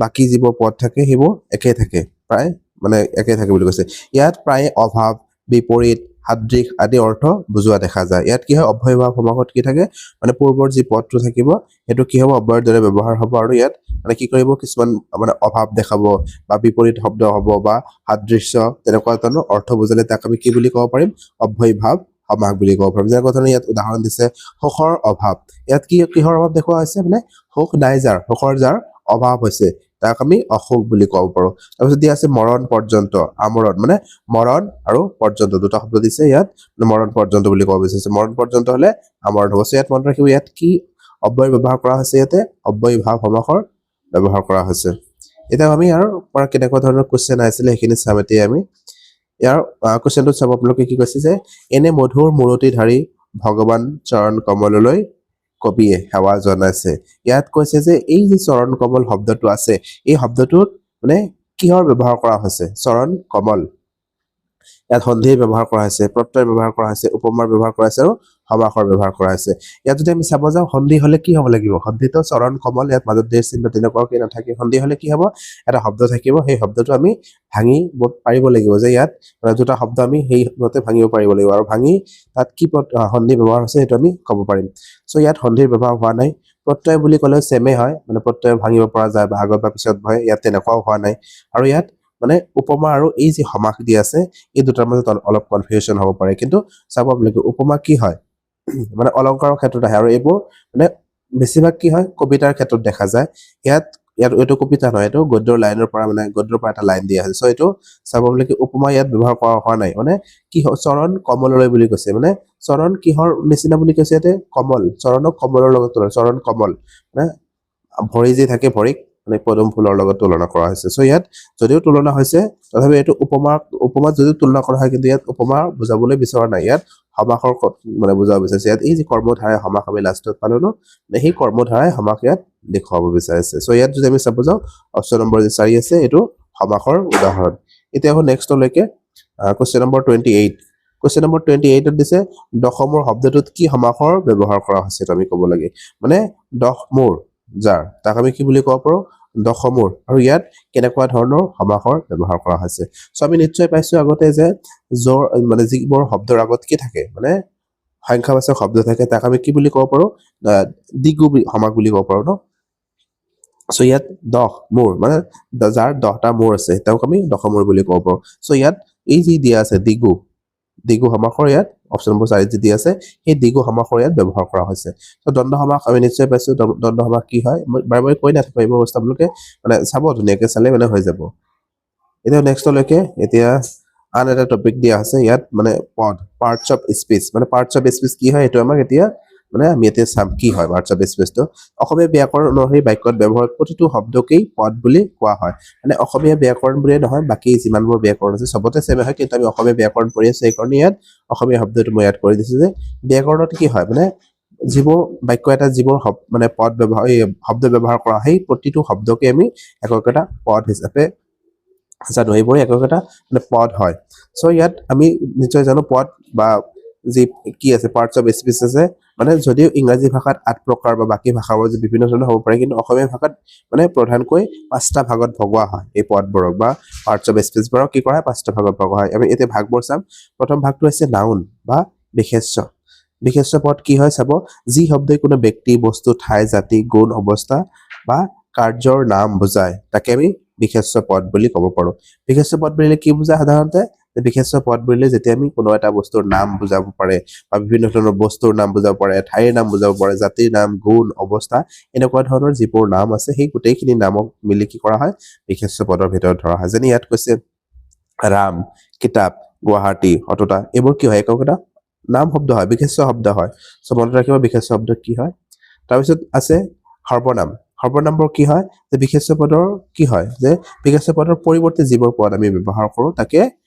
বাকী যিবোৰ পদ থাকে, সেইবোৰ একেই থাকে, প্ৰায় মানে একেই থাকে বুলি কৈছে। ইয়াত প্ৰায়ে অভাৱ, বিপৰীত, সাদৃশ আদি অৰ্থ বুজোৱা দেখা যায়। ইয়াত কি হয়? অব্যয়ীভাৱ সমাসত কি থাকে? মানে পূৰ্বৰ যি পদটো থাকিব, সেইটো কি হ'ব? অব্যয়ৰ দৰে ব্যৱহাৰ হ'ব আৰু ইয়াত মানে কি কৰিব? কিছুমান মানে অভাৱ দেখাব বা বিপৰীত শব্দ হ'ব বা সাদৃশ্য, তেনেকুৱা ধৰণৰ অৰ্থ বুজালে তাক আমি কি বুলি ক'ব পাৰিম? অব্যয়ীভাৱ সমাস বুলি ক'ব পাৰিম। যেনেকুৱা ধৰণৰ ইয়াত উদাহৰণ দিছে, সুখৰ অভাৱ। ইয়াত কি কিহৰ অভাৱ দেখুওৱা হৈছে? মানে সুখ নাই যাৰ, সুখৰ যাৰ অভাৱ হৈছে, তাক আমি অসুখ বুলি ক'ব পাৰো। তাৰপিছত দিয়া আছে মৰণ পৰ্যন্ত আমৰণ। মানে মৰণ আৰু পৰ্যন্ত দুটা শব্দ দিছে ইয়াত, মানে মৰণ পৰ্যন্ত বুলি ক'ব বিচাৰিছে। মৰণ পৰ্যন্ত হ'লে আমৰণ হ'ব। চ' ইয়াত মনত ৰাখিব, ইয়াত কি অব্যয় ব্যৱহাৰ কৰা হৈছে? ইয়াতে অব্যয় ভাৱ সমাসৰ ব্যৱহাৰ কৰা হৈছে। এতিয়া আমি ইয়াৰ পৰা কেনেকুৱা ধৰণৰ কুৱেশ্যন আহিছিলে, সেইখিনি চাম। এতিয়া আমি ইয়াৰ কুৱেশ্যনটোত চাব আপোনালোকে কি কৈছে যে এনে মধুৰ মূৰতিধাৰী ভগৱান চৰণ কমললৈ কবিয়ে সেৱা জনাইছে। ইয়াত কৈছে যে এই যি চৰণ কমল শব্দটো আছে, এই শব্দটোত মানে কিহৰ ব্যৱহাৰ কৰা হৈছে? চৰণ কমল, ইয়াত সন্ধিৰ ব্যৱহাৰ কৰা হৈছে, প্ৰত্যয় ব্যৱহাৰ কৰা হৈছে, উপমাৰ ব্যৱহাৰ কৰা হৈছে আৰু সমাসৰ ব্যৱহাৰ কৰা হৈছে। ইয়াত যদি আমি চাব যাওঁ, সন্ধি হলে কি হ'ব লাগিব? সন্ধিত চৰণ কমল, ইয়াত মাজত দেশ চিহ্ন তেনেকুৱাকে নাথাকে। সন্ধি হলে কি হ'ব? এটা শব্দ থাকিব, সেই শব্দটো আমি ভাঙিব পাৰিব লাগিব যে ইয়াত মানে দুটা শব্দ আমি সেই মতে ভাঙিব পাৰিব লাগিব আৰু ভাঙি তাত কি সন্ধি ব্যৱহাৰ হৈছে, সেইটো আমি ক'ব পাৰিম। চ' ইয়াত সন্ধিৰ ব্যৱহাৰ হোৱা নাই। প্ৰত্যয় বুলি ক'লেও ছেমে হয়, মানে প্ৰত্যয় ভাঙিব পৰা যায় বা আগত বা পিছত হয়, ইয়াত তেনেকুৱাও হোৱা নাই। আৰু ইয়াত মানে উপমা আৰু এই যি সমাস দি আছে, এই দুটাৰ মাজত অলপ কনফিউশ্যন হ'ব পাৰে। কিন্তু চাব আপোনালোকে, উপমা কি হয়? মানে অলংকাৰৰ ক্ষেত্ৰত আহে আৰু এইবোৰ মানে বেছিভাগ কি হয়, কবিতাৰ ক্ষেত্ৰত দেখা যায়। ইয়াত ইয়াত এইটো কবিতা নহয়, এইটো গদ্যৰ লাইনৰ পৰা, মানে গদ্যৰ পৰা এটা লাইন দিয়া হৈছে। চ' এইটো চাব আপোনালোকে, উপমা ইয়াত ব্যৱহাৰ কৰা হোৱা নাই। মানে কি চৰণ কমললৈ বুলি কৈছে, মানে চৰণ কিহৰ নিচিনা বুলি কৈছে ইয়াতে? কমল। চৰণক কমলৰ লগত তুলনা, চৰণ কমল মানে ভৰি যি থাকে, ভৰিক মানে পদুম ফুলৰ লগত তুলনা কৰা হৈছে। চ' ইয়াত যদিও তুলনা হৈছে, তথাপি এইটো উপমাত যদিও তুলনা কৰা হয়, কিন্তু ইয়াত উপমা বুজাবলৈ বিচৰা নাই, ইয়াত সমাসৰ মানে বুজাব বিচাৰিছে। ইয়াত এই যি কৰ্মধাৰাই সমাস আমি লাষ্টত পালো ন, মানে সেই কৰ্মধাৰাই সমাস ইয়াত দেখুৱাব বিচাৰিছে। চ' ইয়াত যদি আমি চাব যাওঁ, অপশ্যন নম্বৰ যি 4 আছে, এইটো সমাসৰ উদাহৰণ। এতিয়া আহোঁ নেক্সটলৈকে, কুৱেশ্যন নম্বৰ 28। কুৱেশ্যন নম্বৰ 28ত দিছে, দশমূৰ শব্দটোত কি সমাসৰ ব্যৱহাৰ কৰা হৈছে, সেইটো আমি ক'ব লাগে। মানে দশ মূৰ যাৰ, তাক আমি কি বুলি ক'ব পাৰোঁ? দশমূৰ। আৰু ইয়াত কেনেকুৱা ধৰণৰ সমাসৰ ব্যৱহাৰ কৰা হৈছে? চ' আমি নিশ্চয় পাইছোঁ আগতে যে য'ৰ মানে যিবোৰ শব্দৰ আগত কি থাকে, মানে সংখ্যাবাচক শব্দ থাকে, তাক আমি কি বুলি ক'ব পাৰোঁ? দ্বিগু সমাস বুলি ক'ব পাৰোঁ ন? চ' ইয়াত দহ মূৰ মানে যাৰ 10টা মূৰ আছে, তেওঁক আমি দশমূৰ বুলি ক'ব পাৰোঁ। চ' ইয়াত এই যি দিয়া আছে দ্বিগু, দ্বিগু সমাসৰ ইয়াত অপশ্যন নম্বৰ 4 যি দিয়া আছে, সেই দ্বিগু সমাসৰ ইয়াত ব্যৱহাৰ কৰা হৈছে। চ' দ্বন্দ্ব সমাস আমি নিশ্চয় পাইছোঁ। দ্বন্দ্ব সমাস কি হয়, মই বাৰে বাৰে কৈ নাথাকোঁ। এইবোৰ বস্তু আপোনালোকে মানে চাব, ধুনীয়াকৈ চালে মানে হৈ যাব। এতিয়া নেক্সটলৈকে, এতিয়া আন এটা টপিক দিয়া আছে ইয়াত, মানে পদ, পাৰ্টছ অফ স্পীচ। মানে পাৰ্টছ অফ স্পীচ কি হয়, সেইটো আমাক এতিয়া মানে আমি এতিয়া চাম কি হয় পাৰ্টছ অফ স্পীচটো। অসমীয়া ব্যাকৰণ অনুসৰি বাক্যত ব্যৱহৃত প্ৰতিটো শব্দকেই পদ বুলি কোৱা হয়। মানে অসমীয়া ব্যাকৰণ বুলিয়ে নহয়, বাকী যিমানবোৰ ব্যাকৰণ আছে চবতে ছেমে হয়, কিন্তু আমি অসমীয়া ব্যাকৰণ পঢ়ি আছো, সেইকাৰণে ইয়াত অসমীয়া শব্দটো মই ইয়াত কৰি দিছো যে ব্যাকৰণত কি হয়, মানে যিবোৰ বাক্য এটা যিবোৰ মানে পদ ব্যৱহাৰ, এই শব্দ ব্যৱহাৰ কৰা হয়, সেই প্ৰতিটো শব্দকে আমি একো একোটা পদ হিচাপে জানো। এইবোৰে একো একোটা মানে পদ হয়। চ' ইয়াত আমি নিশ্চয় জানো পদ বা যি কি আছে, পাৰ্টছ অফ স্পীচ আছে। মানে যদিও ইংৰাজী ভাষাত 8 প্ৰকাৰ বা বাকী ভাষাবোৰ যে বিভিন্ন ধৰণৰ হ'ব পাৰে, কিন্তু অসমীয়া ভাষাত মানে প্ৰধানকৈ 5টা ভাগত ভগোৱা হয় এই পদবোৰক বা পাৰ্টছ অফ স্পীচবোৰক কি কৰা হয়? 5টা ভাগত ভগোৱা হয়। আমি এতিয়া ভাগবোৰ চাম। প্ৰথম ভাগটো হৈছে নাউন বা বিশেষ্য। বিশেষ্য পদ কি হয় চাব, যি শব্দই কোনো ব্যক্তি, বস্তু, ঠাই, জাতি, গুণ, অৱস্থা বা কাৰ্যৰ নাম বুজায়, তাকে আমি বিশেষ্য পদ বুলি ক'ব পাৰো। বিশেষ্য পদ বুলিলে কি বুজায় সাধাৰণতে? বিশেষ্য পদ বুলিলে যেতিয়া আমি কোনো এটা বস্তুৰ নাম বুজাব পাৰে বা বিভিন্ন ধৰণৰ বস্তুৰ নাম বুজাব পাৰে, ঠাইৰ নাম বুজাব পাৰে, জাতিৰ নাম, গুণ, অৱস্থা, এনেকুৱা ধৰণৰ যিবোৰ নাম আছে সেই গোটেইখিনি নামক মিলি কি কৰা হয়, বিশেষ্য পদৰ ভিতৰত ধৰা হয়। যেনে ইয়াত কৈছে ৰাম, কিতাপ, গুৱাহাটী, সততা, এইবোৰ কি হয়, একোটা নাম শব্দ হয়, বিশেষ্য শব্দ হয়। চ' মনত ৰাখিব বিশেষ্য শব্দ কি হয়। তাৰপিছত আছে সৰ্বনাম। সৰ্বনামবোৰ কি হয় যে বিশেষ্য পদৰ কি হয় যে বিশেষ্য পদৰ পৰিৱৰ্তে যিবোৰ পদ আমি ব্যৱহাৰ কৰোঁ তাকে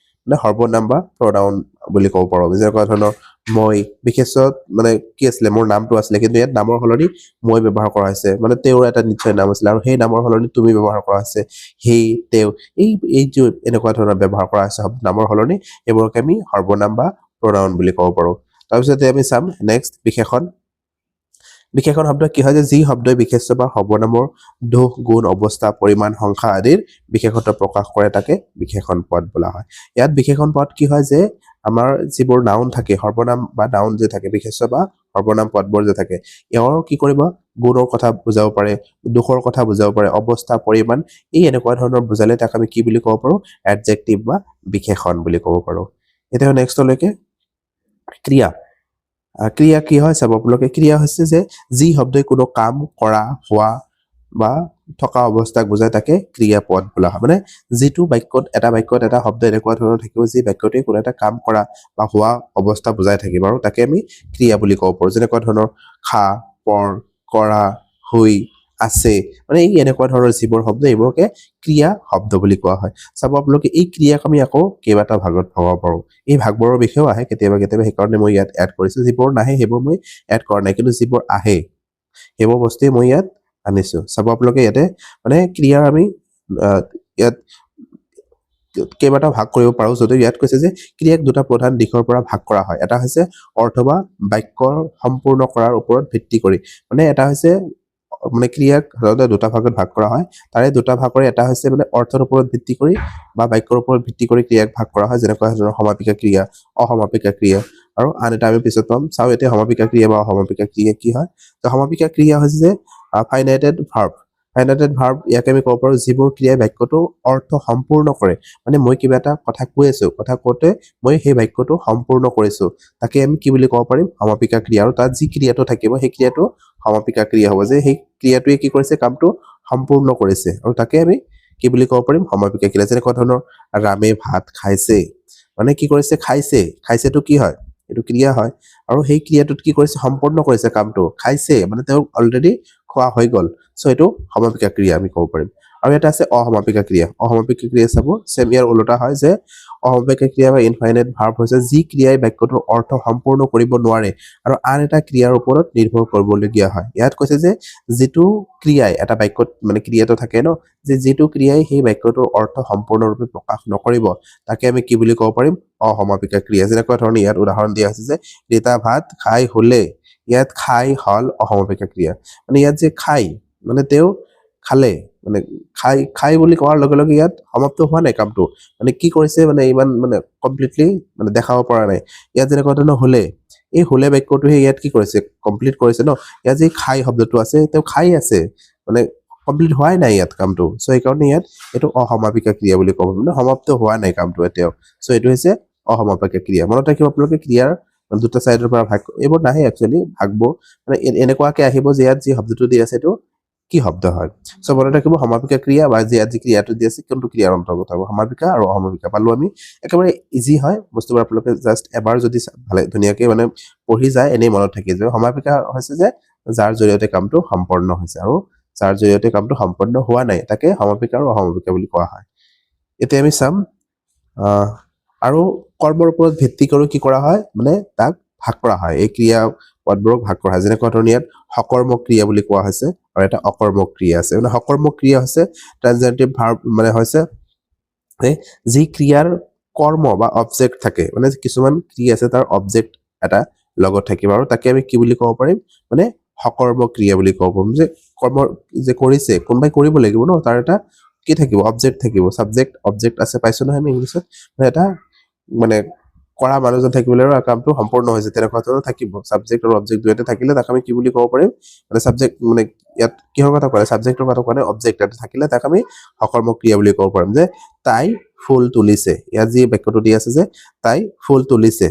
মানে সৰ্বনাম বা প্ৰনাউন বুলি ক'ব পাৰোঁ। যেনেকুৱা ধৰণৰ মই, বিশেষ্যত মানে কি আছিলে, মোৰ নামটো আছিলে, কিন্তু ইয়াত নামৰ সলনি মই ব্যৱহাৰ কৰা হৈছে, মানে তেওঁৰ এটা নিশ্চয় নাম আছিলে আৰু সেই নামৰ সলনি তুমি ব্যৱহাৰ কৰা হৈছে, সেই, তেওঁ, এই এই যে এনেকুৱা ধৰণৰ ব্যৱহাৰ কৰা হৈছে নামৰ সলনি, এইবোৰকে আমি সৰ্বনাম বা প্ৰনাউন বুলি ক'ব পাৰোঁ। তাৰপিছতে আমি চাম নেক্সট বিশেষণ। বিশেষণ শব্দ কি হয় যে যি শব্দই বিশেষ্য বা সৰ্বনামৰ দোষ, গুণ, অৱস্থা, পৰিমাণ, সংখ্যা আদিৰ বিশেষত্ব প্ৰকাশ কৰে তাকে বিশেষণ পদ বোলা হয়। ইয়াত বিশেষণ পদ কি হয় যে আমাৰ যিবোৰ নাউন থাকে, সৰ্বনাম বা নাউন যে থাকে, বিশেষ্য বা সৰ্বনাম পদবোৰ যে থাকে, এওঁৰ কি কৰিব, গুণৰ কথা বুজাব পাৰে, দোষৰ কথা বুজাব পাৰে, অৱস্থা, পৰিমাণ, এই এনেকুৱা ধৰণৰ বুজালে তাক আমি কি বুলি ক'ব পাৰোঁ, এডজেক্টিভ বা বিশেষণ বুলি ক'ব পাৰোঁ। এতিয়া নেক্সটলৈকে ক্ৰিয়া। ক্ৰিয়া কি হয় চাব আপোনালোকে। ক্ৰিয়া হৈছে যে যি শব্দই কোনো কাম কৰা, হোৱা বা থকা অৱস্থাক বুজায় তাকে ক্ৰিয়া পদ বোলা হয়। মানে যিটো বাক্যত, এটা বাক্যত এটা শব্দ এনেকুৱা ধৰণৰ থাকিব যি বাক্যটোৱে কোনো এটা কাম কৰা বা হোৱা অৱস্থা বুজাই থাকিব আৰু তাকে আমি ক্ৰিয়া বুলি ক'ব পাৰোঁ। যেনেকুৱা ধৰণৰ খা, পৰ, কৰা, হৈ, আছে, মানে এই এনেকুৱা ধৰণৰ যিবোৰ শব্দ এইবোৰকে ক্ৰিয়া শব্দ বুলি কোৱা হয়। চাব আপোনালোকে এই ক্ৰিয়াক আমি আকৌ কেইবাটাও ভাগত ভগাব পাৰোঁ। এই ভাগবোৰৰ বিষয়েও আহে কেতিয়াবা কেতিয়াবা, সেইকাৰণে মই ইয়াত এড কৰিছোঁ। যিবোৰ নাহে সেইবোৰ মই এড কৰা নাই, কিন্তু যিবোৰ আহে সেইবোৰ বস্তুৱেই মই ইয়াত আনিছোঁ। চাব আপোনালোকে ইয়াতে মানে ক্ৰিয়াৰ আমি ইয়াত কেইবাটাও ভাগ কৰিব পাৰোঁ। যদিও ইয়াত কৈছে যে ক্ৰিয়াক দুটা প্ৰধান দিশৰ পৰা ভাগ কৰা হয়। এটা হৈছে অৰ্থ বা বাক্য সম্পূৰ্ণ কৰাৰ ওপৰত ভিত্তি কৰি, মানে এটা হৈছে মানে ক্ৰিয়াক সাধাৰণতে দুটা ভাগত ভাগ কৰা হয়। তাৰে দুটা ভাগৰে এটা হৈছে মানে অৰ্থৰ ওপৰত ভিত্তি কৰি বা বাক্যৰ ওপৰত ভিত্তি কৰি ক্ৰিয়াক ভাগ কৰা হয়, যেনেকুৱা ধৰণৰ সমাপিকা ক্ৰিয়া, অসমাপিকা ক্ৰিয়া, আৰু আন এটা আমি পিছত পাম। চাওঁ এতিয়া সমাপিকা ক্ৰিয়া বা অসমাপিকা ক্ৰিয়া কি হয়। তো সমাপিকা ক্ৰিয়া হৈছে যে ফাইনাইটেড ভাৰ্ব। ফাইনাইটেড ভাৰ্ব ইয়াকে আমি ক'ব পাৰোঁ যিবোৰ ক্ৰিয়াই বাক্যটো অৰ্থ সম্পূৰ্ণ কৰে। মানে মই কিবা এটা কথা কৈ আছোঁ, কথা কওঁতে মই সেই বাক্যটো সম্পূৰ্ণ কৰিছোঁ, তাকে আমি কি বুলি ক'ব পাৰিম, সমাপিকা ক্ৰিয়া। আৰু তাত যি ক্ৰিয়াটো থাকিব সেই ক্ৰিয়াটো সমাপিকা ক্ৰিয়া হ'ব, যে সেই ক্ৰিয়াটোৱে কি কৰিছে, কামটো সম্পূৰ্ণ কৰিছে, আৰু তাকে আমি কি বুলি ক'ব পাৰিম, সমাপিকা ক্ৰিয়া। যেনেকুৱা ধৰণৰ ৰামে ভাত খাইছে, মানে কি কৰিছে, খাইছে। খাইছেটো কি হয়, এইটো ক্ৰিয়া হয়, আৰু সেই ক্ৰিয়াটোত কি কৰিছে, সম্পূৰ্ণ কৰিছে কামটো, খাইছে মানে তেওঁ অলৰেডি খোৱা হৈ গ'ল। চ' এইটো সমাপিকা ক্ৰিয়া আমি ক'ব পাৰিম। আৰু এটা আছে অসমাপিকা ক্ৰিয়া। অসমাপিকা ক্ৰিয়া চাব চেম ইয়াৰ ওলোটা হয়, যে অসমাপিকা ক্ৰিয়া বা ইনফাইনাইট ভাৰ্ব হৈছে যি ক্ৰিয়াই বাক্যটোৰ অৰ্থ সম্পূৰ্ণ কৰিব নোৱাৰে আৰু আন এটা ক্ৰিয়াৰ ওপৰত নিৰ্ভৰ কৰিবলগীয়া হয়। ইয়াত কৈছে যে যিটো ক্ৰিয়াই এটা বাক্যত মানে ক্ৰিয়াটো থাকে ন, যে যিটো ক্ৰিয়াই সেই বাক্যটোৰ অৰ্থ সম্পূৰ্ণৰূপে প্ৰকাশ নকৰিব তাকে আমি কি বুলি ক'ব পাৰিম, অসমাপিকা ক্ৰিয়া। যেনেকুৱা ধৰণে ইয়াত উদাহৰণ দিয়া হৈছে যে ৰীতা ভাত খাই হ'লে, ইয়াত খাই হ'ল অসমাপিকা ক্ৰিয়া। মানে ইয়াত যে খাই মানে তেওঁ খালে, মানে খাই খাই বুলি কোৱাৰ লগে লগে ইয়াত সমাপ্ত হোৱা নাই কামটো, মানে কি কৰিছে মানে ইমান মানে কমপ্লিটলি মানে দেখাব পৰা নাই। ইয়াত যেনেকুৱা ধৰণৰ হ'লে, এই হ'লে বাক্যটোহে ইয়াত কি কৰিছে, কমপ্লিট কৰিছে ন। ইয়াত যি খাই শব্দটো আছে তেওঁ খাই আছে, মানে কমপ্লিট হোৱাই নাই ইয়াত কামটো। চ' সেইকাৰণে ইয়াত এইটো অসমাপিকা ক্ৰিয়া বুলি ক'ব, মানে সমাপ্ত হোৱা নাই কামটো এতিয়াও। চ' এইটো হৈছে অসমাপিকা ক্ৰিয়া। মনত ৰাখিব আপোনালোকে ক্ৰিয়াৰ দুটা চাইডৰ পৰা ভাগ, এইবোৰ নাহে একচুৱেলি ভাগবোৰ, মানে এনেকুৱাকে আহিব যে ইয়াত যি শব্দটো দি আছে এইটো কি শব্দ হয়। চ' মনত ৰাখিব সমাপিকা ক্ৰিয়া বা যি ইয়াত যি ক্ৰিয়াটো দি আছে কোনটো ক্ৰিয়াৰ অন্তৰ্গত হ'ব, সমাপিকা আৰু অসমাপিকা পালো আমি। একেবাৰে ইজি হয় বস্তুবোৰ, আপোনালোকে জাষ্ট এবাৰ যদি ভালে ধুনীয়াকে মানে পঢ়ি যায় এনেই মনত থাকি যাব। সমাপিকা হৈছে যে যাৰ জৰিয়তে কামটো সম্পন্ন হৈছে আৰু যাৰ জৰিয়তে কামটো সম্পন্ন হোৱা নাই তাকে সমাপিকা আৰু অসমাপিকা বুলি কোৱা হয়। এতিয়া আমি চাম আৰু কৰ্মৰ ওপৰত ভিত্তি কৰি কি কৰা হয়, মানে তাক ভাগ কৰা হয়, এই ক্ৰিয়া পদবোৰক ভাগ কৰা হয়। যেনেকুৱা ধৰণে ইয়াত সকৰ্মক ক্ৰিয়া বুলি কোৱা হৈছে আৰু এটা অকৰ্মক ক্ৰিয়া আছে। মানে সকৰ্মক ক্ৰিয়া হৈছে ট্ৰানজেক্টিভ ভাৰ্ব, মানে হৈছে যি ক্ৰিয়াৰ কৰ্ম বা অবজেক্ট থাকে, মানে কিছুমান ক্ৰিয়া আছে তাৰ অবজেক্ট এটা লগত থাকিব আৰু তাকে আমি কি বুলি ক'ব পাৰিম, মানে সকৰ্মক ক্ৰিয়া বুলি ক'ব পাৰিম। যে কৰ্ম যে কৰিছে কোনোবাই কৰিব লাগিব ন, তাৰ এটা কি থাকিব, অবজেক্ট থাকিব, ছাবজেক্ট অবজেক্ট আছে, পাইছো নহয় আমি ইংলিছত, মানে এটা মানে কৰা মানুহজন থাকিব লাগিব আৰু কামটো সম্পূৰ্ণ হৈছে, তেনেকুৱা ধৰণৰ থাকিব। ছাবজেক্ট আৰু অবজেক্ট দুয়োটা থাকিলে তাক আমি কি বুলি ক'ব পাৰিম? মানে ছাবজেক্ট মানে ইয়াত কিহৰ কথা কোৱা নাই, ছাবজেক্টৰ কথা কোৱা নাই, অবজেক্ট এটা থাকিলে তাক আমি সকৰ্মক ক্ৰিয়া বুলি ক'ব পাৰিম। যে তাই ফুল তুলিছে, ইয়াত যি বাক্যটো দি আছে যে তাই ফুল তুলিছে,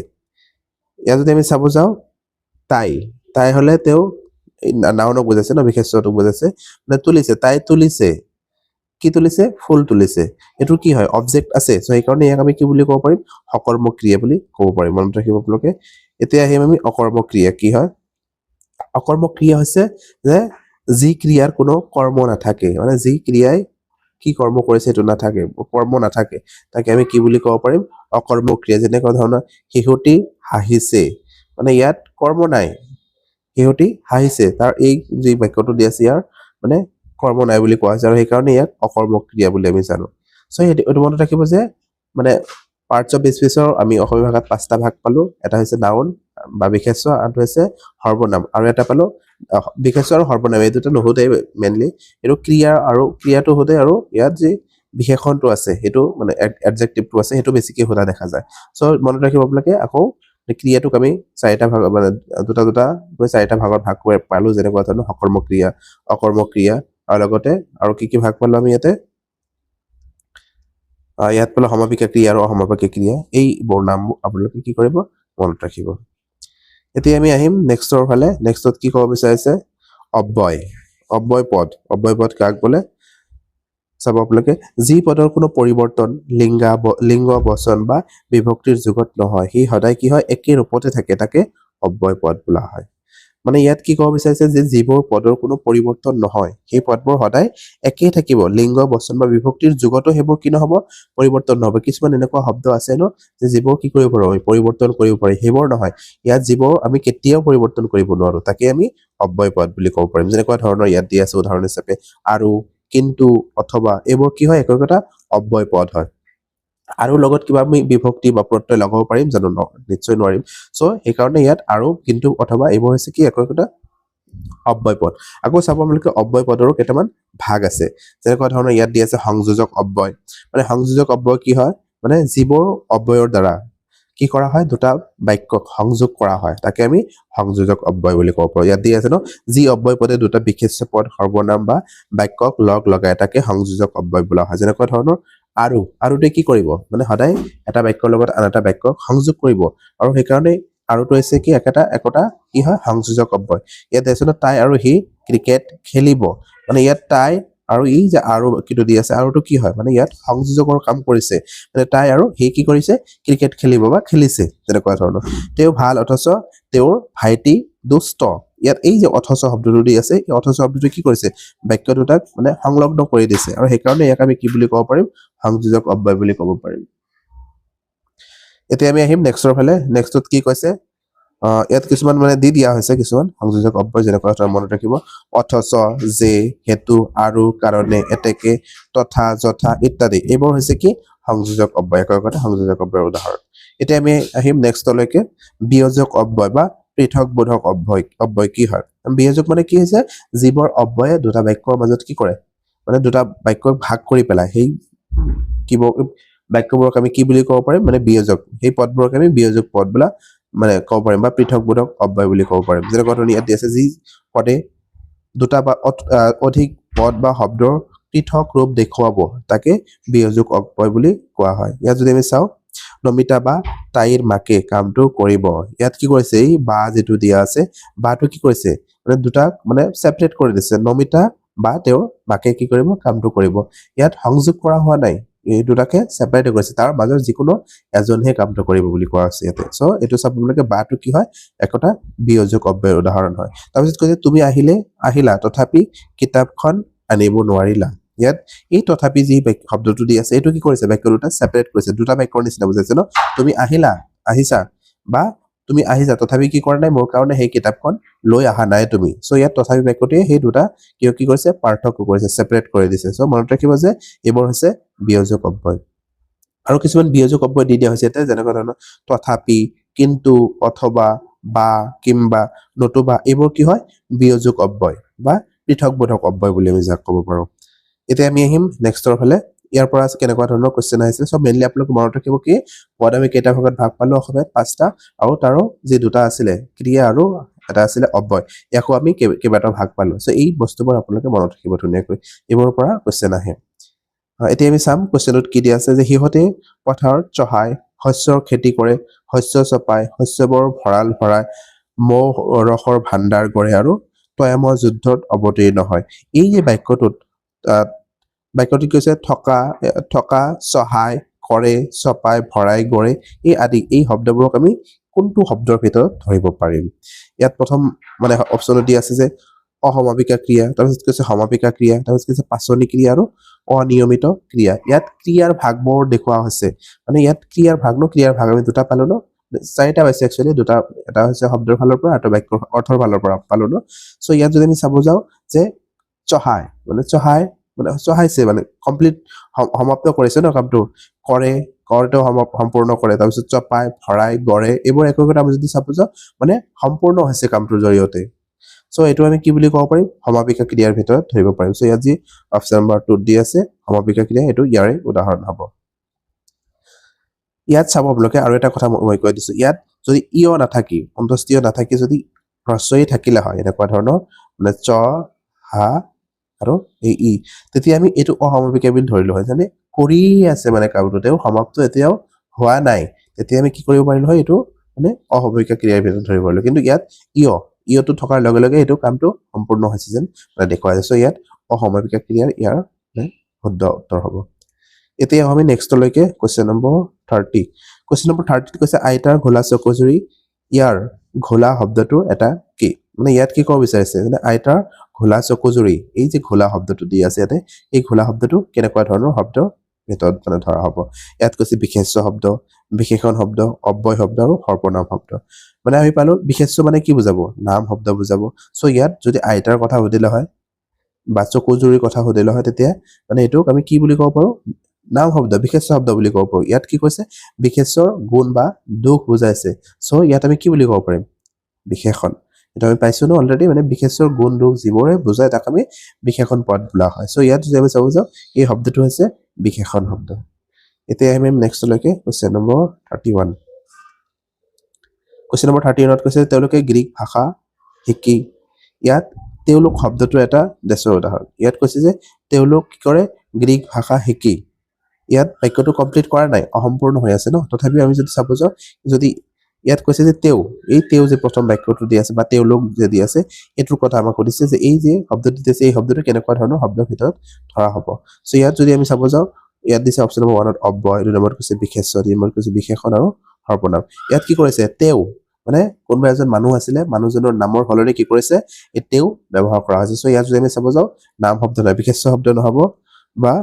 ইয়াত যদি আমি চাব যাওঁ তাই, তাই হ'লে তেওঁ নাউনক বুজাইছে ন, বিশেষ্যটোক বুজাইছে, মানে তুলিছে, তাই তুলিছে, কি তুলিছে? ফুল তুলিছে। এইটো কি হয়? অবজেক্ট আছে। চ' সেইকাৰণে ইয়াক আমি কি বুলি ক'ব পাৰিম? সকৰ্মক ক্ৰিয়া বুলি ক'ব পাৰিম। মনত ৰাখিব আপোনালোকে। এতিয়া আহিম আমি অকৰ্মক ক্ৰিয়া কি হয়। অকৰ্মক ক্ৰিয়া হৈছে যে যি ক্ৰিয়াৰ কোনো কৰ্ম নাথাকে, মানে যি ক্ৰিয়াই কি কৰ্ম কৰিছে সেইটো নাথাকে, কৰ্ম নাথাকে, তাকে আমি কি বুলি ক'ব পাৰিম? অকৰ্মক ক্ৰিয়া। যেনেকুৱা ধৰণৰ শিশুটি হাঁহিছে, মানে ইয়াত কৰ্ম নাই, শিশুটি হাঁহিছে, তাৰ এই যি বাক্যটো দি আছে ইয়াৰ মানে কৰ্ম নাই বুলি কোৱা হৈছে আৰু সেইকাৰণে ইয়াক অকৰ্মক ক্ৰিয়া বুলি আমি জানো। চ' এইটো মনত ৰাখিব যে মানে পাৰ্টছ অফ স্পীচৰ আমি অসমীয়া ভাষাত পাঁচটা ভাগ পালো। এটা হৈছে নাউন বা বিশেষ্য, আনটো হৈছে সৰ্বনাম, আৰু এটা পালো বিশেষ্য আৰু সৰ্বনাম, এই দুটা নুসুধে মেইনলি, এইটো ক্ৰিয়া আৰু ক্ৰিয়াটো সোধে, আৰু ইয়াত যি বিশেষণটো আছে সেইটো মানে এডজেক্টিভটো আছে সেইটো বেছিকে সোধা দেখা যায়। চ' মনত ৰাখিব আপোনালোকে। আকৌ ক্ৰিয়াটোক আমি চাৰিটা ভাগ মানে দুটা দুটা গৈ চাৰিটা ভাগত ভাগ কৰি পালো, যেনেকুৱা ধৰণৰ সকৰ্মক ক্ৰিয়া, অকৰ্মক ক্ৰিয়া, আৰু লগতে আৰু কি কি ভাগ পালো আমি ইয়াতে? ইয়াত পালো সমাপিকা ক্ৰিয়া আৰু অসমাপিকা ক্ৰিয়া। এইবোৰ নাম আপোনালোকে কি কৰিব? মনত ৰাখিব। এতিয়া আমি আহিম নেক্সটৰ ফালে। নেক্সটত কি ক'ব বিচাৰিছে? অব্যয়, অব্যয় পদ। অব্যয় পদ কাক বোলে চাব আপোনালোকে। যি পদৰ কোনো পৰিৱৰ্তন লিংগ, বচন বা বিভক্তিৰ যুগত নহয়, সি সদায় কি হয়? একে ৰূপতে থাকে, তাকে অব্যয় পদ বোলা হয়। মানে ইয়াত কি ক'ব বিচাৰিছে যে যিবোৰ পদৰ কোনো পৰিৱৰ্তন নহয় সেই পদবোৰ সদায় একেই থাকিব, লিংগ, বচন বা বিভক্তিৰ যুগতো সেইবোৰ কি নহ'ব? পৰিৱৰ্তন নহ'ব। কিছুমান এনেকুৱা শব্দ আছে ন যে যিবোৰ কি কৰিব পাৰোঁ আমি? পৰিৱৰ্তন কৰিব পাৰি, সেইবোৰ নহয়। ইয়াত যিবোৰ আমি কেতিয়াও পৰিৱৰ্তন কৰিব নোৱাৰো তাকে আমি অব্যয় পদ বুলি ক'ব পাৰিম। যেনেকুৱা ধৰণৰ ইয়াত দি আছে উদাহৰণ হিচাপে আৰু, কিন্তু, অথবা, এইবোৰ কি হয়? একো একোটা অব্যয় পদ হয়। আৰু লগত কিবা আমি বিভক্তি বা প্ৰত্যয় লগাব পাৰিম জানো? নিশ্চয় নোৱাৰিম। চ' সেইকাৰণে ইয়াত আৰু, কিন্তু, অথবা এইবোৰ হৈছে কি? একো একোটা অব্যয় পদ। আকৌ চাব আপোনালোকে অব্যয় পদৰো কেইটামান ভাগ আছে, যেনেকুৱা ধৰণৰ ইয়াত দি আছে সংযোজক অব্যয়। মানে সংযোজক অব্যয় কি হয়? মানে যিবোৰ অব্যয়ৰ দ্বাৰা কি কৰা হয়? দুটা বাক্যক সংযোগ কৰা হয়, তাকে আমি সংযোজক অব্যয় বুলি ক'ব পাৰোঁ। ইয়াত দি আছে ন, যি অব্যয় পদে দুটা বিশেষ্য পদ, সৰ্বনাম বা বাক্যক লগ লগায় তাকে সংযোজক অব্যয় বোলা হয়। যেনেকুৱা ধৰণৰ আৰু, আৰুটোৱে কি কৰিব? মানে সদায় এটা বাক্যৰ লগত আন এটা বাক্যক সংযোগ কৰিব, আৰু সেইকাৰণে আৰুটো হৈছে কি? একোটা কি হয়? সংযোজক অব্যয়। ইয়াত আছে ন, তাই আৰু সি ক্ৰিকেট খেলিব, মানে ইয়াত তাই আৰু ই যে আৰু কিটো দি আছে, আৰুটো কি হয়? মানে ইয়াত সংযোজকৰ কাম কৰিছে, মানে তাই আৰু সি কি কৰিছে? ক্ৰিকেট খেলিব বা খেলিছে, তেনেকুৱা ধৰণৰ। তেওঁ ভাল অথচ তেওঁৰ ভাইটি দুষ্ট। ইয়াত এই যে অথচ শব্দটো দি আছে, এই অথচ শব্দটো কি কৰিছে? বাক্য দুটাক মানে সংলগ্ন কৰি দিছে, আৰু সেইকাৰণে ইয়াক আমি কি বুলি ক'ব পাৰিম? সংযোজক অব্যয় বুলি ক'ব পাৰিম। এতিয়া আমি আহিম নেক্সটৰ ফালে। নেক্সটত কি কৈছে? ইয়াত কিছুমান মানে দি দিয়া হৈছে কিছুমান সংযোজক অব্যয়, যেনেকুৱা ধৰণৰ মনত ৰাখিব অথচ, যে, হেতু, আৰু, কাৰণে, এতেকে, তথা, যথা ইত্যাদি। এইবোৰ হৈছে কি? সংযোজক অব্যয়, একো একোটা সংযোজক অব্যয়ৰ উদাহৰণ। এতিয়া আমি আহিম নেক্সটলৈকে, বিয়োজক অব্যয় বা পৃথকবোধক অব্যয়। অব্যয় কি হয়? বিয়োজক মানে কি হৈছে? যিবোৰ অব্যয়ে দুটা বাক্যৰ মাজত কি কৰে? মানে দুটা বাক্যক ভাগ কৰি পেলায়, সেই বাক্যবোৰক আমি কি বুলি ক'ব পাৰিম? মানে বিয়োজক, সেই পদবোৰক আমি বিয়োজক পদ বোলা মানে ক'ব পাৰিম বা পৃথকবোধক অব্যয় বুলি ক'ব পাৰিম। যেনেকুৱা ধৰণৰ ইয়াত দি আছে, যি পদে দুটা বা অধিক পদ বা শব্দৰ পৃথক ৰূপ দেখুৱাব তাকে বিয়োজক অব্যয় বুলি কোৱা হয়। ইয়াত যদি আমি চাওঁ, নমিতা বা তাইৰ মাকে কামটো কৰিব। ইয়াত কি কৰিছে? এই বা যিটো দিয়া আছে, বাটো কি কৰিছে? মানে দুটাক মানে ছেপাৰেট কৰি দিছে। নমিতা বা তেওঁৰ মাকে কি কৰিব? কামটো কৰিব। ইয়াত সংযোগ কৰা হোৱা নাই, এই দুটাকে ছেপাৰেট কৰিছে, তাৰ মাজৰ যিকোনো এজনহে কামটো কৰিব বুলি কোৱা হৈছে ইয়াতে। চ' এইটো চাব আপোনালোকে, বাটো কি হয়? একোটা বিয়োজক অব্যয়ৰ উদাহৰণ হয়। তাৰপিছত কৈছে তুমি আহিলা তথাপি কিতাপখন আনিব নোৱাৰিলা। ইয়াত এই তথাপি যি শব্দটো দি আছে, এইটো কি কৰিছে? বাক্য দুটা ছেপাৰেট কৰিছে, দুটা বাক্যৰ নিচিনা বুজাইছে ন। তুমি আহিলা, আহিছা, বা তুমি আহিছা তথাপি কি কৰা নাই? মোৰ কাৰণে সেই কিতাপখন লৈ অহা নাই তুমি। চ' ইয়াত তথাপি বাক্যটোৱে সেই দুটা কিয় কি কৰিছে? পাৰ্থক্য কৰিছে, ছেপাৰেট কৰি দিছে। চ' মনত ৰাখিব যে এইবোৰ হৈছে বিয়োজক অব্যয়। আৰু কিছুমান বিয়োজক অব্যয় দি দিয়া হৈছে ইয়াতে, যেনেকুৱা ধৰণৰ তথাপি, কিন্তু, অথবা, বা, কিম্বা, নতুবা, এইবোৰ কি হয়? বিয়োজক অব্যয় বা পৃথকবোধক অব্যয় বুলি আমি যাক ক'ব পাৰোঁ। এতিয়া আমি আহিম নেক্সটৰ ফালে। ইয়াৰ পৰা কেনেকুৱা ধৰণৰ কুৱেশ্যন আহিছিলে। চ' মেইনলি আপোনালোকে মনত ৰাখিব কি পদ আমি কেইটা ভাগত ভাগ পালোঁ অসমীয়াত? পাঁচটা। আৰু তাৰো যি দুটা আছিলে ক্ৰিয়া আৰু এটা আছিলে অব্যয়, ইয়াকো আমি কেইবাটাও ভাগ পালোঁ। চ' এই বস্তুবোৰ আপোনালোকে মনত ৰাখিব ধুনীয়াকৈ, এইবোৰৰ পৰা কুৱেশ্যন আহে। এতিয়া আমি চাম কুৱেশ্যনটোত কি দিয়া আছে যে সিহঁতে পথাৰত চহায়, শস্যৰ খেতি কৰে, শস্য চপায়, শস্যবোৰ ভঁৰাল ভৰায়, মৌ ৰসৰ ভাণ্ডাৰ গঢ়ে আৰু তয়াময় যুদ্ধত অৱতীৰ্ণ হয়। এই যে বাক্যটোত বাক্যটোত কৈছে থকা, থকা, চহাই, কৰে, চপাই, ভৰাই, গঢ়ে, এই আদি এই শব্দবোৰক আমি কোনটো শব্দৰ ভিতৰত ধৰিব পাৰিম? ইয়াত প্ৰথম মানে অপশ্যনত দি আছে যে অসমাপিকা ক্ৰিয়া, তাৰপিছত কৈছে সমাপিকা ক্ৰিয়া, তাৰপিছত কৈছে পাচনি ক্ৰিয়া আৰু অনিয়মিত ক্ৰিয়া। ইয়াত ক্ৰিয়াৰ ভাগবোৰ দেখুওৱা হৈছে, মানে ইয়াত ক্ৰিয়াৰ ভাগ ন, ক্ৰিয়াৰ ভাগ আমি দুটা পালো ন, চাৰিটা পাইছে একচুৱেলি, দুটা, এটা হৈছে শব্দৰ ফালৰ পৰা, এটা বাক্যৰ অৰ্থৰ ফালৰ পৰা পালো ন। চ' ইয়াত যদি আমি চাব যাওঁ যে চহাই, মানে চহাই মানে চহাইছে মানে কমপ্লিট সমাপ্ত কৰিছে ন কামটো, কৰে, কৰোঁতেও সম্পূৰ্ণ কৰে, তাৰপিছত চপাই, ভৰাই, গঢ়ে, এইবোৰ একো একোটা আমি যদি চাব যাওঁ মানে সম্পূৰ্ণ হৈছে কামটোৰ জৰিয়তে। চ' এইটো আমি কি বুলি ক'ব পাৰিম? সমাপিকা ক্ৰিয়াৰ ভিতৰত ধৰিব পাৰিম। চ' ইয়াত যি অপশ্যন নম্বৰ 2 দি আছে সমাপিকা ক্ৰিয়া, এইটো ইয়াৰে উদাহৰণ হ'ব। ইয়াত চাব আপোনালোকে আৰু এটা কথা মই কৈ দিছো, ইয়াত যদি ইয় নাথাকি, অন্তস্তীয় নাথাকি যদি হ্ৰস্বই থাকিলে হয়, এনেকুৱা ধৰণৰ মানে চ, হা আৰু এই ই, তেতিয়া আমি এইটো অসমাপিকা বুলি ধৰিলো হয়। যেনে কৰি আছে মানে কামটো, তেওঁ সমাপ্ত এতিয়াও হোৱা নাই, তেতিয়া আমি কি কৰিব পাৰিলো হয়? এইটো মানে অসমাপিকা ক্ৰিয়াৰ ভিতৰত ধৰিব পাৰিলো। কিন্তু ইয়াত ইয়, ইয়টো থকাৰ লগে লগে এইটো কামটো সম্পূৰ্ণ হৈছে যেন মানে দেখুওৱা যায়। চ' ইয়াত অসমাপিকা ক্ৰিয়াৰ ইয়াৰ মানে শুদ্ধ উত্তৰ হ'ব। এতিয়া আমি নেক্সটলৈকে কুৱেশ্যন নম্বৰ 30। কুৱেশ্যন নম্বৰ 30ত কৈছে আইতাৰ ঘোলা চকুযুৰি, ইয়াৰ ঘোলা শব্দটো এটা কি? মানে ইয়াত কি ক'ব বিচাৰিছে? মানে আইতাৰ ঘোলা চকুযুৰি, এই যে ঘোলা শব্দটো দি আছে ইয়াতে, এই ঘোলা শব্দটো কেনেকুৱা ধৰণৰ শব্দৰ ভিতৰত মানে ধৰা হ'ব? ইয়াত কৈছে বিশেষ্য শব্দ, বিশেষণ শব্দ, অব্যয় শব্দ আৰু সৰ্বনাম শব্দ। মানে আমি পালো বিশেষ্য মানে কি বুজাব? নাম শব্দ বুজাব। চ' ইয়াত যদি আইতাৰ কথা সুধিলে হয় বা চকুযুৰিৰ কথা সুধিলে হয়, তেতিয়া মানে এইটোক আমি কি বুলি ক'ব পাৰো? নাম শব্দ, বিশেষ্য শব্দ বুলি ক'ব পাৰো। ইয়াত কি কৈছে? বিশেষ্যৰ গুণ বা দোষ বুজাইছে। চ' ইয়াত আমি কি বুলি ক'ব পাৰিম? বিশেষণ। এইটো আমি পাইছো ন অলৰেডি, মানে বিশেষ্যৰ গুণ দোষ যিবোৰে বুজায় তাক আমি বিশেষণ পদ বোলা হয়। চ' ইয়াত যদি আমি চাব যাওঁ এই শব্দটো হৈছে বিশেষণ শব্দ। এতিয়া আহিম নেক্সটলৈকে কুৱেশ্যন নম্বৰ 31। কুৱেশ্যন নম্বৰ 31ত কৈছে তেওঁলোকে গ্ৰীক ভাষা শিকি। ইয়াত তেওঁলোক শব্দটো এটা দেশৰ উদাহৰণ। ইয়াত কৈছে যে তেওঁলোক কি কৰে? গ্ৰীক ভাষা শিকি। ইয়াত বাক্যটো কমপ্লিট কৰা নাই, অসম্পূৰ্ণ হৈ আছে ন। তথাপিও আমি যদি চাব যাওঁ, যদি ইয়াত কৈছে যে তেওঁ, এই তেওঁ যে প্ৰথম বাক্যটো দি আছে বা তেওঁলোক যে দি আছে, এইটোৰ কথা আমাক সুধিছে যে এই যে শব্দটো দি আছে, এই শব্দটো কেনেকুৱা ধৰণৰ শব্দৰ ভিতৰত ধৰা হ'ব। চ' ইয়াত যদি আমি চাব যাওঁ, ইয়াত দিছে অপশ্যন নম্বৰ 1ত অব্যয়, 2 নম্বৰত কৈছে বিশেষ্য, 3 নম্বৰত কৈছে বিশেষণ আৰু সৰ্বনাম। ইয়াত কি কৰিছে? তেওঁ মানে কোনোবা এজন মানুহ আছিলে, মানুহজনৰ নামৰ সলনি কি কৰিছে? এই তেওঁ ব্যৱহাৰ কৰা হৈছে। চ' ইয়াত যদি আমি চাব যাওঁ, নাম শব্দ নহয়, বিশেষ্য শব্দ নহ'ব, বা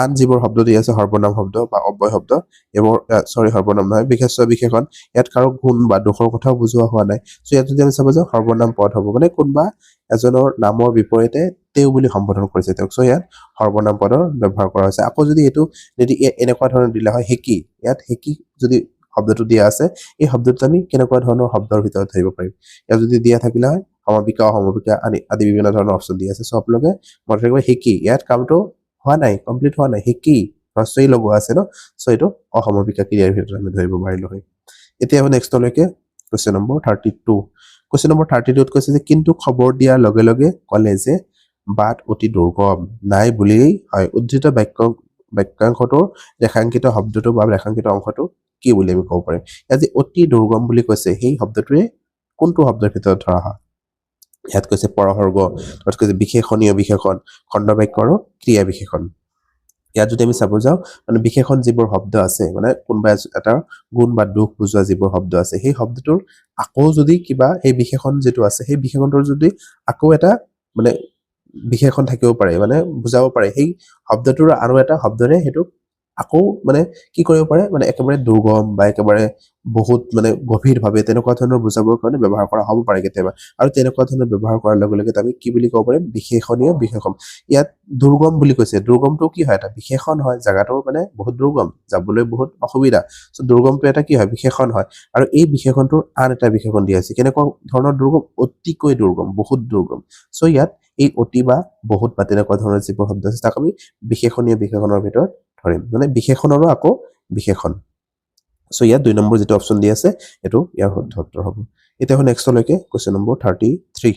আন যিবোৰ শব্দ দি আছে সৰ্বনাম শব্দ বা অব্যয় শব্দ, এইবোৰ চৰি সৰ্বনাম নহয়, বিশেষ্য বিশেষণ, ইয়াত কাৰো গুণ বা দোষৰ কথাও বুজোৱা হোৱা নাই। চ' ইয়াত যদি আমি চাব যাওঁ সৰ্বনাম পদ হ'ব, মানে কোনোবা এজনৰ নামৰ বিপৰীতে তেওঁ বুলি সম্বোধন কৰিছে তেওঁক। চ' ইয়াত সৰ্বনাম পদৰ ব্যৱহাৰ কৰা হৈছে। আকৌ যদি এইটো যদি এনেকুৱা ধৰণৰ দিলে হয় হেকি, ইয়াত হেকি যদি শব্দটো দিয়া আছে, এই শব্দটো আমি কেনেকুৱা ধৰণৰ শব্দৰ ভিতৰত ধৰিব পাৰিম? ইয়াত যদি দিয়া থাকিলে হয় সমাপিকা অসমাপিকা আদি বিভিন্ন ধৰণৰ অপশ্যন দিয়া আছে। চ' আপোনালোকে মনত ৰাখিব হেকি, ইয়াত কামটো হোৱা নাই, কমপ্লিট হোৱা নাই, হেকি হ্ৰস্বই লগোৱা আছে ন। চ' এইটো অসমাপিকা ক্ৰিয়াৰ ভিতৰত আমি ধৰিব পাৰিলো হয়। এতিয়া আমি নেক্সটলৈকে কুৱেশ্যন নম্বৰ 32। কুৱেশ্যন নম্বৰ 32ত কৈছে যে কিন্তু খবৰ দিয়াৰ লগে লগে ক'লে যে বাট অতি দুৰ্গম নাই বুলিয়েই হয়। উদ্ধৃত বাক্যাংশটোৰ ৰেখাংকিত শব্দটো বা ৰেখাংকিত অংশটো কি বুলি আমি ক'ব পাৰিম? ইয়াত যে অতি দুৰ্গম বুলি কৈছে, সেই শব্দটোৱে কোনটো শব্দৰ ভিতৰত ধৰা হয়? ইয়াত কৈছে পৰসৰ্গ, তাত কৈছে বিশেষণীয় বিশেষণ, খণ্ডবাক্য আৰু ক্ৰিয়া বিশেষণ। ইয়াত যদি আমি চাব যাওঁ, মানে বিশেষণ যিবোৰ শব্দ আছে, মানে কোনোবা এটা গুণ বা দোষ বুজোৱা যিবোৰ শব্দ আছে, সেই শব্দটোৰ আকৌ যদি কিবা সেই বিশেষণ যিটো আছে, সেই বিশেষণটোৰ যদি আকৌ এটা মানে বিশেষণ থাকিব পাৰে, মানে বুজাব পাৰে, সেই শব্দটোৰ আৰু এটা শব্দৰে সেইটোক আকৌ মানে কি কৰিব পাৰে, মানে একেবাৰে দুৰ্গম বা একেবাৰে বহুত মানে গভীৰভাৱে তেনেকুৱা ধৰণৰ বুজাবৰ কাৰণে ব্যৱহাৰ কৰা হ'ব পাৰে কেতিয়াবা। আৰু তেনেকুৱা ধৰণৰ ব্যৱহাৰ কৰাৰ লগে লগে আমি কি বুলি ক'ব পাৰিম? বিশেষণীয় বিশেষণ। ইয়াত দুৰ্গম বুলি কৈছে, দুৰ্গমটো কি হয়? এটা বিশেষণ হয়, জেগাটো মানে বহুত দুৰ্গম, যাবলৈ বহুত অসুবিধা। চ' দুৰ্গমটো এটা কি হয়? বিশেষণ হয়। আৰু এই বিশেষণটোৰ আন এটা বিশেষণ দিয়া হৈছে, কেনেকুৱা ধৰণৰ দুৰ্গম? অতিকৈ দুৰ্গম, বহুত দুৰ্গম। চ' ইয়াত এই অতি বা বহুত বা তেনেকুৱা ধৰণৰ যিবোৰ শব্দ আছে তাক আমি বিশেষণীয় বিশেষণৰ ভিতৰত ধৰিম, মানে বিশেষণৰো আকৌ বিশেষণ। চ' ইয়াত 2 নম্বৰ যিটো অপশ্যন দি আছে এইটো ইয়াৰ শুদ্ধ উত্তৰ হ'ব। এতিয়া হ'ল নেক্সটলৈকে কুৱেশ্যন নম্বৰ 33।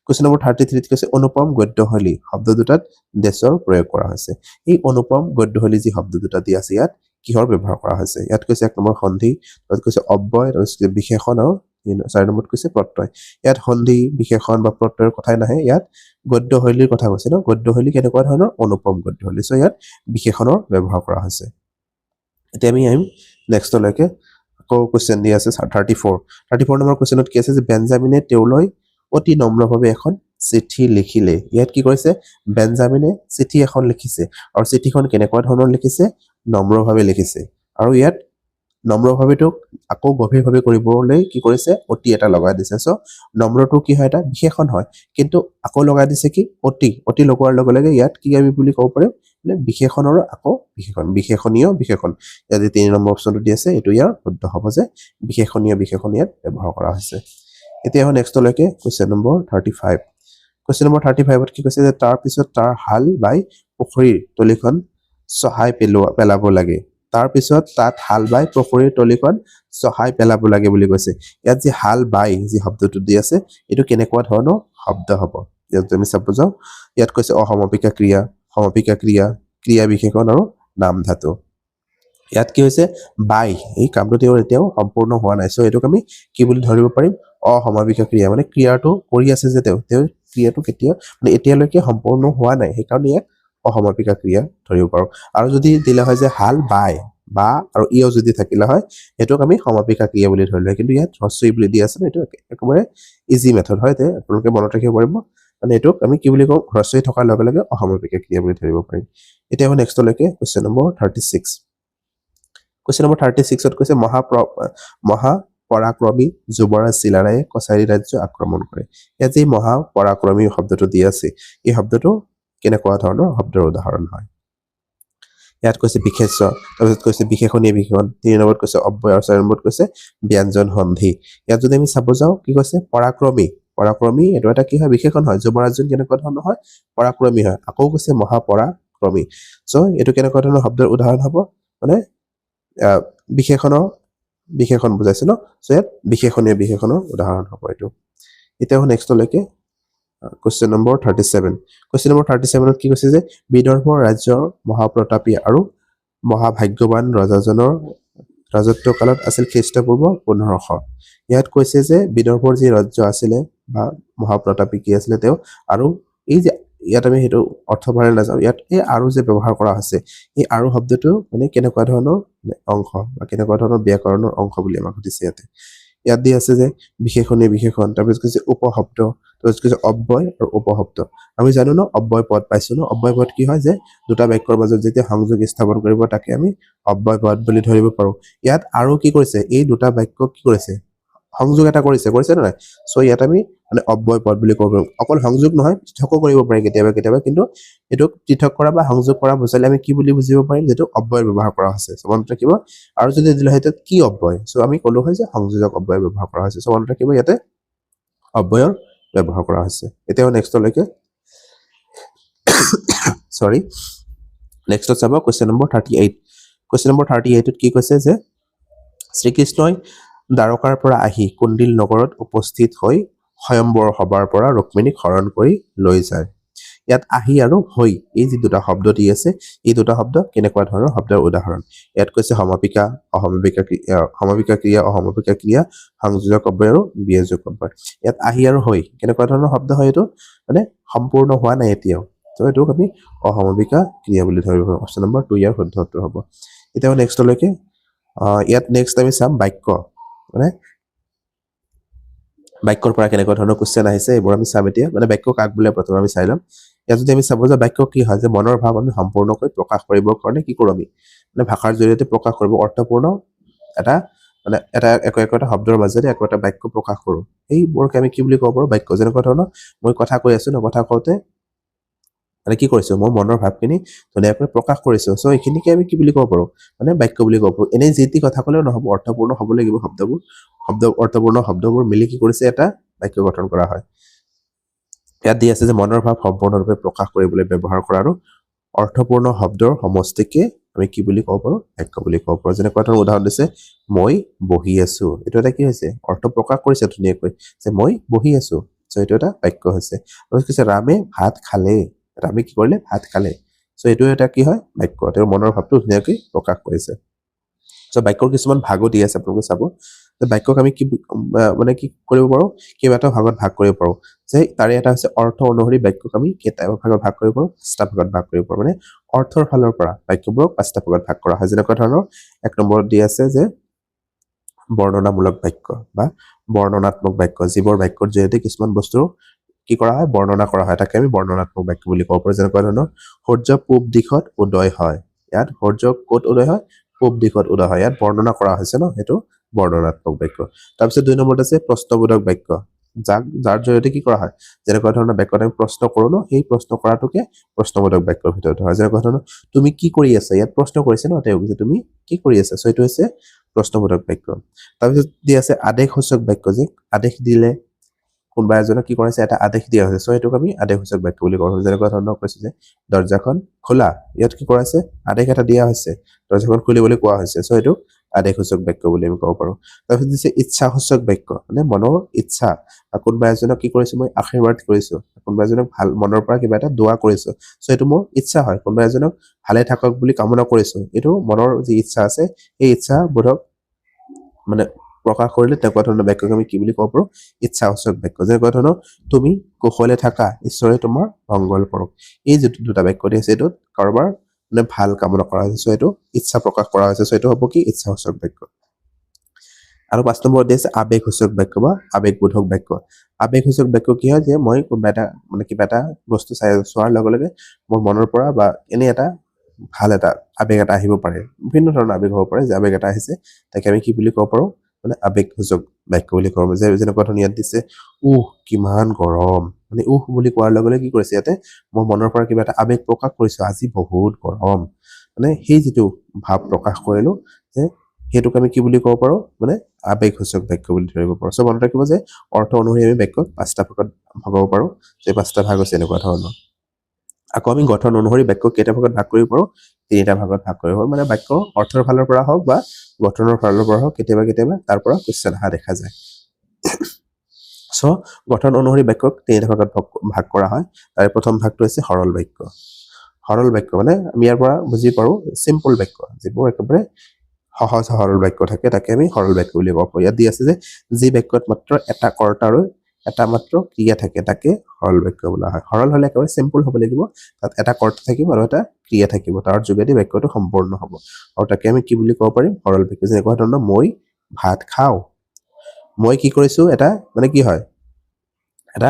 কুৱেশ্যন নম্বৰ 33ত কৈছে অনুপম গদ্যশৈলী শব্দ দুটাত ডেছৰ প্ৰয়োগ কৰা হৈছে। এই অনুপম গদ্যশৈলী যি শব্দ দুটা দি আছে ইয়াত কিহৰ ব্যৱহাৰ কৰা হৈছে? ইয়াত কৈছে 1 নম্বৰ সন্ধি, তাৰপিছত কৈছে অব্যয়, তাৰপিছত বিশেষণ আৰু 4 নম্বৰত কৈছে প্ৰত্যয়। ইয়াত সন্ধি, বিশেষণ বা প্ৰত্যয়ৰ কথাই নাহে, ইয়াত গদ্যশৈলীৰ কথা কৈছে ন। গদ্যশৈলী কেনেকুৱা ধৰণৰ? অনুপম গদ্যশৈলী। চ' ইয়াত বিশেষণৰ ব্যৱহাৰ কৰা হৈছে। এতিয়া আমি আহিম নেক্সটলৈকে। আকৌ কুৱেশ্যন দি আছে 34। 34 নম্বৰ কুৱেশ্যনত কি আছে যে বেঞ্জামিনে তেওঁলৈ অতি নম্ৰভাৱে এখন চিঠি লিখিলে। ইয়াত কি কৈছে? বেঞ্জামিনে চিঠি এখন লিখিছে আৰু চিঠিখন কেনেকুৱা ধৰণৰ লিখিছে? নম্ৰভাৱে লিখিছে। আৰু ইয়াত নম্ৰভাৱেটোক আকৌ গভীৰভাৱে কৰিবলৈ কি কৰিছে? অতি এটা লগাই দিছে। চ' নম্ৰটো কি হয়? এটা বিশেষণ হয়, কিন্তু আকৌ লগাই দিছে কি? অতি। অতি লগোৱাৰ লগে লগে ইয়াত কি আমি বুলি ক'ব পাৰিম? মানে বিশেষণৰো আকৌ বিশেষণ, বিশেষণীয় বিশেষণ। ইয়াত যি 3 নম্বৰ অপশ্যনটো দি আছে এইটো ইয়াৰ শুদ্ধ হ'ব যে বিশেষণীয় বিশেষণ ইয়াত ব্যৱহাৰ কৰা হৈছে। এতিয়া আহোঁ নেক্সটলৈকে কুৱেশ্যন নম্বৰ 35। কুৱেশ্যন নম্বৰ 35ত কি কৈছে যে তাৰপিছত তাৰ হাল বাই পুখুৰীৰ তলিখন চহাই পেলাব লাগে। তাৰপিছত তাত হাল বাই পুখুৰীৰ তলিখন চহাই পেলাব লাগে বুলি কৈছে। ইয়াত যি হাল বাই যি শব্দটো দি আছে এইটো কেনেকুৱা ধৰণৰ শব্দ হ'ব? ইয়াত আমি চাব যাওঁ, ইয়াত কৈছে অসমাপিকা ক্ৰিয়া, সমাপিকা ক্ৰিয়া, ক্ৰিয়া বিশেষণ আৰু নাম ধাতু। ইয়াত কি হৈছে? বাই এই কামটো তেওঁৰ এতিয়াও সম্পূৰ্ণ হোৱা নাই। চ' এইটোক আমি কি বুলি ধৰিব পাৰিম? অসমাপিকা ক্ৰিয়া, মানে ক্ৰিয়াটো কৰি আছে যে তেওঁ ক্ৰিয়াটো কেতিয়া মানে এতিয়ালৈকে সম্পূৰ্ণ হোৱা নাই, সেইকাৰণে ইয়াক অসমাপিকা ক্ৰিয়া ধৰিব পাৰোঁ। আৰু যদি দিলে হয় যে হাল বাই বা আৰু ইও যদি থাকিলে হয় সেইটোক আমি সমাপিকা ক্ৰিয়া বুলি ধৰিলো হয়। কিন্তু ইয়াত হ্ৰস্ব ই বুলি দি আছে ন, এইটো একেবাৰে ইজি মেথড হয়, তে আপোনালোকে মনত ৰাখিব পাৰিব। মানে এইটোক আমি কি বুলি কওঁ? হ্ৰস্ব ই থকাৰ লগে লগে অসমাপিকা ক্ৰিয়া বুলি ধৰিব পাৰিম। এতিয়া আহোঁ নেক্সটলৈকে কুৱেশ্যন নম্বৰ 36। কুৱেশ্যন নম্বৰ 36ত কৈছে মহাপৰাক্ৰমী যুৱৰাজ চিলাৰায়ে কছাৰী ৰাজ্য আক্ৰমণ কৰে। ইয়াত যি মহাপৰাক্ৰমী শব্দটো দি আছে এই শব্দটো কেনেকুৱা ধৰণৰ শব্দৰ উদাহৰণ হয়? ইয়াত কৈছে বিশেষ্য, তাৰপিছত কৈছে বিশেষণীয় বিশেষণ, 3 নম্বৰত কৈছে অব্যয় আৰু 4 নম্বৰত কৈছে ব্যঞ্জন সন্ধি। ইয়াত যদি আমি চাব যাওঁ কি কৈছে? পৰাক্ৰমী, পৰাক্ৰমী এইটো এটা কি হয়? বিশেষণ হয়। যুৱৰাজজন কেনেকুৱা ধৰণৰ হয়? পৰাক্ৰমী হয়। আকৌ কৈছে মহাপৰাক্ৰমী। চ' এইটো কেনেকুৱা ধৰণৰ শব্দৰ উদাহৰণ হ'ব? মানে বিশেষণৰ বিশেষণ বুজাইছে ন। চ' ইয়াত বিশেষণীয় বিশেষণৰ উদাহৰণ হ'ব এইটো। এতিয়া নেক্সটলৈকে কুৱেশ্যন নম্বৰ 37। কুৱেশ্যন নম্বৰ 37ত কি কৈছে যে বিদৰ্ভ ৰাজ্যৰ মহাপ্ৰতাপী আৰু মহাভাগ্যৱান ৰজাজনৰ ৰাজত্বকালত আছিল খ্ৰীষ্টপূৰ্ব 1500। ইয়াত কৈছে যে বিদৰ্ভৰ যি ৰাজ্য আছিলে বা মহাপ্ৰতাপী কি আছিলে তেওঁ, আৰু এই যে ইয়াত আমি সেইটো অৰ্থ ভৰাই নাযাওঁ, ইয়াত এই আৰু যে ব্যৱহাৰ কৰা হৈছে এই আৰু শব্দটো মানে কেনেকুৱা ধৰণৰ অংশ বা কেনেকুৱা ধৰণৰ ব্যাকৰণৰ অংশ বুলি আমাক সুধিছে। ইয়াতে ইয়াত দি আছে যে বিশেষণীয় বিশেষণ, তাৰপিছত কৈছে উপশব্দ, তাৰপিছত কৈছে অব্যয় আৰু উপশব্দ। আমি জানো ন অব্যয় পদ পাইছো ন, অব্যয় পদ কি হয়? যে দুটা বাক্যৰ মাজত যেতিয়া সংযোগ স্থাপন কৰিব তাকে আমি অব্যয় পদ বুলি ধৰিব পাৰো। ইয়াত আৰু কি কৰিছে? এই দুটা বাক্য কি কৰিছে? সংযোগ এটা কৰিছে, কৰিছে নে নাই? চ' ইয়াত আমি মানে অব্যয় পদ বুলি ক'ব পাৰোঁ। অকল সংযোগ নহয়, পৃথকো কৰিব পাৰি কেতিয়াবা কেতিয়াবা, কিন্তু এইটোক পৃথক কৰা বা সংযোগ কৰা বুজালে আমি কি বুলি বুজিব পাৰিম? যিটো অব্যয় ব্যৱহাৰ কৰা হৈছে। চ' মনত ৰাখিব। আৰু যদি দিলে হয় কি অব্যয়? চ' আমি ক'লো হয় যে সংযোজক অব্যয় ব্যৱহাৰ কৰা হৈছে। চ' মনত ৰাখিব ইয়াতে অব্যয়ৰ ব্যৱহাৰ কৰা হৈছে। এতিয়া নেক্সটলৈকে চৰি নেক্সটত চাব কুৱেশ্যন নম্বৰ 38। কুৱেশ্যন নম্বৰ 38ত কি কৈছে যে শ্ৰীকৃষ্ণই দ্বাৰকাৰ পৰা আহি কুণ্ডিল নগৰত উপস্থিত হৈ স্বয়ম্বৰ সভাৰ পৰা ৰুক্মিণীক হৰণ কৰি লৈ যায়। ইয়াত আহি আৰু হৈ এই যি দুটা শব্দ দি আছে এই দুটা শব্দ কেনেকুৱা ধৰণৰ শব্দৰ উদাহৰণ? ইয়াত কৈছে সমাপিকা, অসমাপিকা ক্ৰিয়া, সমাপিকা ক্ৰিয়া, অসমাপিকা ক্ৰিয়া, সংযোজক অব্যয় আৰু বিয়োজক অব্যয়। ইয়াত আহি আৰু হৈ কেনেকুৱা ধৰণৰ শব্দ হয়? এইটো মানে সম্পূৰ্ণ হোৱা নাই এতিয়াও, ত' এইটোক আমি অসমাপিকা ক্ৰিয়া বুলি ধৰিব পাৰোঁ। অপশ্যন নম্বৰ 2 ইয়াৰ শুদ্ধ উত্তৰ হ'ব। এতিয়া নেক্সটলৈকে ইয়াত নেক্সট আমি চাম বাক্য, মানে বাক্যৰ পৰা কেনেকুৱা ধৰণৰ কুৱেশ্যন আহিছে এইবোৰ আমি চাম এতিয়া। মানে বাক্য কাক বোলে প্ৰথমে আমি চাই ল'ম। ইয়াত যদি আমি চাব যাওঁ বাক্য কি হয়, যে মনৰ ভাৱ আমি সম্পূৰ্ণকৈ প্ৰকাশ কৰিবৰ কাৰণে কি কৰোঁ আমি, মানে ভাষাৰ জৰিয়তে প্ৰকাশ কৰিব, অৰ্থপূৰ্ণ এটা মানে এটা একো একোটা শব্দৰ মাজেৰে একো এটা বাক্য প্ৰকাশ কৰোঁ, সেইবোৰকে আমি কি বুলি ক'ব পাৰোঁ? বাক্য। যেনেকুৱা ধৰণৰ মই কথা কৈ আছোঁ ন, কথা কওঁতে মানে কি কৰিছোঁ, মই মনৰ ভাৱখিনি ধুনীয়াকৈ প্ৰকাশ কৰিছোঁ। চ' এইখিনিকে আমি কি বুলি ক'ব পাৰোঁ, মানে বাক্য বুলি ক'ব পাৰোঁ। এনেই যি টি কথা ক'লেও নহ'ব, অৰ্থপূৰ্ণ হ'ব লাগিব শব্দবোৰ, অৰ্থপূৰ্ণ শব্দবোৰ মিলি কি কৰিছে এটা বাক্য গঠন কৰা হয়। ইয়াত দি আছে যে মনৰ ভাৱ সম্পূৰ্ণৰূপে প্ৰকাশ কৰিবলৈ ব্যৱহাৰ কৰা আৰু অৰ্থপূৰ্ণ শব্দৰ সমষ্টিকে আমি কি বুলি ক'ব পাৰোঁ? বাক্য বুলি ক'ব পাৰোঁ। যেনেকুৱা ধৰণৰ উদাহৰণ দিছে, মই বহি আছোঁ। এইটো এটা কি হৈছে? অৰ্থ প্ৰকাশ কৰিছে ধুনীয়াকৈ যে মই বহি আছোঁ। চ' এইটো এটা বাক্য হৈছে। আৰু কৈছে, ৰামে ভাত খালে। ৰামে কি কৰিলে? ভাত খালে। চ' এইটো এটা কি হয়? বাক্য। তেওঁৰ মনৰ ভাৱটো ধুনীয়াকৈ প্ৰকাশ কৰিছে। চ' বাক্যৰ কিছুমান ভাগো দি আছে, আপোনালোকে চাব যে বাক্যক আমি কি মানে কি কৰিব পাৰোঁ? কেইবাটাও ভাগত ভাগ কৰিব পাৰোঁ। যে তাৰে এটা হৈছে অৰ্থ অনুসৰি বাক্যক আমি কেইটা ভাগত ভাগ কৰিব পাৰোঁ? পাঁচটা ভাগত ভাগ কৰিব পাৰোঁ। মানে অৰ্থৰ ফালৰ পৰা বাক্যবোৰক পাঁচটা ভাগত ভাগ কৰা হয়। যেনেকুৱা ধৰণৰ এক নম্বৰত দি আছে যে বৰ্ণনামূলক বাক্য বা বৰ্ণনাত্মক বাক্য, যিবোৰ বাক্যৰ জৰিয়তে কিছুমান বস্তু কি কৰা হয়? বৰ্ণনা কৰা হয়, তাকে আমি বৰ্ণনাত্মক বাক্য বুলি ক'ব পাৰোঁ। যেনেকুৱা ধৰণৰ, সূৰ্য পূব দিশত উদয় হয়। ইয়াত সূৰ্য ক'ত উদয় হয়? পূব দিশত উদয় হয়। ইয়াত বৰ্ণনা কৰা হৈছে ন, সেইটো বৰ্ণনাত্মক বাক্য। তাৰপিছত দুই নম্বৰত আছে প্ৰশ্নবোধক বাক্য, যাৰ জৰিয়তে কি কৰা হয়? যেনেকুৱা ধৰণৰ বাক্যত আমি প্ৰশ্ন কৰোঁ ন, সেই প্ৰশ্ন কৰাটোকে প্ৰশ্নবোধক বাক্যৰ ভিতৰত হয়। যেনেকুৱা ধৰণৰ, তুমি কি কৰি আছা? ইয়াত প্ৰশ্ন কৰিছে ন তেওঁক যে তুমি কি কৰি আছা। চ' এইটো হৈছে প্ৰশ্নবোধক বাক্য। তাৰপিছত দি আছে আদেশসূচক বাক্য, যে আদেশ দিলে, কোনোবা এজনক কি কৰাইছে? এটা আদেশ দিয়া হৈছে। চ' সেইটোক আমি আদেশসূচক বাক্য বুলি কওঁ। যেনেকুৱা ধৰণৰ কৈছে যে দৰ্জাখন খোলা। ইয়াত কি কৰাইছে? আদেশ এটা দিয়া হৈছে, দৰ্জাখন খুলিবলৈ কোৱা হৈছে। চ' এইটো আদেশসূচক বাক্য বুলি আমি ক'ব পাৰোঁ। তাৰপিছত দিছে ইচ্ছাসূচক বাক্য, মানে মনৰ ইচ্ছা বা কোনোবা এজনক কি কৰিছোঁ? মই আশীৰ্বাদ কৰিছোঁ, কোনোবা এজনক ভাল মনৰ পৰা কিবা এটা দোৱা কৰিছোঁ। চ' এইটো মোৰ ইচ্ছা হয়। কোনোবা এজনক ভালে থাকক বুলি কামনা কৰিছোঁ। এইটো মনৰ যি ইচ্ছা আছে, সেই ইচ্ছাবোধক মানে প্ৰকাশ কৰিলে তেনেকুৱা ধৰণৰ বাক্যক আমি কি বুলি ক'ব পাৰোঁ? ইচ্ছাসূচক বাক্য। যেনেকুৱা ধৰণৰ, তুমি কুশলে থাকা, ঈশ্বৰে তোমাৰ মংগল কৰক। এই যিটো দুটা বাক্য দি আছে, এইটোত কাৰোবাৰ মানে ভাল কামনা কৰা হৈছে। চ' এইটো ইচ্ছা প্ৰকাশ কৰা হৈছে। চ' এইটো হ'ব কি? ইচ্ছাসূচক বাক্য। আৰু পাঁচ নম্বৰত দি আছে আৱেগসূচক বাক্য বা আৱেগবোধক বাক্য। আৱেগসূচক বাক্য কি হয় যে মই কোনোবা এটা মানে কিবা এটা বস্তু চোৱাৰ লগে লগে মোৰ মনৰ পৰা বা এনেই এটা ভাল এটা আৱেগ এটা আহিব পাৰে। বিভিন্ন ধৰণৰ আৱেগ হ'ব পাৰে। যে আৱেগ এটা আহিছে, তাকে আমি কি বুলি ক'ব পাৰোঁ? মানে আৱেগসূচক বাক্য বুলি ক'ব পাৰোঁ। যে যেনেকুৱা ধৰণৰ ইয়াত দিছে, উহ, কিমান গৰম। মানে উহ বুলি কোৱাৰ লগে লগে কি কৰিছে? ইয়াতে মই মনৰ পৰা কিবা এটা আৱেগ প্ৰকাশ কৰিছোঁ, আজি বহুত গৰম। মানে সেই যিটো ভাৱ প্ৰকাশ কৰিলোঁ যে সেইটোক আমি কি বুলি ক'ব পাৰোঁ? মানে আৱেগসূচক বাক্য বুলি ধৰিব পাৰোঁ। চ' মনত ৰাখিব যে অৰ্থ অনুসৰি আমি বাক্যক পাঁচটা ভাগত ভগাব পাৰোঁ। যে পাঁচটা ভাগ হৈছে এনেকুৱা ধৰণৰ। আকৌ আমি গঠন অনুসৰি বাক্য কেইটা ভাগত ভাগ কৰিব পাৰোঁ? তিনিটা ভাগত ভাগ কৰিব পাৰোঁ। মানে বাক্য অৰ্থৰ ফালৰ পৰা হওক বা গঠনৰ ফালৰ পৰা হওক, কেতিয়াবা কেতিয়াবা তাৰ পৰা কুৱেশ্যন অহা দেখা যায়। চ' গঠন অনুসৰি বাক্যক তিনিটা ভাগত ভাগ ভাগ কৰা হয়। তাৰে প্ৰথম ভাগটো হৈছে সৰল বাক্য। সৰল বাক্য মানে আমি ইয়াৰ পৰা বুজি পাৰোঁ চিম্পল বাক্য, যিবোৰ একেবাৰে সহজ সৰল বাক্য থাকে, তাকে আমি সৰল বাক্য বুলি ক'ব পাৰোঁ। ইয়াত দি আছে যে যি বাক্যত মাত্ৰ এটা কৰ্তা আৰু এটা মাত্ৰ ক্ৰিয়া থাকে, তাকে সৰল বাক্য বোলা হয়। সৰল হ'লে একেবাৰে চিম্পল হ'ব লাগিব। তাত এটা কৰ্তা থাকিব আৰু এটা ক্ৰিয়া থাকিব, তাৰ যোগেদি বাক্যটো সম্পূৰ্ণ হ'ব আৰু তাকে আমি কি বুলি ক'ব পাৰিম? সৰল বাক্য। যেনেকুৱা ধৰণৰ, মই ভাত খাওঁ। মই কি কৰিছোঁ? এটা মানে কি হয়, এটা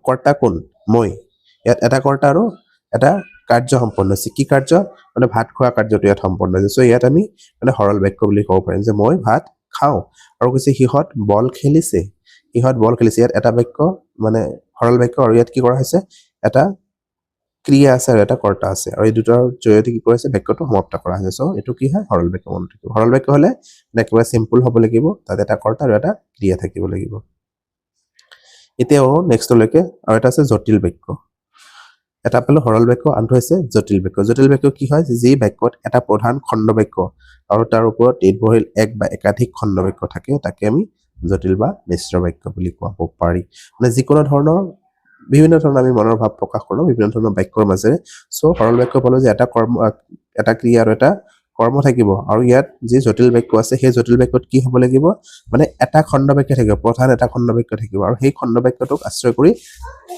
কৰ্তা কোন? মই। ইয়াত এটা কৰ্তা আৰু এটা কাৰ্য সম্পন্ন হৈছে। কি কাৰ্য? মানে ভাত খোৱা কাৰ্যটো ইয়াত সম্পন্ন হৈছে। চ' ইয়াত আমি মানে সৰল বাক্য বুলি ক'ব পাৰিম যে মই ভাত খাওঁ। আৰু কৈছে, সিহঁত বল খেলিছে। সিহঁত বল খেলিছে। ইয়াত এটা বাক্য মানে সৰল বাক্য আৰু ইয়াত কি কৰা হৈছে? এটা ক্ৰিয়া আছে আৰু এটা কৰ্তা আছে আৰু এই দুটাৰ জৰিয়তে কি কৰিছে? বাক্যটো সমাপ্ত কৰা হৈছে। চ' এইটো কি হয়? সৰল বাক্য। মনত ৰাখিব, সৰল বাক্য হ'লে মানে একেবাৰে চিম্পল হ'ব লাগিব। তাত এটা কৰ্তা আৰু এটা ক্ৰিয়া থাকিব লাগিব। এতিয়াও নেক্সটলৈকে আৰু এটা আছে জটিল বাক্য। এটা পালো সৰল বাক্য, আনটো হৈছে জটিল বাক্য। জটিল বাক্য কি হয়? যি বাক্যত এটা প্ৰধান খণ্ড বাক্য আৰু তাৰ ওপৰত নিৰ্ভৰশীল এক বা একাধিক খণ্ড বাক্য থাকে, তাকে আমি জটিল বা মিশ্ৰ বাক্য বুলি কোৱাব পাৰি। মানে যিকোনো ধৰণৰ, বিভিন্ন ধৰণৰ আমি মনৰ ভাৱ প্ৰকাশ কৰোঁ বিভিন্ন ধৰণৰ বাক্যৰ মাজেৰে। চ' সৰল বাক্য পালো যে এটা কৰ্ম, এটা ক্ৰিয়া আৰু এটা কৰ্ম থাকিব। আৰু ইয়াত যি জটিল বাক্য আছে, সেই জটিল বাক্যত কি হ'ব লাগিব? মানে এটা খণ্ড বাক্য থাকিব, প্ৰধান এটা খণ্ড বাক্য থাকিব আৰু সেই খণ্ড বাক্যটোক আশ্ৰয় কৰি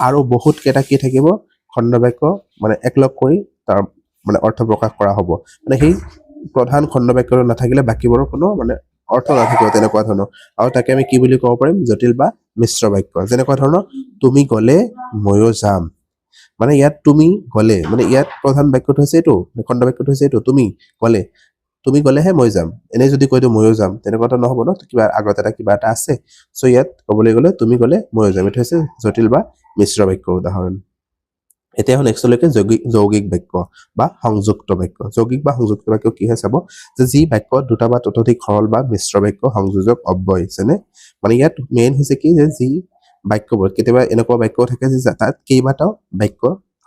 আৰু বহুত কেইটা কি থাকিব? খণ্ড বাক্য মানে একলগ কৰি তাৰ মানে অৰ্থ প্ৰকাশ কৰা হ'ব। মানে সেই প্ৰধান খণ্ড বাক্যটো নাথাকিলে বাকীবোৰৰ কোনো মানে অৰ্থ নাথাকিব, তেনেকুৱা ধৰণৰ। আৰু তাকে আমি কি বুলি ক'ব পাৰিম? জটিল বা মিশ্ৰ বাক্য। যেনেকুৱা ধৰণৰ, তুমি গ'লে ময়ো যাম। মানে ইয়াত তুমি গ'লে, মানে ইয়াত প্ৰধান বাক্যটো হৈছে এইটো, খণ্ড বাক্যটো হৈছে এইটো, তুমি গ'লে। তুমি গ'লেহে মই যাম। এনেই যদি কৈ দিওঁ ময়ো যাম, তেনেকুৱাটো নহ'ব ন, কিবা আগত এটা কিবা এটা আছে। চ' ইয়াত ক'বলৈ গ'লে তুমি গ'লে ময়ো যাম, এইটো হৈছে জটিল বা মিশ্ৰ বাক্যৰ উদাহৰণ। এতিয়া হ'ল নেক্সটলৈকে যৌগিক যৌগিক বাক্য বা সংযুক্ত বাক্য। যৌগিক বা সংযুক্ত বাক্য কি হয় চাব যে যি বাক্যত দুটা বা ততোধিক সৰল বা মিশ্ৰ বাক্য সংযোজক অব্যয়। যেনে মানে ইয়াত মেইন হৈছে কি যে যি বাক্যবোৰ কেতিয়াবা এনেকুৱা বাক্যও থাকে যে তাত কেইবাটাও বাক্য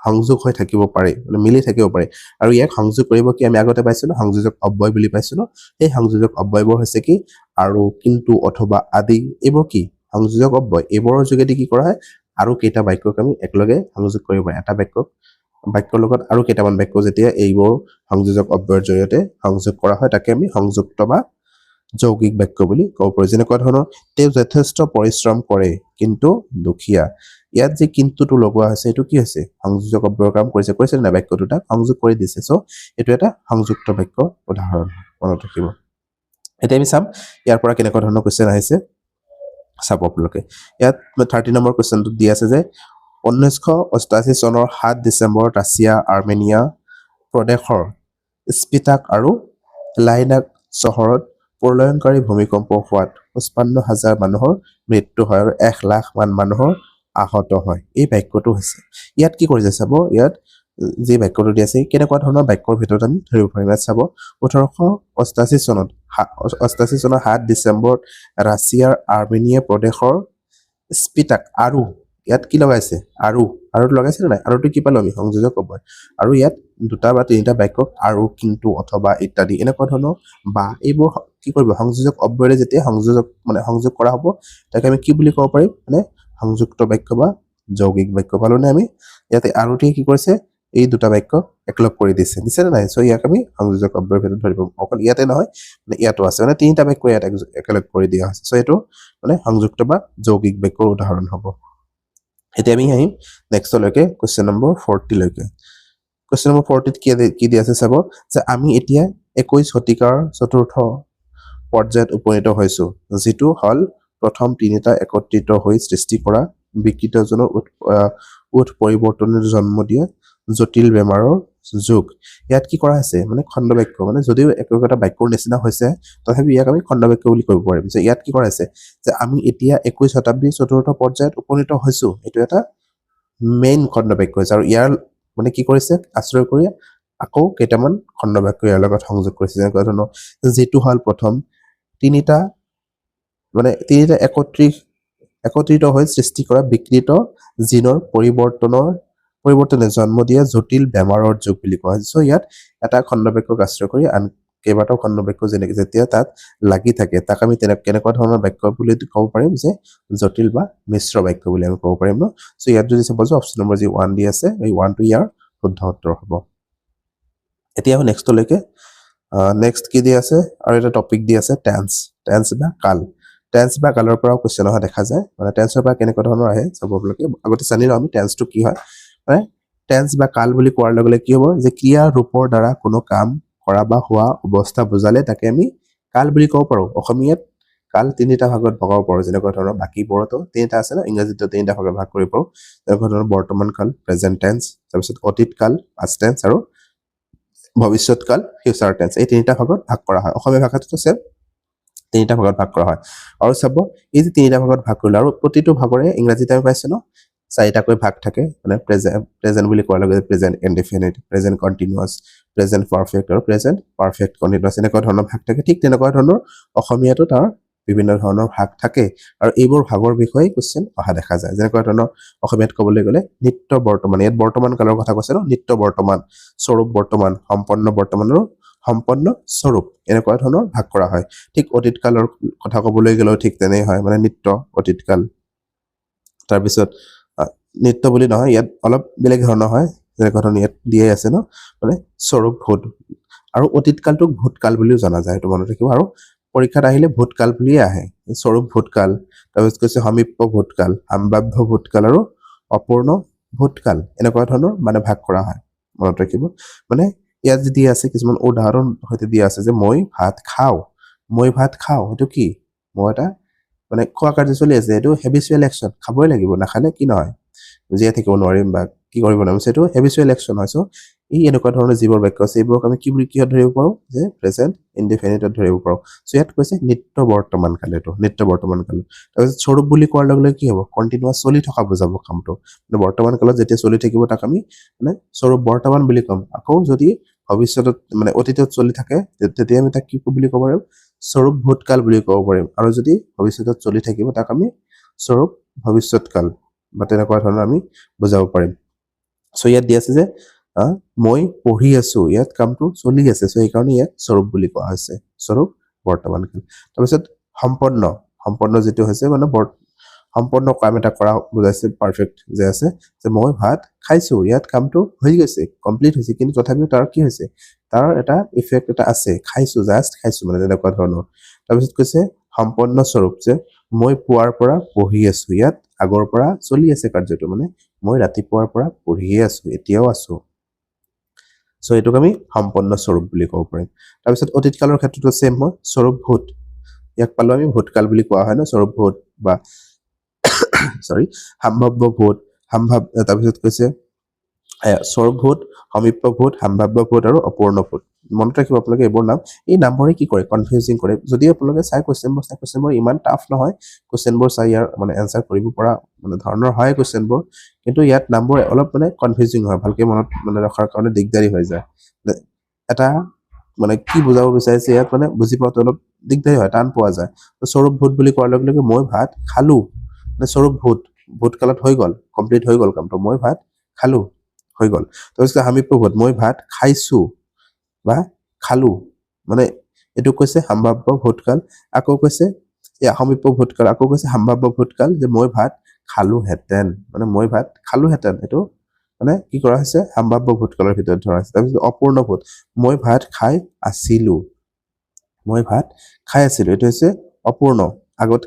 সংযোগ হৈ থাকিব পাৰে, মানে মিলি থাকিব পাৰে। আৰু ইয়াক সংযোগ কৰিব কি আমি আগতে পাইছিলোঁ, সংযোজক অব্যয় বুলি পাইছিলোঁ। সেই সংযোজক অব্যয়বোৰ হৈছে কি আৰু, কিন্তু, অথবা, আদি, এইবোৰ কি সংযোজক অব্যয়। এইবোৰৰ যোগেদি কি কৰা হয়, আৰু কেইটা বাক্যক আমি একেলগে সংযোগ কৰিব পাৰোঁ। এটা বাক্যৰ লগত আৰু কেইটামান বাক্য যেতিয়া এইবোৰ সংযোজক অব্যয়ৰ জৰিয়তে সংযোগ কৰা হয়, তাকে আমি সংযুক্ত বা যৌগিক বাক্য বুলি ক'ব পাৰোঁ। যেনেকুৱা ধৰণৰ তেওঁ যথেষ্ট পৰিশ্ৰম কৰে কিন্তু দুখীয়া। ইয়াত যে কিন্তুটো লগোৱা হৈছে, এইটো কি হৈছে, সংযোজক অব্যয়ৰ কাম কৰিছে, কৰিছে নাই, বাক্য দুটাক সংযোগ কৰি দিছে। চ' এইটো এটা সংযুক্ত বাক্যৰ উদাহৰণ, মনত ৰাখিব। এতিয়া আমি চাম ইয়াৰ পৰা কেনেকুৱা ধৰণৰ কুৱেশ্যন আহিছে, চাব আপোনালোকে। ইয়াত 30 নম্বৰ কুৱেশ্যনটোত দি আছে যে 1988 চনৰ 7 ডিচেম্বৰত ৰাছিয়া আৰ্মেনিয়া প্ৰদেশৰ স্পিটাক আৰু লাইনাক চহৰত প্ৰলয়ংকাৰী ভূমিকম্প হোৱাত 55 হাজাৰ মানুহৰ মৃত্যু হয় আৰু 1 লাখ মান মানুহৰ আহত হয়। এই বাক্যটো হৈছে, ইয়াত কি কৰিছে চাব, ইয়াত যি বাক্যটো দি আছে কেনেকুৱা ধৰণৰ বাক্যৰ ভিতৰত আমি ধৰিব পাৰিম। ইয়াত চাব 1888 চনত 88 চনৰ 7 ডিচেম্বৰত ৰাছিয়াৰ আৰ্মেনিয়া প্ৰদেশৰ স্পিটাক আৰু ইয়াত কি লগাইছে, আৰু, আৰু লগাইছে নে নাই, আৰুটো কি পালো আমি, সংযোজক অব্যয়। আৰু ইয়াত দুটা বা তিনিটা বাক্যক আৰু, কিন্তু, অথবা ইত্যাদি এনেকুৱা ধৰণৰ বা এইবোৰ কি কৰিব, সংযোজক অব্যয়ৰে যেতিয়া সংযোজক মানে সংযোগ কৰা হ'ব, তাকে আমি কি বুলি ক'ব পাৰিম, মানে সংযুক্ত বাক্য বা যৌগিক বাক্য পালো নে আমি। ইয়াতে আৰুটোৱে কি কৰিছে, এই দুটা বাক্য একেলগ কৰি দিছে, দিছে নে নাই। চ' ইয়াক আমি সংযোজক অব্যয়ৰ ভিতৰত ধৰিব, অকল ইয়াতে নহয় মানে ইয়াতো আছে, মানে তিনিটা বাক্য ইয়াত একেলগ কৰি দিয়া হৈছে। চ' এইটো মানে সংযুক্ত বা যৌগিক বাক্যৰ উদাহৰণ হ'ব। এতিয়া আমি আহিম নেক্সটলৈকে, কুৱেশ্যন নম্বৰ 40লৈকে। কুৱেশ্যন নম্বৰ 40ত কি দি আছে চাব, যে আমি এতিয়া 21 শতিকাৰ চতুৰ্থ পৰ্যায়ত উপনীত হৈছো, যিটো হ'ল প্ৰথম তিনিটা একত্ৰিত হৈ সৃষ্টি কৰা বিকৃতজনৰ উৎ পৰিৱৰ্তনৰ জন্ম দিয়া জটিল বেমাৰৰ যুগ। ইয়াত কি কৰা হৈছে, মানে খণ্ডবাক্য, মানে যদিও একো একোটা বাক্যৰ নিচিনা হৈছে, তথাপি ইয়াক আমি খণ্ডবাক্য বুলি ক'ব পাৰিম। যে ইয়াত কি কৰা হৈছে, যে আমি এতিয়া 21 শতাব্দীৰ চতুৰ্থ পৰ্যায়ত উপনীত হৈছো, এইটো এটা মেইন খণ্ডবাক্য হৈছে। আৰু ইয়াৰ মানে কি কৰিছে, আশ্ৰয় কৰি আকৌ কেইটামান খণ্ডবাক্য ইয়াৰ লগত সংযোগ কৰিছে। যেনেকুৱা ধৰণৰ যিটো হ'ল প্ৰথম তিনিটা, মানে তিনিটা একত্ৰিত হৈ সৃষ্টি কৰা বিকৃত জিনৰ পৰিৱৰ্তনে জন্ম দিয়া জটিল বেমাৰৰ যুগ বুলি কোৱা হয়। চ' ইয়াত এটা খণ্ডবাক্যক আশ্ৰয় কৰি আন কেইবাটাও খণ্ডবাক্য যেনেকে যেতিয়া তাত লাগি থাকে, তাক আমি কেনেকুৱা ধৰণৰ বাক্য বুলি ক'ব পাৰিম, যে জটিল বা মিশ্ৰ বাক্য বুলি আমি ক'ব পাৰিম ন। চ' ইয়াত যদি চাব যাওঁ, অপশ্যন নম্বৰ যি 1 দি আছে, এই 1টো ইয়াৰ শুদ্ধ উত্তৰ হ'ব। এতিয়া আহোঁ নেক্সটলৈকে। নেক্সট কি দি আছে, আৰু এটা টপিক দি আছে টেন্স, টেন্স বা কাল। টেন্স বা কালৰ পৰাও কুৱেশ্যন অহা দেখা যায়। মানে টেন্সৰ পৰা কেনেকুৱা ধৰণৰ আহে চাব আপোনালোকে। আগতে জানি লওঁ আমি টেন্সটো কি হয়। মানে টেন্স বা কাল বুলি কোৱাৰ লগে লগে কি হ'ব, যে ক্ৰিয়া ৰূপৰ দ্বাৰা কোনো কাম কৰা বা হোৱা অৱস্থা বুজালে তাকে আমি কাল বুলি ক'ব পাৰোঁ। অসমীয়াত কাল তিনিটা ভাগত ভগাব পাৰোঁ, যেনেকুৱা ধৰণৰ বাকীবোৰতো তিনিটা আছে ন, ইংৰাজীতো তিনিটা ভাগত ভাগ কৰিব পাৰোঁ। যেনেকুৱা ধৰণৰ বৰ্তমান কাল, প্ৰেজেণ্ট টেন্স, তাৰপিছত অতীত কাল, পাষ্ট টেন্স, আৰু ভৱিষ্যত কাল, ফিউচাৰ টেন্স। এই তিনিটা ভাগত ভাগ কৰা হয়। অসমীয়া ভাষাটোতো চেম তিনিটা ভাগত ভাগ কৰা হয়। আৰু চাব, এই যে তিনিটা ভাগত ভাগ কৰিলোঁ, আৰু প্ৰতিটো ভাগৰে ইংৰাজীত আমি পাইছোঁ ন চাৰিটাকৈ ভাগ থাকে। মানে প্ৰেজেণ্ট বুলি কোৱাৰ লগে লগে present indefinite, present continuous, present perfect আৰু প্ৰেজেণ্ট পাৰফেক্ট কণ্টিনিউৱাছ, এনেকুৱা ধৰণৰ ভাগ থাকে। ঠিক তেনেকুৱা ধৰণৰ অসমীয়াতো তাৰ বিভিন্ন ধৰণৰ ভাগ থাকে, আৰু এইবোৰ ভাগৰ বিষয়ে কুৱেশ্যন অহা দেখা যায়। যেনেকুৱা ধৰণৰ অসমীয়াত ক'বলৈ গ'লে নিত্য বৰ্তমান, ইয়াত বৰ্তমান কালৰ কথা কৈছে ন, নিত্য বৰ্তমান, স্বৰূপ বৰ্তমান, সম্পন্ন বৰ্তমান আৰু সম্পন্ন স্বৰূপ, এনেকুৱা ধৰণৰ ভাগ কৰা হয়। ঠিক অতীত কালৰ কথা ক'বলৈ গ'লেও ঠিক তেনেই হয়, মানে নিত্য অতীত কাল, তাৰপিছত নিত্য বুলি নহয়, ইয়াত অলপ বেলেগ ধৰণৰ হয়। যেনেকুৱা ধৰণৰ ইয়াত দিয়াই আছে ন, মানে স্বৰূপ ভূত, আৰু অতীত কালটোক ভূতকাল বুলিও জনা যায়, সেইটো মনত ৰাখিব। আৰু পৰীক্ষাত আহিলে ভূতকাল বুলিয়ে আহে, স্বৰূপ ভূতকাল, তাৰপিছত কৈছে সমীপ্য ভূতকাল, সম্ভাৱ্য ভূতকাল আৰু অপূৰ্ণ ভূতকাল, এনেকুৱা ধৰণৰ মানে ভাগ কৰা হয়, মনত ৰাখিব। মানে ইয়াত যি দিয়া আছে কিছুমান উদাহৰণ সৈতে দিয়া আছে যে মই ভাত খাওঁ, মই ভাত খাওঁ, সেইটো কি, মই এটা মানে খোৱা কাৰ্য চলি আছে, এইটো হেবিচুৱেল একশ্যন, খাবই লাগিব, নাখালে কি নহয়, জীয়াই থাকিব নোৱাৰিম বা কি কৰিব নোৱাৰিম, সেইটো হেবিচুৱেল একশ্যন হয়। চ' এই এনেকুৱা ধৰণৰ যিবোৰ বাক্য আছে, এইবোৰক আমি কি বুলি কিহত ধৰিব পাৰোঁ, যে প্ৰেজেণ্ট ইনডিফিনিটত ধৰিব পাৰোঁ। চ' ইয়াত কৈছে নিত্য বৰ্তমান কাল, এইটো নিত্য বৰ্তমান কাল। তাৰপিছত স্বৰূপ বুলি কোৱাৰ লগে লগে কি হ'ব, কণ্টিনিউৱাছ চলি থকা বুজাব কামটো, মানে বৰ্তমান কালত যেতিয়া চলি থাকিব তাক আমি মানে স্বৰূপ বৰ্তমান বুলি ক'ম। আকৌ যদি ভৱিষ্যতত মানে অতীতত চলি থাকে, তেতিয়া আমি তাক কি বুলি ক'ব পাৰিম, স্বৰূপ ভূতকাল বুলি ক'ব পাৰিম। আৰু যদি ভৱিষ্যতত চলি থাকিব তাক আমি স্বৰূপ ভৱিষ্যতকাল বা তেনেকুৱা ধৰণৰ আমি বুজাব পাৰিম। চ' ইয়াত দি আছে যে মই পঢ়ি আছো, ইয়াত কামটো চলি আছে। চ' সেইকাৰণে ইয়াক স্বৰূপ বুলি কোৱা হৈছে, স্বৰূপ বৰ্তমান কাল। তাৰপিছত সম্পন্ন, সম্পন্ন যিটো হৈছে মানে সম্পন্ন কাম এটা কৰা বুজাইছে, পাৰফেক্ট যে আছে যে মই ভাত খাইছো, ইয়াত কামটো হৈ গৈছে, কমপ্লিট হৈছে, কিন্তু তথাপিও তাৰ কি হৈছে, তাৰ এটা ইফেক্ট এটা আছে, খাইছো, জাষ্ট খাইছো, মানে তেনেকুৱা ধৰণৰ। তাৰপিছত কৈছে সম্পন্ন স্বৰূপ যে মই পুৱাৰ পৰা পঢ়ি আছো, ইয়াত আগৰ পৰা চলি আছে কাৰ্যটো, মানে মই ৰাতিপুৱাৰ পৰা পঢ়িয়ে আছো, এতিয়াও আছো। চ' এইটোক আমি সম্পন্ন স্বৰূপ বুলি ক'ব পাৰিম। তাৰপিছত অতীত কালৰ ক্ষেত্ৰতো ছেম হয়, স্বৰূপ ভূত, ইয়াক পালো আমি ভূতকাল বুলি কোৱা হয় ন, স্বৰূপ ভূত বা চৰি সম্ভাৱ্য ভূত, সম্ভাৱ। তাৰপিছত কৈছে স্বৰূপ ভূত, সমীপ্য ভূত, সম্ভাৱ্য ভূত আৰু অপূৰ্ণ ভূত। মনত ৰাখিব আপোনালোকে এইবোৰ নাম, এই নামবোৰে কি কৰে, কনফিউজিং কৰে। যদি আপোনালোকে চাই কুৱেশ্যনবোৰ চাই, কুৱেশ্যনবোৰ ইমান টাফ নহয়, কুৱেশ্যনবোৰ চাই ইয়াৰ মানে এনচাৰ কৰিব পৰা মানে ধৰণৰ হয় কুৱেশ্যনবোৰ, কিন্তু ইয়াত নামবোৰ অলপ মানে কনফিউজিং হয়, ভালকে মনত মানে ৰখাৰ কাৰণে দিগদাৰী হৈ যায়। এটা মানে কি বুজাব বিচাৰিছে ইয়াত মানে বুজি পোৱাটো অলপ দিগদাৰী হয়, টান পোৱা যায়। স্বৰূপ ভূত বুলি কোৱাৰ লগে লগে মই ভাত খালো, মানে স্বৰূপ ভূত, ভূতকালত হৈ গ'ল, কমপ্লিট হৈ গ'ল কামটো, মই ভাত খালো, হৈ গ'ল। তাৰপিছত সমীপ্য ভূত, মই ভাত খাইছো বা খালো, মানে এইটো কৈছে সম্ভাৱ্য ভূতকাল। আকৌ কৈছে এই সমীপ্য ভূতকাল, আকৌ কৈছে সম্ভাৱ্য ভূতকাল যে মই ভাত খালোহেঁতেন, মানে মই ভাত খালোহেঁতেন, এইটো মানে কি কৰা হৈছে, সম্ভাৱ্য ভূতকালৰ ভিতৰত ধৰা হৈছে। তাৰপিছত অপূৰ্ণ ভূত, মই ভাত খাই আছিলো, মই ভাত খাই আছিলো, এইটো হৈছে অপূৰ্ণ, আগত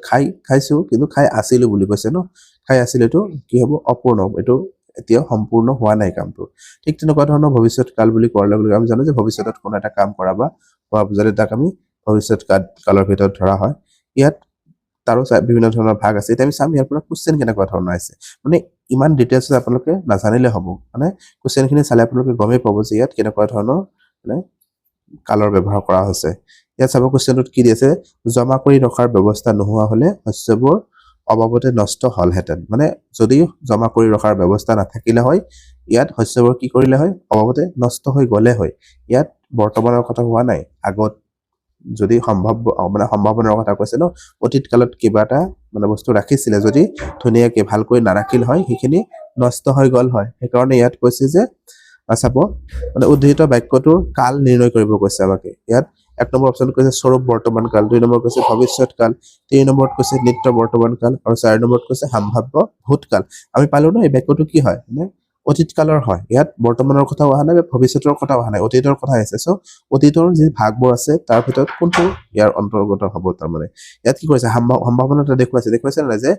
খাইছো কিন্তু খাই আছিলো বুলি কৈছে ন, খাই আছিলো, এইটো কি হ'ব, অপূৰ্ণ, এইটো এতিয়াও সম্পূৰ্ণ হোৱা নাই কামটো। ঠিক তেনেকুৱা ধৰণৰ ভৱিষ্যত কাল বুলি কোৱাৰ লগে লগে আমি জানো যে ভৱিষ্যতত কোনো এটা কাম কৰা বা হোৱা বুজালে তাক আমি ভৱিষ্যত কালৰ ভিতৰত ধৰা হয়। ইয়াত তাৰো বিভিন্ন ধৰণৰ ভাগ আছে। এতিয়া আমি চাম ইয়াৰ পৰা কুৱেশ্যন কেনেকুৱা ধৰণৰ আহিছে, মানে ইমান ডিটেইলছত আপোনালোকে নাজানিলে হ'ব, মানে কুৱেশ্যনখিনি চালে আপোনালোকে গমেই পাব যে ইয়াত কেনেকুৱা ধৰণৰ মানে কালৰ ব্যৱহাৰ কৰা হৈছে। ইয়াত চাব কুৱেশ্যনটোত কি দি আছে, জমা কৰি ৰখাৰ ব্যৱস্থা নোহোৱা হ'লে শস্যবোৰ অবাবতে নষ্ট হ'লহেঁতেন, মানে যদি জমা কৰি ৰখাৰ ব্যৱস্থা নাথাকিলে হয় ইয়াত শস্যবোৰ কি কৰিলে হয়, অবাবতে নষ্ট হৈ গ'লে হয়। ইয়াত বৰ্তমানৰ কথা হোৱা নাই, আগত যদি সম্ভাৱ্য মানে সম্ভাৱনাৰ কথা কৈছে ন, অতীত কালত কিবা এটা মানে বস্তু ৰাখিছিলে, যদি ধুনীয়াকে ভালকৈ নাৰাখিল হয় সেইখিনি নষ্ট হৈ গ'ল হয়। সেইকাৰণে ইয়াত কৈছে যে চাব মানে উদ্ধৃত বাক্যটোৰ কাল নিৰ্ণয় কৰিব কৈছে আমাকে। ইয়াত এক নম্বৰ অপশ্যন কৈছে স্বৰূপ বৰ্তমান কাল, দুই নম্বৰ কৈছে ভৱিষ্যত কাল, তিনি নম্বৰত কৈছে নিত্য বৰ্তমান কাল আৰু চাৰি নম্বৰত কৈছে সম্ভাৱ্য ভূতকাল। আমি পালো ন এই বাক্যটো কি হয়, মানে অতীত কালৰ হয়, ইয়াত বৰ্তমানৰ কথাও অহা নাই বা ভৱিষ্যতৰ কথাও অহা নাই, অতীতৰ কথা আহিছে। চ' অতীতৰ যি ভাগবোৰ আছে তাৰ ভিতৰত কোনটো ইয়াৰ অন্তৰ্গত হ'ব, তাৰমানে ইয়াত কি কৰিছে, সম্ভাৱনা এটা দেখুৱাইছে, দেখুৱাইছে নাই যে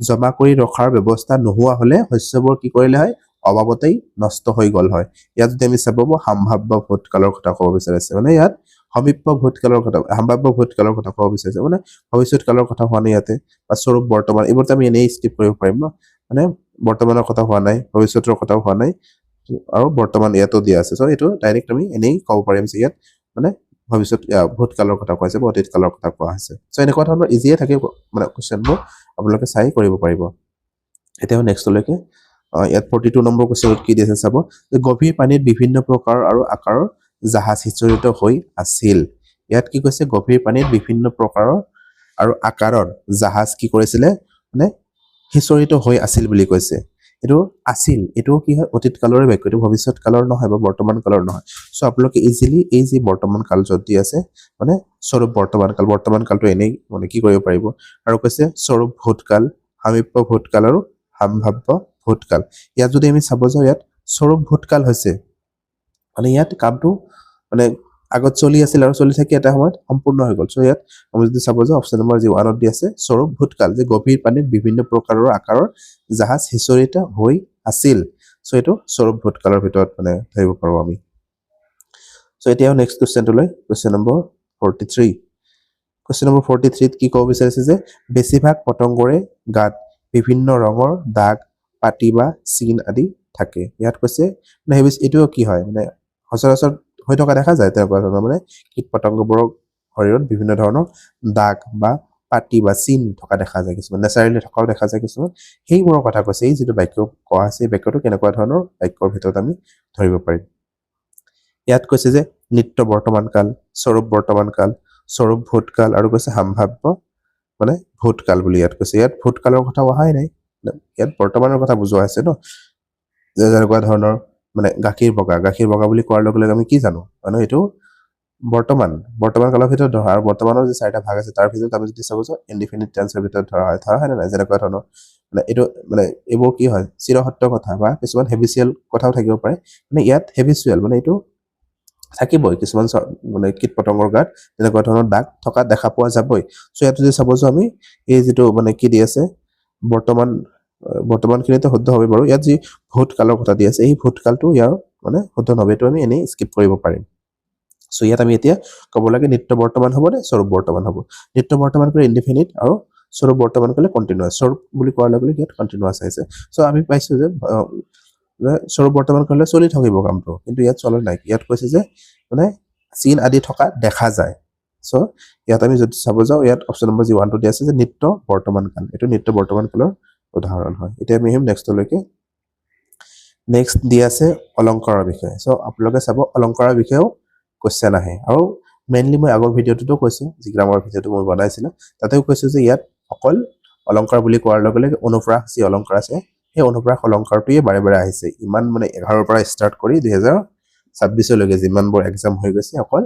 জমা কৰি ৰখাৰ ব্যৱস্থা নোহোৱা হ'লে শস্যবোৰ কি কৰিলে হয়, অবাবতেই নষ্ট হৈ গ'ল হয়। ইয়াত যদি আমি চাব সম্ভাৱ্য ভূতকালৰ কথা ক'ব বিচাৰিছে, মানে ইয়াত সমীপ্য ভূতকালৰ কথা, সম্ভাৱ্য ভূতকালৰ কথা ক'ব বিচাৰিছে, মানে ভৱিষ্যত কালৰ কথা হোৱা নাই ইয়াতে, বা স্বৰূপ বৰ্তমান, এইবোৰতো আমি এনেই স্কিপ কৰিব পাৰিম ন, মানে বৰ্তমানৰ কথা হোৱা নাই, ভৱিষ্যতৰ কথাও হোৱা নাই আৰু বৰ্তমান ইয়াতো দিয়া আছে। চ' এইটো ডাইৰেক্ট আমি এনেই ক'ব পাৰিম যে ইয়াত মানে ভৱিষ্যত ভূতকালৰ কথা কোৱা হৈছে বা অতীত কালৰ কথা কোৱা হৈছে। চ' এনেকুৱা ধৰণৰ ইজিয়ে থাকে মানে কুৱেশ্যনবোৰ, আপোনালোকে চাই কৰিব পাৰিব। এতিয়া নেক্সটলৈকে ইয়াত 42 নম্বৰ কুৱেশ্যনত কি দিছে চাব, যে গভীৰ পানীত বিভিন্ন প্ৰকাৰ আৰু আকাৰৰ জাহাজ সিঁচৰিত হৈ আছিল। ইয়াত কি কৈছে, গভীৰ পানীত বিভিন্ন প্ৰকাৰৰ আৰু আকাৰৰ জাহাজ কি কৰিছিলে, মানে সিঁচৰিত হৈ আছিল বুলি কৈছে। এইটো আছিল, এইটো কি হয়, অতীত কালৰে বাক্য, এইটো ভৱিষ্যত কালৰ নহয় বা বৰ্তমান কালৰ নহয়। চ' আপোনালোকে ইজিলি এই যি বৰ্তমান কাল য'ত দি আছে, মানে স্বৰূপ বৰ্তমান কাল, বৰ্তমান কালটো এনেই মানে কি কৰিব পাৰিব। আৰু কৈছে স্বৰূপ ভূতকাল, সামীপ্য ভূতকাল আৰু সম্ভাৱ্য ভূতকাল। ইয়াত যদি আমি চাব যাওঁ, ইয়াত স্বৰূপ ভূতকাল হৈছে, মানে ইয়াত কামটো মানে আগত চলি আছিল আৰু চলি থাকি এটা সময়ত সম্পূৰ্ণ হৈ গ'ল। চ' ইয়াত আমি যদি চাব যাওঁ, অপশ্যন নম্বৰ যি ওৱানত দি আছে স্বৰূপ ভূতকাল, যে গভীৰ পানীত বিভিন্ন প্ৰকাৰৰ আকাৰৰ জাহাজ সিঁচৰিত হৈ আছিল। চ' এইটো স্বৰূপ ভূতকালৰ ভিতৰত মানে ধৰিব পাৰোঁ আমি। চ' এতিয়া নেক্সট কুৱেশ্যনটোলৈ, কুৱেশ্যন নম্বৰ 43। কুৱেশ্যন নম্বৰ 43ত কি ক'ব বিচাৰিছে যে বেছিভাগ পতংগৰে গাত বিভিন্ন ৰঙৰ দাগ, পাতি বা চিন আদি থাকে। ইয়াত কৈছে মানে সেই এইটোও কি হয়, মানে সচৰাচৰ হৈ থকা দেখা যায় তেনেকুৱা ধৰণৰ, মানে কীট পতংগবোৰৰ শৰীৰত বিভিন্ন ধৰণৰ দাগ বা পাতি বা চিন থকা দেখা যায়, কিছুমান নেচাৰেলি থকাও দেখা যায় কিছুমান, সেইবোৰৰ কথা কৈছে। এই যিটো বাক্য কোৱা আছে, এই বাক্যটো কেনেকুৱা ধৰণৰ বাক্যৰ ভিতৰত আমি ধৰিব পাৰিম। ইয়াত কৈছে যে নিত্য বৰ্তমান কাল, স্বৰূপ বৰ্তমান কাল, স্বৰূপ ভূতকাল আৰু কৈছে সম্ভাৱ্য মানে ভূতকাল বুলি ইয়াত কৈছে। ইয়াত ভূতকালৰ কথা অহাই নাই, ইয়াত বৰ্তমানৰ কথা বুজোৱা হৈছে ন। যেনেকুৱা ধৰণৰ মানে গাখীৰ বগা, গাখীৰ বগা বুলি কোৱাৰ লগে লগে আমি কি জানো, মানে এইটো বৰ্তমান, বৰ্তমান কালৰ ভিতৰত ধৰা। আৰু বৰ্তমানৰ যি চাৰিটা ভাগ আছে তাৰ ভিতৰত আমি যদি চাব যাওঁ ইনডিফিনিট টেন্সৰ ভিতৰত ধৰা হয়, ধৰা হয় নে নাই? যেনেকুৱা ধৰণৰ মানে এইটো মানে এইবোৰ কি হয়, চিৰসত্য কথা বা কিছুমান হেবিচিয়েল কথাও থাকিব পাৰে। মানে ইয়াত হেবিচুৱেল মানে এইটো থাকিবই, কিছুমান মানে কীট পতংগৰ গাত তেনেকুৱা ধৰণৰ দাগ থকা দেখা পোৱা যাবই। চ' ইয়াত যদি চাব যাওঁ আমি এই যিটো মানে কি দি আছে বৰ্তমান, বৰ্তমানখিনিতো শুদ্ধ হ'ব বাৰু। ইয়াত যি ভূতকালৰ কথা দি আছে এই ভূতকালটো ইয়াৰ মানে শুদ্ধ নহ'ব, এইটো আমি এনেই স্কিপ কৰিব পাৰিম। চ' ইয়াত আমি এতিয়া ক'ব লাগে নিত্য বৰ্তমান হ'ব নে স্বৰূপ বৰ্তমান হ'ব। নিত্য বৰ্তমান কৰিলে ইনডিফিনিট আৰু স্বৰূপ বৰ্তমান কৰিলে কণ্টিনিউৱাছ। স্বৰূপ বুলি কোৱাৰ লগে লগে ইয়াত কণ্টিনিউৱাছ আহিছে। চ' আমি পাইছোঁ যে স্বৰূপ বৰ্তমান কৰিলে চলি থাকিব কামটো, কিন্তু ইয়াত চলা নাই। ইয়াত কৈছে যে মানে চিন আদি থকা দেখা যায়। চ' ইয়াত আমি যদি চাব যাওঁ ইয়াত অপশ্যন নম্বৰ যি ওৱানটো দিয়া আছে যে নিত্য বৰ্তমান কাল, এইটো নিত্য বৰ্তমান কালৰ উদাহৰণ হয়। এতিয়া আমি আহিম নেক্সটলৈকে। নেক্সট দি আছে অলংকাৰৰ বিষয়ে। চ' আপোনালোকে চাব অলংকাৰৰ বিষয়েও কুৱেশ্যন আহে। আৰু মেইনলি মই আগৰ ভিডিঅ'টোতো কৈছোঁ, যি গ্ৰামাৰ ভিডিঅ'টো মই বনাইছিলোঁ তাতেও কৈছোঁ যে ইয়াত অকল অলংকাৰ বুলি কোৱাৰ লগে লগে অনুপ্ৰাস যি অলংকাৰ আছে সেই অনুপ্ৰাস অলংকাৰটোৱে বাৰে বাৰে আহিছে। ইমান মানে 11ৰ পৰা ষ্টাৰ্ট কৰি 2026লৈকে যিমানবোৰ এক্সাম হৈ গৈছে অকল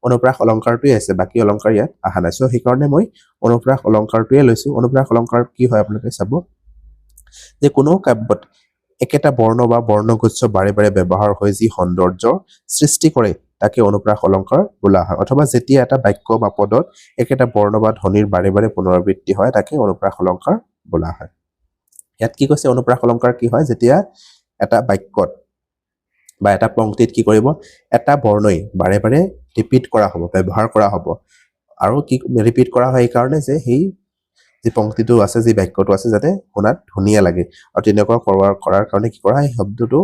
অনুপ্ৰাস অলংকাৰটোৱে আহিছে, বাকী অলংকাৰ ইয়াত অহা নাই। চ' সেইকাৰণে মই অনুপ্ৰাস অলংকাৰটোৱে লৈছোঁ। অনুপ্ৰাস অলংকাৰ কি হয় আপোনালোকে চাব যে কোনো কাব্যত একেটা বৰ্ণ বা বৰ্ণগুচ্ছ বাৰে বাৰে ব্যৱহাৰ হৈ যি সৌন্দৰ্যৰ সৃষ্টি কৰে তাকে অনুপ্ৰাস অলংকাৰ বোলা হয়। অথবা যেতিয়া এটা বাক্য বা পদত একেটা বৰ্ণ বা ধ্বনিৰ বাৰে বাৰে পুনৰাবৃত্তি হয় তাকে অনুপ্ৰাস অলংকাৰ বোলা হয়। ইয়াত কি কৈছে, অনুপ্ৰাস অলংকাৰ কি হয়, যেতিয়া এটা বাক্যত বা এটা পংক্তিত কি কৰিব, এটা বৰ্ণই বাৰে বাৰে ৰিপিট কৰা হ'ব, ব্যৱহাৰ কৰা হ'ব। আৰু কি ৰিপিট কৰা হয় এইকাৰণে যে সেই যি পংক্তিটো আছে, যি বাক্যটো আছে যাতে শুনাত ধুনীয়া লাগে। আৰু তেনেকুৱা কৰাৰ কাৰণে কি কৰা হয়, সেই শব্দটো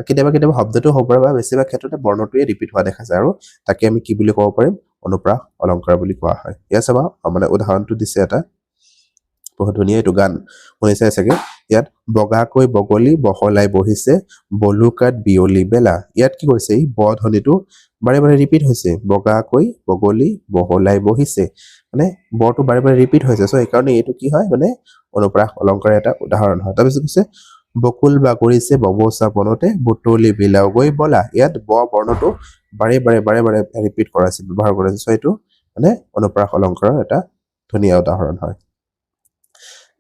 কেতিয়াবা কেতিয়াবা শব্দটো হ'ব পাৰে বা বেছিভাগ ক্ষেত্ৰতে বৰ্ণটোৱে ৰিপিট হোৱা দেখা যায় আৰু তাকে আমি কি বুলি ক'ব পাৰিম, অনুপ্ৰাস অলংকাৰ বুলি কোৱা হয়। ইয়াত চাবা মানে উদাহৰণটো দিছে এটা বহুত ধুনীয়া, এইটো গান শুনিছাই চাগে। ইয়াত বগাকৈ বগলী বহলাই বহিছে বলুকাত বিয়লি বেলা। ইয়াত কি কৰিছে, এই ব ধ্বনিটো বাৰে বাৰে ৰিপিট হৈছে, বগাকৈ বগলী বহলাই বহিছে, মানে বটো বাৰে বাৰে ৰিপিট হৈছে। চ' সেইকাৰণে এইটো কি হয়, মানে অনুপ্ৰাস অলংকাৰৰ এটা উদাহৰণ হয়। তাৰপিছত কৈছে বকুল বাগৰিছে ববচা বনতে বুটলি বিলাও গৈ বলা। ইয়াত ব বৰ্ণটো বাৰে বাৰে বাৰে বাৰে ৰিপিট কৰা হৈছে, ব্যৱহাৰ কৰা হৈছে। চ' এইটো মানে অনুপ্ৰাস অলংকাৰৰ এটা ধুনীয়া উদাহৰণ হয়।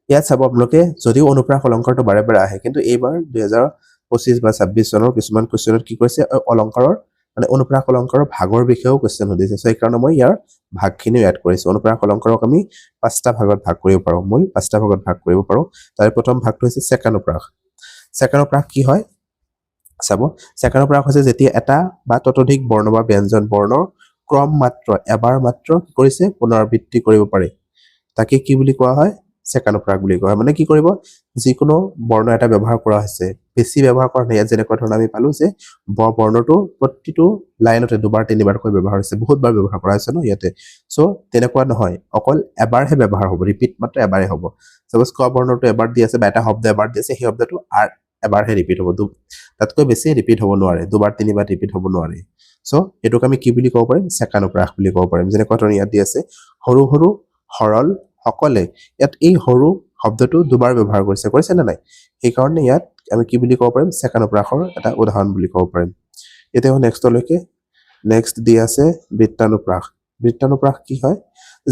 ইয়াত চাব আপোনালোকে যদিও অনুপ্ৰাস অলংকাৰটো বাৰে বাৰে আহে, কিন্তু এইবাৰ 2025 বা 26 চনৰ কিছুমান কুৱেশ্যনত কি কৰিছে, অলংকাৰৰ মানে অনুপ্ৰাস অলংকাৰৰ ভাগৰ বিষয়েও কুৱেশ্যন সুধিছে। চ' সেইকাৰণে মই ইয়াৰ ভাগখিনিও এড কৰিছোঁ। অনুপ্ৰাস অলংকাৰক আমি 5টা ভাগত ভাগ কৰিব পাৰোঁ, মূল 5টা ভাগত ভাগ কৰিব পাৰোঁ। তাৰে প্ৰথম ভাগটো হৈছে চেকানুপ্ৰাস। চেকানুপ্ৰাস কি হয় চাব, চেকানুপ্ৰাস হৈছে যেতিয়া এটা বা ততোধিক বৰ্ণ বা ব্যঞ্জন বৰ্ণৰ ক্ৰম মাত্ৰ এবাৰ মাত্ৰ কি কৰিছে, পুনৰাবৃত্তি কৰিব পাৰে, তাকে কি বুলি কোৱা হয়, চেকানুপ্ৰাস বুলি কোৱা হয়। মানে কি কৰিব, যিকোনো বৰ্ণ এটা ব্যৱহাৰ কৰা হৈছে, বেছি ব্যৱহাৰ কৰা নাই। ইয়াত যেনেকুৱা ধৰণৰ আমি পালোঁ যে ব বৰ্ণটো প্ৰতিটো লাইনতে দুবাৰ তিনিবাৰকৈ ব্যৱহাৰ হৈছে, বহুতবাৰ ব্যৱহাৰ কৰা হৈছে ন ইয়াতে। চ' তেনেকুৱা নহয়, অকল এবাৰহে ব্যৱহাৰ হ'ব, ৰিপিট মাত্ৰ এবাৰেই হ'ব। চাপ'জ ক বৰ্ণটো এবাৰ দি আছে বা এটা শব্দ এবাৰ দি আছে, সেই শব্দটো আৰ এবাৰহে ৰিপিট হ'ব, তাতকৈ বেছি ৰিপিট হ'ব নোৱাৰে, দুবাৰ তিনিবাৰ ৰিপিট হ'ব নোৱাৰে। চ' এইটোক আমি কি বুলি ক'ব পাৰিম, চেকানুপ্ৰাস বুলি ক'ব পাৰিম। যেনেকুৱা ধৰণৰ ইয়াত দি আছে সৰু সৰু সৰল সকলে, ইয়াত এই সৰু শব্দটো দুবাৰ ব্যৱহাৰ কৰিছে, কৰিছে নে নাই, সেইকাৰণে ইয়াত আমি কি বুলি ক'ব পাৰিম, চেকানুপ্ৰাসৰ এটা উদাহৰণ বুলি ক'ব পাৰিম। এতিয়া নেক্সটলৈকে, নেক্সট দি আছে বৃত্তানুপ্ৰাস। বৃত্তানুপ্ৰাস কি হয়,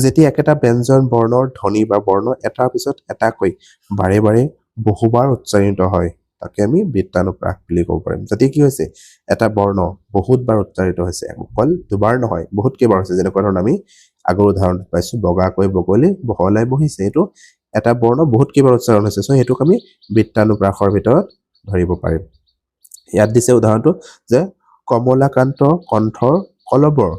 যেতিয়া একেটা ব্যঞ্জন বৰ্ণৰ ধ্বনি বা বৰ্ণ এটাৰ পিছত এটাকৈ বাৰে বাৰে বহুবাৰ উচ্চাৰিত হয় তাকে আমি বৃত্তানুপ্ৰাস বুলি ক'ব পাৰিম। যাতে কি হৈছে, এটা বৰ্ণ বহুতবাৰ উচ্চাৰিত হৈছে, অকল দুবাৰ নহয়, বহুত কেইবাৰ হৈছে। যেনেকুৱা ধৰণৰ আমি আগৰ উদাহৰণত পাইছোঁ বগাকৈ বগলী বহলাই বহিছে, এইটো এটা বৰ্ণ বহুত কেইবাৰ উচ্চাৰণ হৈছে। চ' সেইটোক আমি বৃত্তানুপ্ৰাসৰ ভিতৰত ধৰিব পাৰিম। ইয়াত দিছে উদাহৰণটো যে কমলাকান্ত কণ্ঠৰ কলবৰ।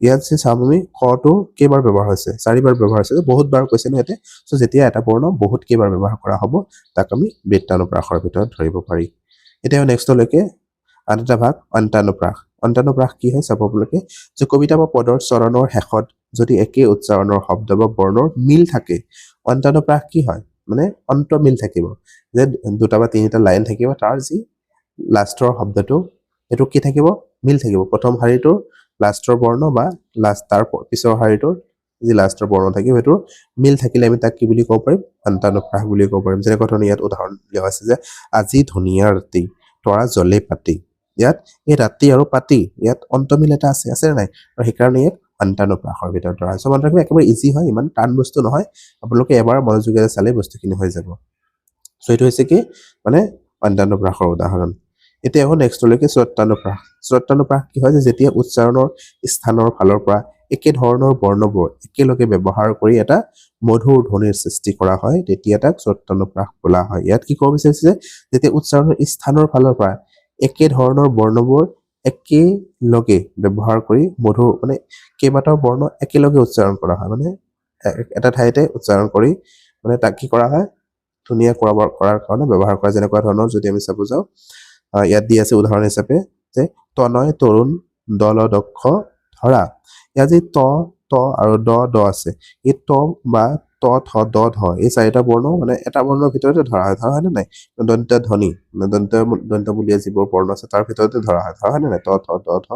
ইয়াত যে চাম আমি কটো কেইবাৰ ব্যৱহাৰ হৈছে, চাৰিবাৰ ব্যৱহাৰ হৈছে, বহুতবাৰ কৈছে ন ইয়াতে। চ' যেতিয়া এটা বৰ্ণ বহুত কেইবাৰ ব্যৱহাৰ কৰা হ'ব তাক আমি বৃত্তানুপ্ৰাসৰ ভিতৰত ধৰিব পাৰি। এতিয়া নেক্সটলৈকে আন এটা ভাগ অন্তানুপ্ৰাস। অন্তানুপ্ৰাস কি হয় চাব আপোনালোকে যে কবিতা বা পদৰ চৰণৰ শেষত যদি একে উচ্চাৰণৰ শব্দ বা বৰ্ণৰ মিল থাকে, অন্তানুপ্ৰাস কি হয়, মানে অন্ত মিল থাকিব, যে দুটা বা তিনিটা লাইন থাকিব, তাৰ যি লাষ্টৰ শব্দটো সেইটো কি থাকিব, মিল থাকিব। প্ৰথম শাৰীটোৰ লাষ্টৰ বৰ্ণ বা লাষ্ট তাৰ পিছৰ শাৰীটোৰ যি লাষ্টৰ বৰ্ণ থাকিব সেইটো মিল থাকিলে আমি তাক কি বুলি ক'ব পাৰিম? অন্তানুপ্ৰাস বুলি ক'ব পাৰিম। যেনেকুৱা ধৰণৰ ইয়াত উদাহৰণ দিয়া হৈছে যে আজি ধুনীয়া ৰাতি, তৰা জলে পাতি। ইয়াত এই ৰাতি আৰু পাতি ইয়াত অন্তমিল এটা আছে, আছে নে নাই? আৰু সেইকাৰণে ইয়াত অন্তানুপ্ৰাসৰ ভিতৰত ধৰা হৈছে। মনত ৰাখিব, একেবাৰে ইজি হয়, ইমান টান বস্তু নহয়। আপোনালোকে এবাৰ মনোযোগেৰে চালে বস্তুখিনি হৈ যাব। চ' এইটো হৈছে কি মানে অন্তানুপ্ৰাসৰ উদাহৰণ। এতিয়া আহোঁ নেক্সটলৈকে, স্বত্বানুপ্ৰাস। স্বত্বানুপ্ৰাস কি হয় যে যেতিয়া উচ্চাৰণৰ স্থানৰ ফালৰ পৰা একে ধৰণৰ বৰ্ণবোৰ একেলগে ব্যৱহাৰ কৰি এটা মধুৰ ধ্বনিৰ সৃষ্টি কৰা হয়, তেতিয়া তাক স্বত্বানুপ্ৰাস বোলা হয়। ইয়াত কি ক'ব বিচাৰিছে যে যেতিয়া উচ্চাৰণৰ স্থানৰ ফালৰ পৰা একে ধৰণৰ বৰ্ণবোৰ একেলগে ব্যৱহাৰ কৰি মধুৰ, মানে কেইবাটাও বৰ্ণ একেলগে উচ্চাৰণ কৰা হয়, মানে এটা ঠাইতে উচ্চাৰণ কৰি মানে তাক কি কৰা হয়, ধুনীয়া কৰাৰ কাৰণে ব্যৱহাৰ কৰা। যেনেকুৱা ধৰণৰ যদি আমি চাব যাওঁ, ইয়াত দি আছে উদাহৰণ হিচাপে যে তনয় তৰুণ দল দক্ষ ধৰা। ইয়াত যি ত ত আৰু দ দ আছে, এই ত বা ত থ দ ধ এই চাৰিটা বৰ্ণ মানে এটা বৰ্ণৰ ভিতৰতে ধৰা হয়, ধৰা হয়নে নাই? দন্ত্য ধ্বনি মানে দন্তমূলীয়া যিবোৰ বৰ্ণ আছে তাৰ ভিতৰতে ধৰা হয়, ধৰা হয়নে নাই? ত থ দ ধ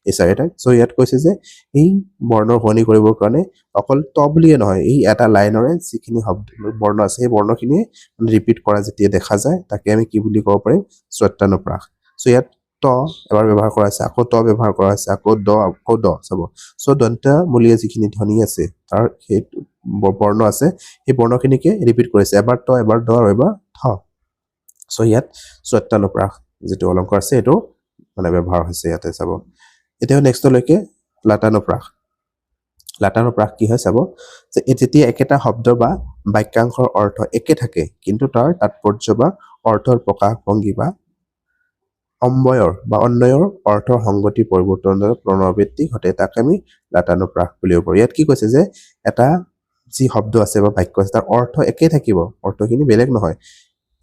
এই চাৰিটা। চ' ইয়াত কৈছে যে এই বৰ্ণৰ শুৱনি কৰিবৰ কাৰণে অকল ত বুলিয়ে নহয়, এই এটা লাইনৰে যিখিনি শব্দ বৰ্ণ আছে সেই বৰ্ণখিনিয়ে ৰিপিট কৰা যেতিয়া দেখা যায় তাকে আমি কি বুলি ক'ব পাৰিম? স্বত্বানুপ্ৰাস। চ' ইয়াত ত এবাৰ ব্যৱহাৰ কৰা হৈছে, আকৌ ত ব্যৱহাৰ কৰা হৈছে, আকৌ দ, আকৌ দ চাব। চ' দন্ত্যমূলীয় যিখিনি ধ্বনি আছে তাৰ সেইটো বৰ্ণ আছে, সেই বৰ্ণখিনিকে ৰিপিট কৰিছে, এবাৰ ত, এবাৰ দ আৰু এবাৰ থ। চ' ইয়াত স্বত্বানুপ্ৰাস যিটো অলংকাৰ আছে সেইটো মানে ব্যৱহাৰ হৈছে ইয়াতে চাব। এতিয়া নেক্সটলৈকে লাটানুপ্ৰাস। লাটানুপ্ৰাস কি হয় চাব যে যেতিয়া একেটা শব্দ বা বাক্যাংশৰ অৰ্থ একে থাকে কিন্তু তাৰ তাৎপৰ্য বা অৰ্থৰ প্ৰকাশভংগী বা অম্বয়ৰ বা অন্বয়ৰ অৰ্থৰ সংগতি পৰিৱৰ্তনৰ পুনৰাবৃত্তি ঘটে, তাক আমি লাটানুপ্ৰাস বুলিব পাৰোঁ। ইয়াত কি কৈছে যে এটা যি শব্দ আছে বা বাক্য আছে তাৰ অৰ্থ একেই থাকিব, অৰ্থখিনি বেলেগ নহয়,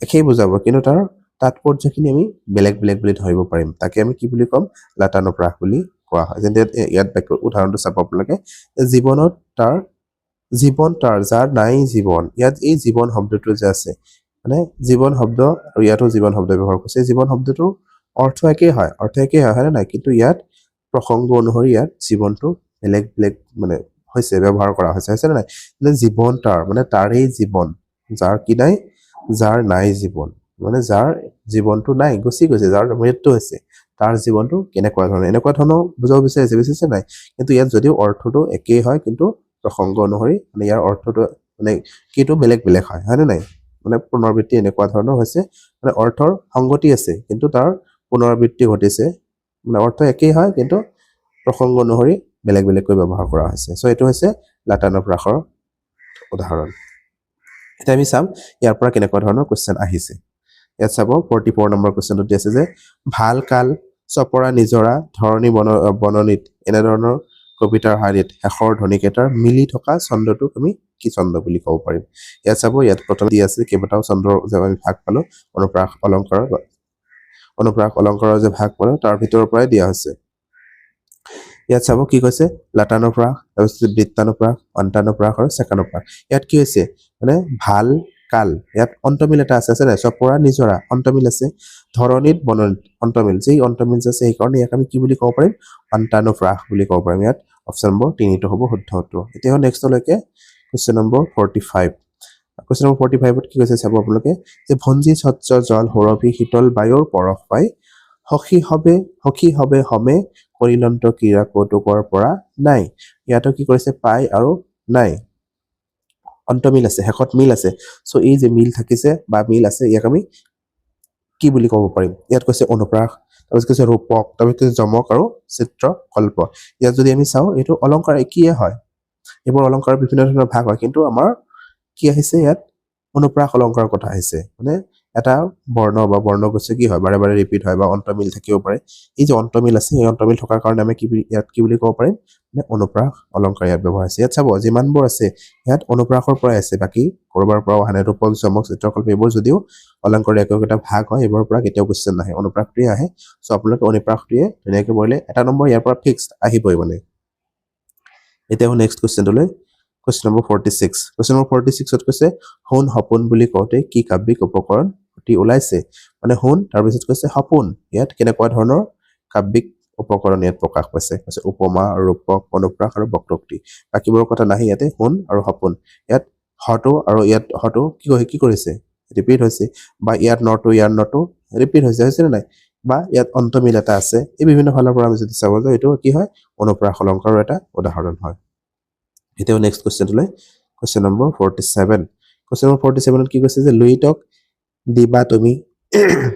একেই বুজাব, কিন্তু তাৰ তাৎপৰ্যখিনি আমি বেলেগ বেলেগ বুলি ধৰিব পাৰিম, তাকে আমি কি বুলি ক'ম? লাটানুপ্ৰাস বুলি কোৱা হয়। যেনে ইয়াত বাক্য উদাহৰণটো চাব আপোনালোকে, জীৱনত তাৰ জীৱন তাৰ যাৰ নাই জীৱন। ইয়াত এই জীৱন শব্দটো যে আছে, মানে জীৱন শব্দ আৰু ইয়াতো জীৱন শব্দ ব্যৱহাৰ কৰিছে, জীৱন শব্দটোৰ অৰ্থ একেই হয়, অৰ্থ একেই হয়, হয়নে নাই? কিন্তু ইয়াত প্ৰসংগ অনুসৰি ইয়াত জীৱনটো বেলেগ বেলেগ মানে হৈছে, ব্যৱহাৰ কৰা হৈছে, হৈছে নে নাই? মানে জীৱন তাৰ মানে তাৰেই জীৱন, যাৰ কি নাই, যাৰ নাই জীৱন, মানে যাৰ জীৱনটো নাই, গুচি গৈছে, যাৰ মৃত্যু হৈছে, তাৰ জীৱনটো কেনেকুৱা ধৰণৰ, এনেকুৱা ধৰণৰ বুজাব বিচাৰিছে, বুজিছে নাই? কিন্তু ইয়াত যদিও অৰ্থটো একেই হয় কিন্তু প্ৰসংগ অনুসৰি মানে ইয়াৰ অৰ্থটো মানে কিটো বেলেগ বেলেগ হয়, হয়নে নাই? মানে পুনৰাবৃত্তি এনেকুৱা ধৰণৰ হৈছে, মানে অৰ্থৰ সংগতি আছে কিন্তু তাৰ পুনৰাবৃত্তি ঘটিছে, মানে অৰ্থ একেই হয় কিন্তু প্ৰসংগ অনুসৰি বেলেগ বেলেগকৈ ব্যৱহাৰ কৰা হৈছে। চ' এইটো হৈছে লাটানুপ্ৰাসৰ উদাহৰণ। এতিয়া আমি চাম ইয়াৰ পৰা কেনেকুৱা ধৰণৰ কুৱেশ্যন আহিছে। ইয়াত চাব 44 নম্বৰ কুৱেশ্যনটো দি আছে যে ভাল কাল, চপৰা নিজৰা, ধৰণী বননিত এনেধৰণৰ কবিতাৰ শাৰীত শেষৰ ধ্বনিকেইটাৰ মিলি থকা ছন্দটোক আমি কি ছন্দ বুলি ক'ব পাৰিম? ইয়াত চাব, ইয়াত প্ৰথমে দি আছে কেইবাটাও ছন্দৰ যে আমি ভাগ পালোঁ, অনুপ্ৰাস অলংকাৰৰ, অনুপ্ৰাস অলংকাৰৰ যে ভাগ পালোঁ তাৰ ভিতৰৰ পৰাই দিয়া হৈছে। ইয়াত চাব কি কৈছে, লাটানুপ্ৰাস, তাৰপিছত বৃত্তানুপ্ৰাস, অন্তানুপ্ৰাস আৰু চেকানুপ্ৰাস। ইয়াত কি হৈছে মানে ভাল কাল, ইয়াত অন্তমিল এটা আছে, আছে নাই? চপৰা নিজৰা অন্তমিল আছে, ধৰণীত বননিত অন্তমিল, যেই অন্তমিল আছে সেইকাৰণে ইয়াক আমি কি বুলি ক'ব পাৰিম? অন্তানুপ্ৰাস বুলি ক'ব পাৰিম। ইয়াত অপশ্যন নম্বৰ 3টো হ'ব শুদ্ধ উত্তৰ। এতিয়া নেক্সটলৈকে কুৱেশ্যন নম্বৰ 45। কুৱেশ্যন নম্বৰ 45ত কি কৈছে চাব আপোনালোকে যে ভঞ্জি স্বচ্ছ জল সৌৰভী শীতল বায়ুৰ পৰশ পাই সখী হবে সখী হবে সমে কৰিলন্ত ক্ৰীড়া কৌতুকৰ পৰা নাই। ইয়াতো কি কৰিছে, পাই আৰু নাই অন্তমিল আছে, শেষত মিল আছে। চ' এই যে মিল থাকিছে বা মিল আছে ইয়াক আমি কি বুলি ক'ব পাৰিম? ইয়াত কৈছে অনুপ্ৰাস, তাৰপিছত কৈছে ৰূপক, তাৰপিছত কৈছে যমক আৰু চিত্ৰকল্প। ইয়াত যদি আমি চাওঁ এইটো অলংকাৰ একেই হয়, এইবোৰ অলংকাৰৰ বিভিন্ন ধৰণৰ ভাগ হয়, কিন্তু আমাৰ কি আহিছে ইয়াত অনুপ্ৰাস অলংকাৰৰ কথা আহিছে। মানে এটা বৰ্ণ বা বৰ্ণগুচ্ছ কি হয় বাৰে বাৰে ৰিপিট হয় বা অন্তমিল থাকিব পাৰে। এই যে অন্তমিল আছে সেই অন্তমিল থকাৰ কাৰণে আমি কি বুলি ইয়াত কি বুলি ক'ব পাৰিম? মানে অনুপ্ৰাস অলংকাৰ ইয়াত ব্যৱহাৰ হৈছে। ইয়াত চাব যিমানবোৰ আছে ইয়াত অনুপ্ৰাসৰ পৰাই আছে, বাকী ক'ৰবাৰ পৰাও অহা নাই। ৰূপক, যমক, চিত্ৰকল্প এইবোৰ যদিও অলংকাৰৰ একো একোটা ভাগ হয়, এইবোৰৰ পৰা কেতিয়াও কুৱেশ্যন নাহে, অনুপ্ৰাসটোৱে আহে। চ' আপোনালোকে অনুপ্ৰাসটোৱে ধুনীয়াকৈ পঢ়িলে এটা নম্বৰ ইয়াৰ পৰা ফিক্সড আহিবই মানে। এতিয়া আহোঁ নেক্সট কুৱেশ্যনটোলৈ, কুৱেশ্যন নম্বৰ 46। কুৱেশ্যন নম্বৰ 46ত কৈছে সোণ সপোন বুলি কওঁতে কি কাব্যিক উপকৰণ ফুটি ওলাইছে? মানে সোণ, তাৰপিছত কৈছে সপোন, ইয়াত কেনেকুৱা ধৰণৰ কাব্যিক উপকৰণ ইয়াত প্ৰকাশ পাইছে? কৈছে উপমা, ৰূপক, অনুপ্ৰাস আৰু বক্ৰোক্তি। বাকীবোৰৰ কথা নাহি ইয়াতে। সোণ আৰু সপোন, ইয়াত হটো আৰু ইয়াত হটো কি কৰিছে? ৰিপিট হৈছে। বা ইয়াত নটো, ইয়াত নটো ৰিপিট হৈছে, হৈছে নে নাই? বা ইয়াত অন্তমিল এটা আছে। এই বিভিন্ন ফালৰ পৰা আমি যদি চাব যাওঁ, এইটো কি হয়? অনুপ্ৰাস অলংকাৰৰ এটা উদাহৰণ হয়। এতিয়া নেক্সট কুৱেশ্যনটোলৈ, question number 47। Question number 47ত কি কৈছে যে লুইতক দিবা তুমি,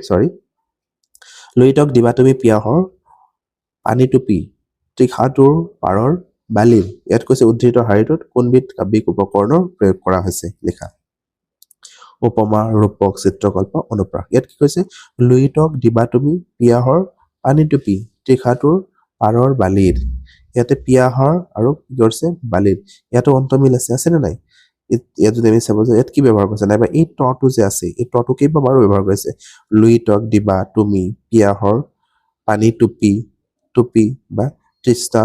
চৰি, লুইতক দিবা তুমি পিয়াহৰ পানী টুপি, তৃষাটোৰ পাৰৰ বালিৰ। ইয়াত কৈছে উদ্ধৃত শাৰীটোত কোনবিধ কাব্যিক উপকৰণৰ প্ৰয়োগ কৰা হৈছে লিখা। উপমা, ৰূপক, চিত্ৰকল্প, অনুপ্ৰাস। ইয়াত কি কৈছে? লুইতক দিবা তুমি পিয়াহৰ পানী টুপি, তৃষাটোৰ পাৰৰ বালিৰ। ইয়াতে পিয়াহৰ আৰু কি কৰিছে? বালিৰ। ইয়াতো অন্তমিল আছে, আছেনে নাই? ইয়াত যদি আমি চাব যাওঁ, ইয়াত কি ব্যৱহাৰ কৰিছে? নাইবা এই টটো যে আছে, এই টটো কেইবাবাৰো ব্যৱহাৰ কৰিছে। লুইতক দিবা তুমি পিয়াহৰ পানী টুপি, টুপি বা তৃষ্ণা,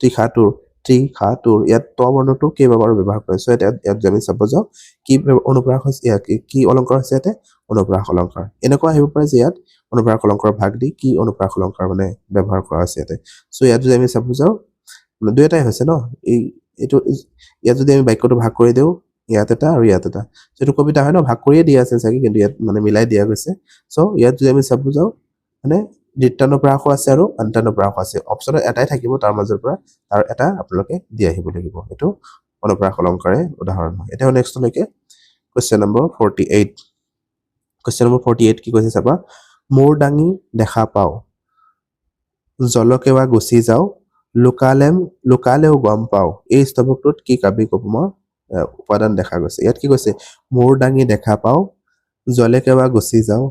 তৃষাটোৰ, তৃষাটোৰ, ইয়াত ত বৰ্ণটো কেইবাবাৰো ব্যৱহাৰ কৰিছে। ইয়াত যদি আমি চাব যাওঁ, কি অনুপ্ৰাস হৈছে? ইয়াত কি অলংকাৰ হৈছে? ইয়াতে অনুপ্ৰাস অলংকাৰ। এনেকুৱা আহিব পাৰে যে ইয়াত অনুপ্ৰাস অলংকাৰৰ ভাগ দি কি অনুপ্ৰাস অলংকাৰ মানে ব্যৱহাৰ কৰা হৈছে ইয়াতে। চ' ইয়াত যদি আমি চাব যাওঁ, মানে দুয়োটাই হৈছে ন। এইটো ইয়াত যদি আমি বাক্যটো ভাগ কৰি দিওঁ, ইয়াত এটা আৰু ইয়াত এটা, এইটো কবিতা হয় ন, ভাগ কৰিয়ে দিয়া আছে চাগে, কিন্তু ইয়াত মানে মিলাই দিয়া গৈছে। চ' ইয়াত যদি আমি চাব যাওঁ, মানে বৃত্তানুপ্ৰাসো আছে আৰু অন্তানুপ্ৰাসো আছে। অপশ্যনত এটাই থাকিব, তাৰ মাজৰ পৰা তাৰ এটা আপোনালোকে দি আহিব লাগিব। এইটো অনুপ্ৰাস অলংকাৰে উদাহৰণ হয়। এতিয়া নেক্সটলৈকে question number 48। Question number 48 কি কৈছে চাবা। মূৰ দাঙি দেখা পাওঁ, জলকেৱা গুচি যাওঁ, লুকালেও গম পাওঁ। এই স্তৱকটোত কি কাব্যিক উপমাৰ উপাদান দেখা গৈছে? ইয়াত কি কৈছে? মূৰ দাঙি দেখা পাওঁ, জলেকেৱা গুচি যাওঁ,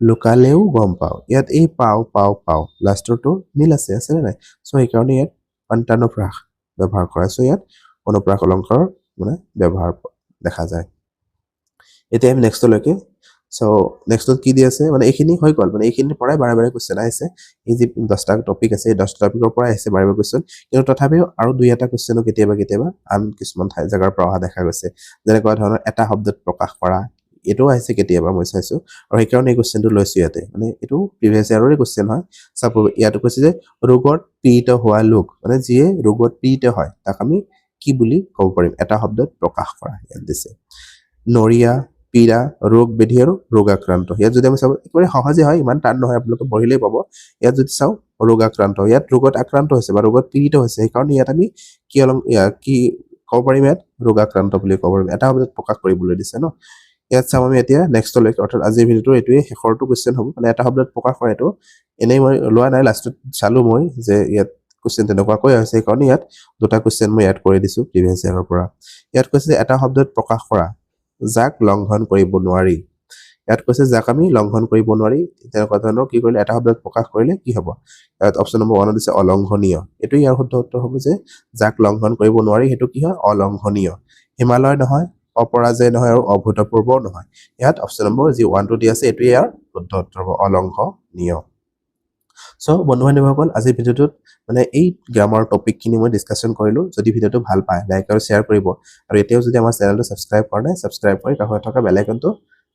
লুকালেও গম পাওঁ। ইয়াত এই পাওঁ, পাওঁ, পাওঁ, লাষ্টৰটো মিল আছে, আছেনে নাই? চ' সেইকাৰণে ইয়াত অন্তানুপ্ৰাস ব্যৱহাৰ কৰা। চ' ইয়াত অনুপ্ৰাস অলংকাৰৰ মানে ব্যৱহাৰ দেখা যায়। এতিয়া আমি নেক্সটলৈকে। চ' নেক্সটত কি দি আছে? মানে এইখিনি হৈ গ'ল, মানে এইখিনিৰ পৰাই বাৰে বাৰে কুৱেশ্যন আহিছে। এই যি 10টা টপিক আছে, এই 10টা টপিকৰ পৰাই আহিছে বাৰে বাৰে কুৱেশ্যন। কিন্তু তথাপিও আৰু দুই এটা কুৱেশ্যনো কেতিয়াবা কেতিয়াবা আন কিছুমান ঠাই জেগাৰ পৰা অহা দেখা গৈছে। যেনেকুৱা ধৰণৰ এটা শব্দত প্ৰকাশ কৰা, এইটোও আহিছে কেতিয়াবা, মই চাইছোঁ আৰু সেইকাৰণে এই কুৱেশ্যনটো লৈছোঁ ইয়াতে। মানে এইটো প্ৰিভিয়াছ ইয়াৰৰে কুৱেশ্যন হয়। চাব, ইয়াতো কৈছে যে ৰোগত পীড়িত হোৱা লোক, মানে যিয়ে ৰোগত পীড়িত হয় তাক আমি কি বুলি ক'ব পাৰিম? এটা শব্দত প্ৰকাশ কৰা ইয়াত দিছে। নৰিয়া, পীড়া, ৰোগ ব্যাধি আৰু ৰোগাক্ৰান্ত। ইয়াত যদি আমি চাব, একেবাৰে সহজে হয়, ইমান টান নহয়, আপোনালোকে পঢ়িলেই পাব। ইয়াত যদি চাওঁ, ৰোগাক্ৰান্ত, ইয়াত ৰোগত আক্ৰান্ত হৈছে বা ৰোগত পীড়িত হৈছে, সেইকাৰণে ইয়াত আমি কি ক'ব পাৰিম? ইয়াত ৰোগাক্ৰান্ত বুলি ক'ব পাৰিম। এটা শব্দত প্ৰকাশ কৰিবলৈ দিছে ন। ইয়াত চাম আমি এতিয়া নেক্সটলৈকে, অৰ্থাৎ আজিৰ ভিডিঅ'টোৰ এইটোৱে শেষৰটো কুৱেশ্যন হ'ব। মানে এটা শব্দত প্ৰকাশ কৰা, এইটো এনেই মই লোৱা নাই, লাষ্টত চালোঁ মই যে ইয়াত কুৱেশ্যন তেনেকুৱাকৈ হৈছে, সেইকাৰণে ইয়াত দুটা কুৱেশ্যন মই এড কৰি দিছোঁ প্ৰিভিয়াছ ইয়াৰৰ পৰা। ইয়াত কৈছে যে এটা শব্দত প্ৰকাশ কৰা, যাক লংঘন কৰিব নোৱাৰি। ইয়াত কৈছে যাক আমি লংঘন কৰিব নোৱাৰি, তেনেকুৱা ধৰণৰ কি কৰিলে, এটা শব্দত প্ৰকাশ কৰিলে কি হ'ব? ইয়াত অপশ্যন নম্বৰ ওৱানত দিছে অলংঘনীয়। এইটো ইয়াৰ শুদ্ধ উত্তৰ হ'ব যে যাক লংঘন কৰিব নোৱাৰি সেইটো কি হয়? অলংঘনীয়। হিমালয় নহয়, অপৰাজয় নহয় আৰু অভূতপূৰ্বও নহয়। ইয়াত অপশ্যন নম্বৰ যি ওৱানটো দি আছে, এইটোৱে ইয়াৰ শুদ্ধ উত্তৰ হ'ব, অলংঘনীয়। চ' বন্ধু বান্ধৱীসকল, আজিৰ ভিডিঅ'টোত মানে এই গ্ৰামাৰ টপিকখিনি মই ডিছকাশ্যন কৰিলোঁ। যদি ভিডিঅ'টো ভাল পায়, লাইক আৰু শ্বেয়াৰ কৰিব আৰু এতিয়াও যদি আমাৰ চেনেলটো ছাবস্ক্ৰাইব কৰা নাই, ছাবস্ক্ৰাইব কৰি কাষত থকা বেল আইকনটো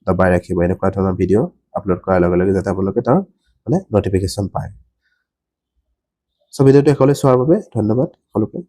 দবাই ৰাখিব, এনেকুৱা ধৰণৰ ভিডিঅ' আপলোড কৰাৰ লগে লগে যাতে আপোনালোকে তাৰ মানে ন'টিফিকেশ্যন পায়। চ' ভিডিঅ'টো শেষলৈ চোৱাৰ বাবে ধন্যবাদ সকলোকে।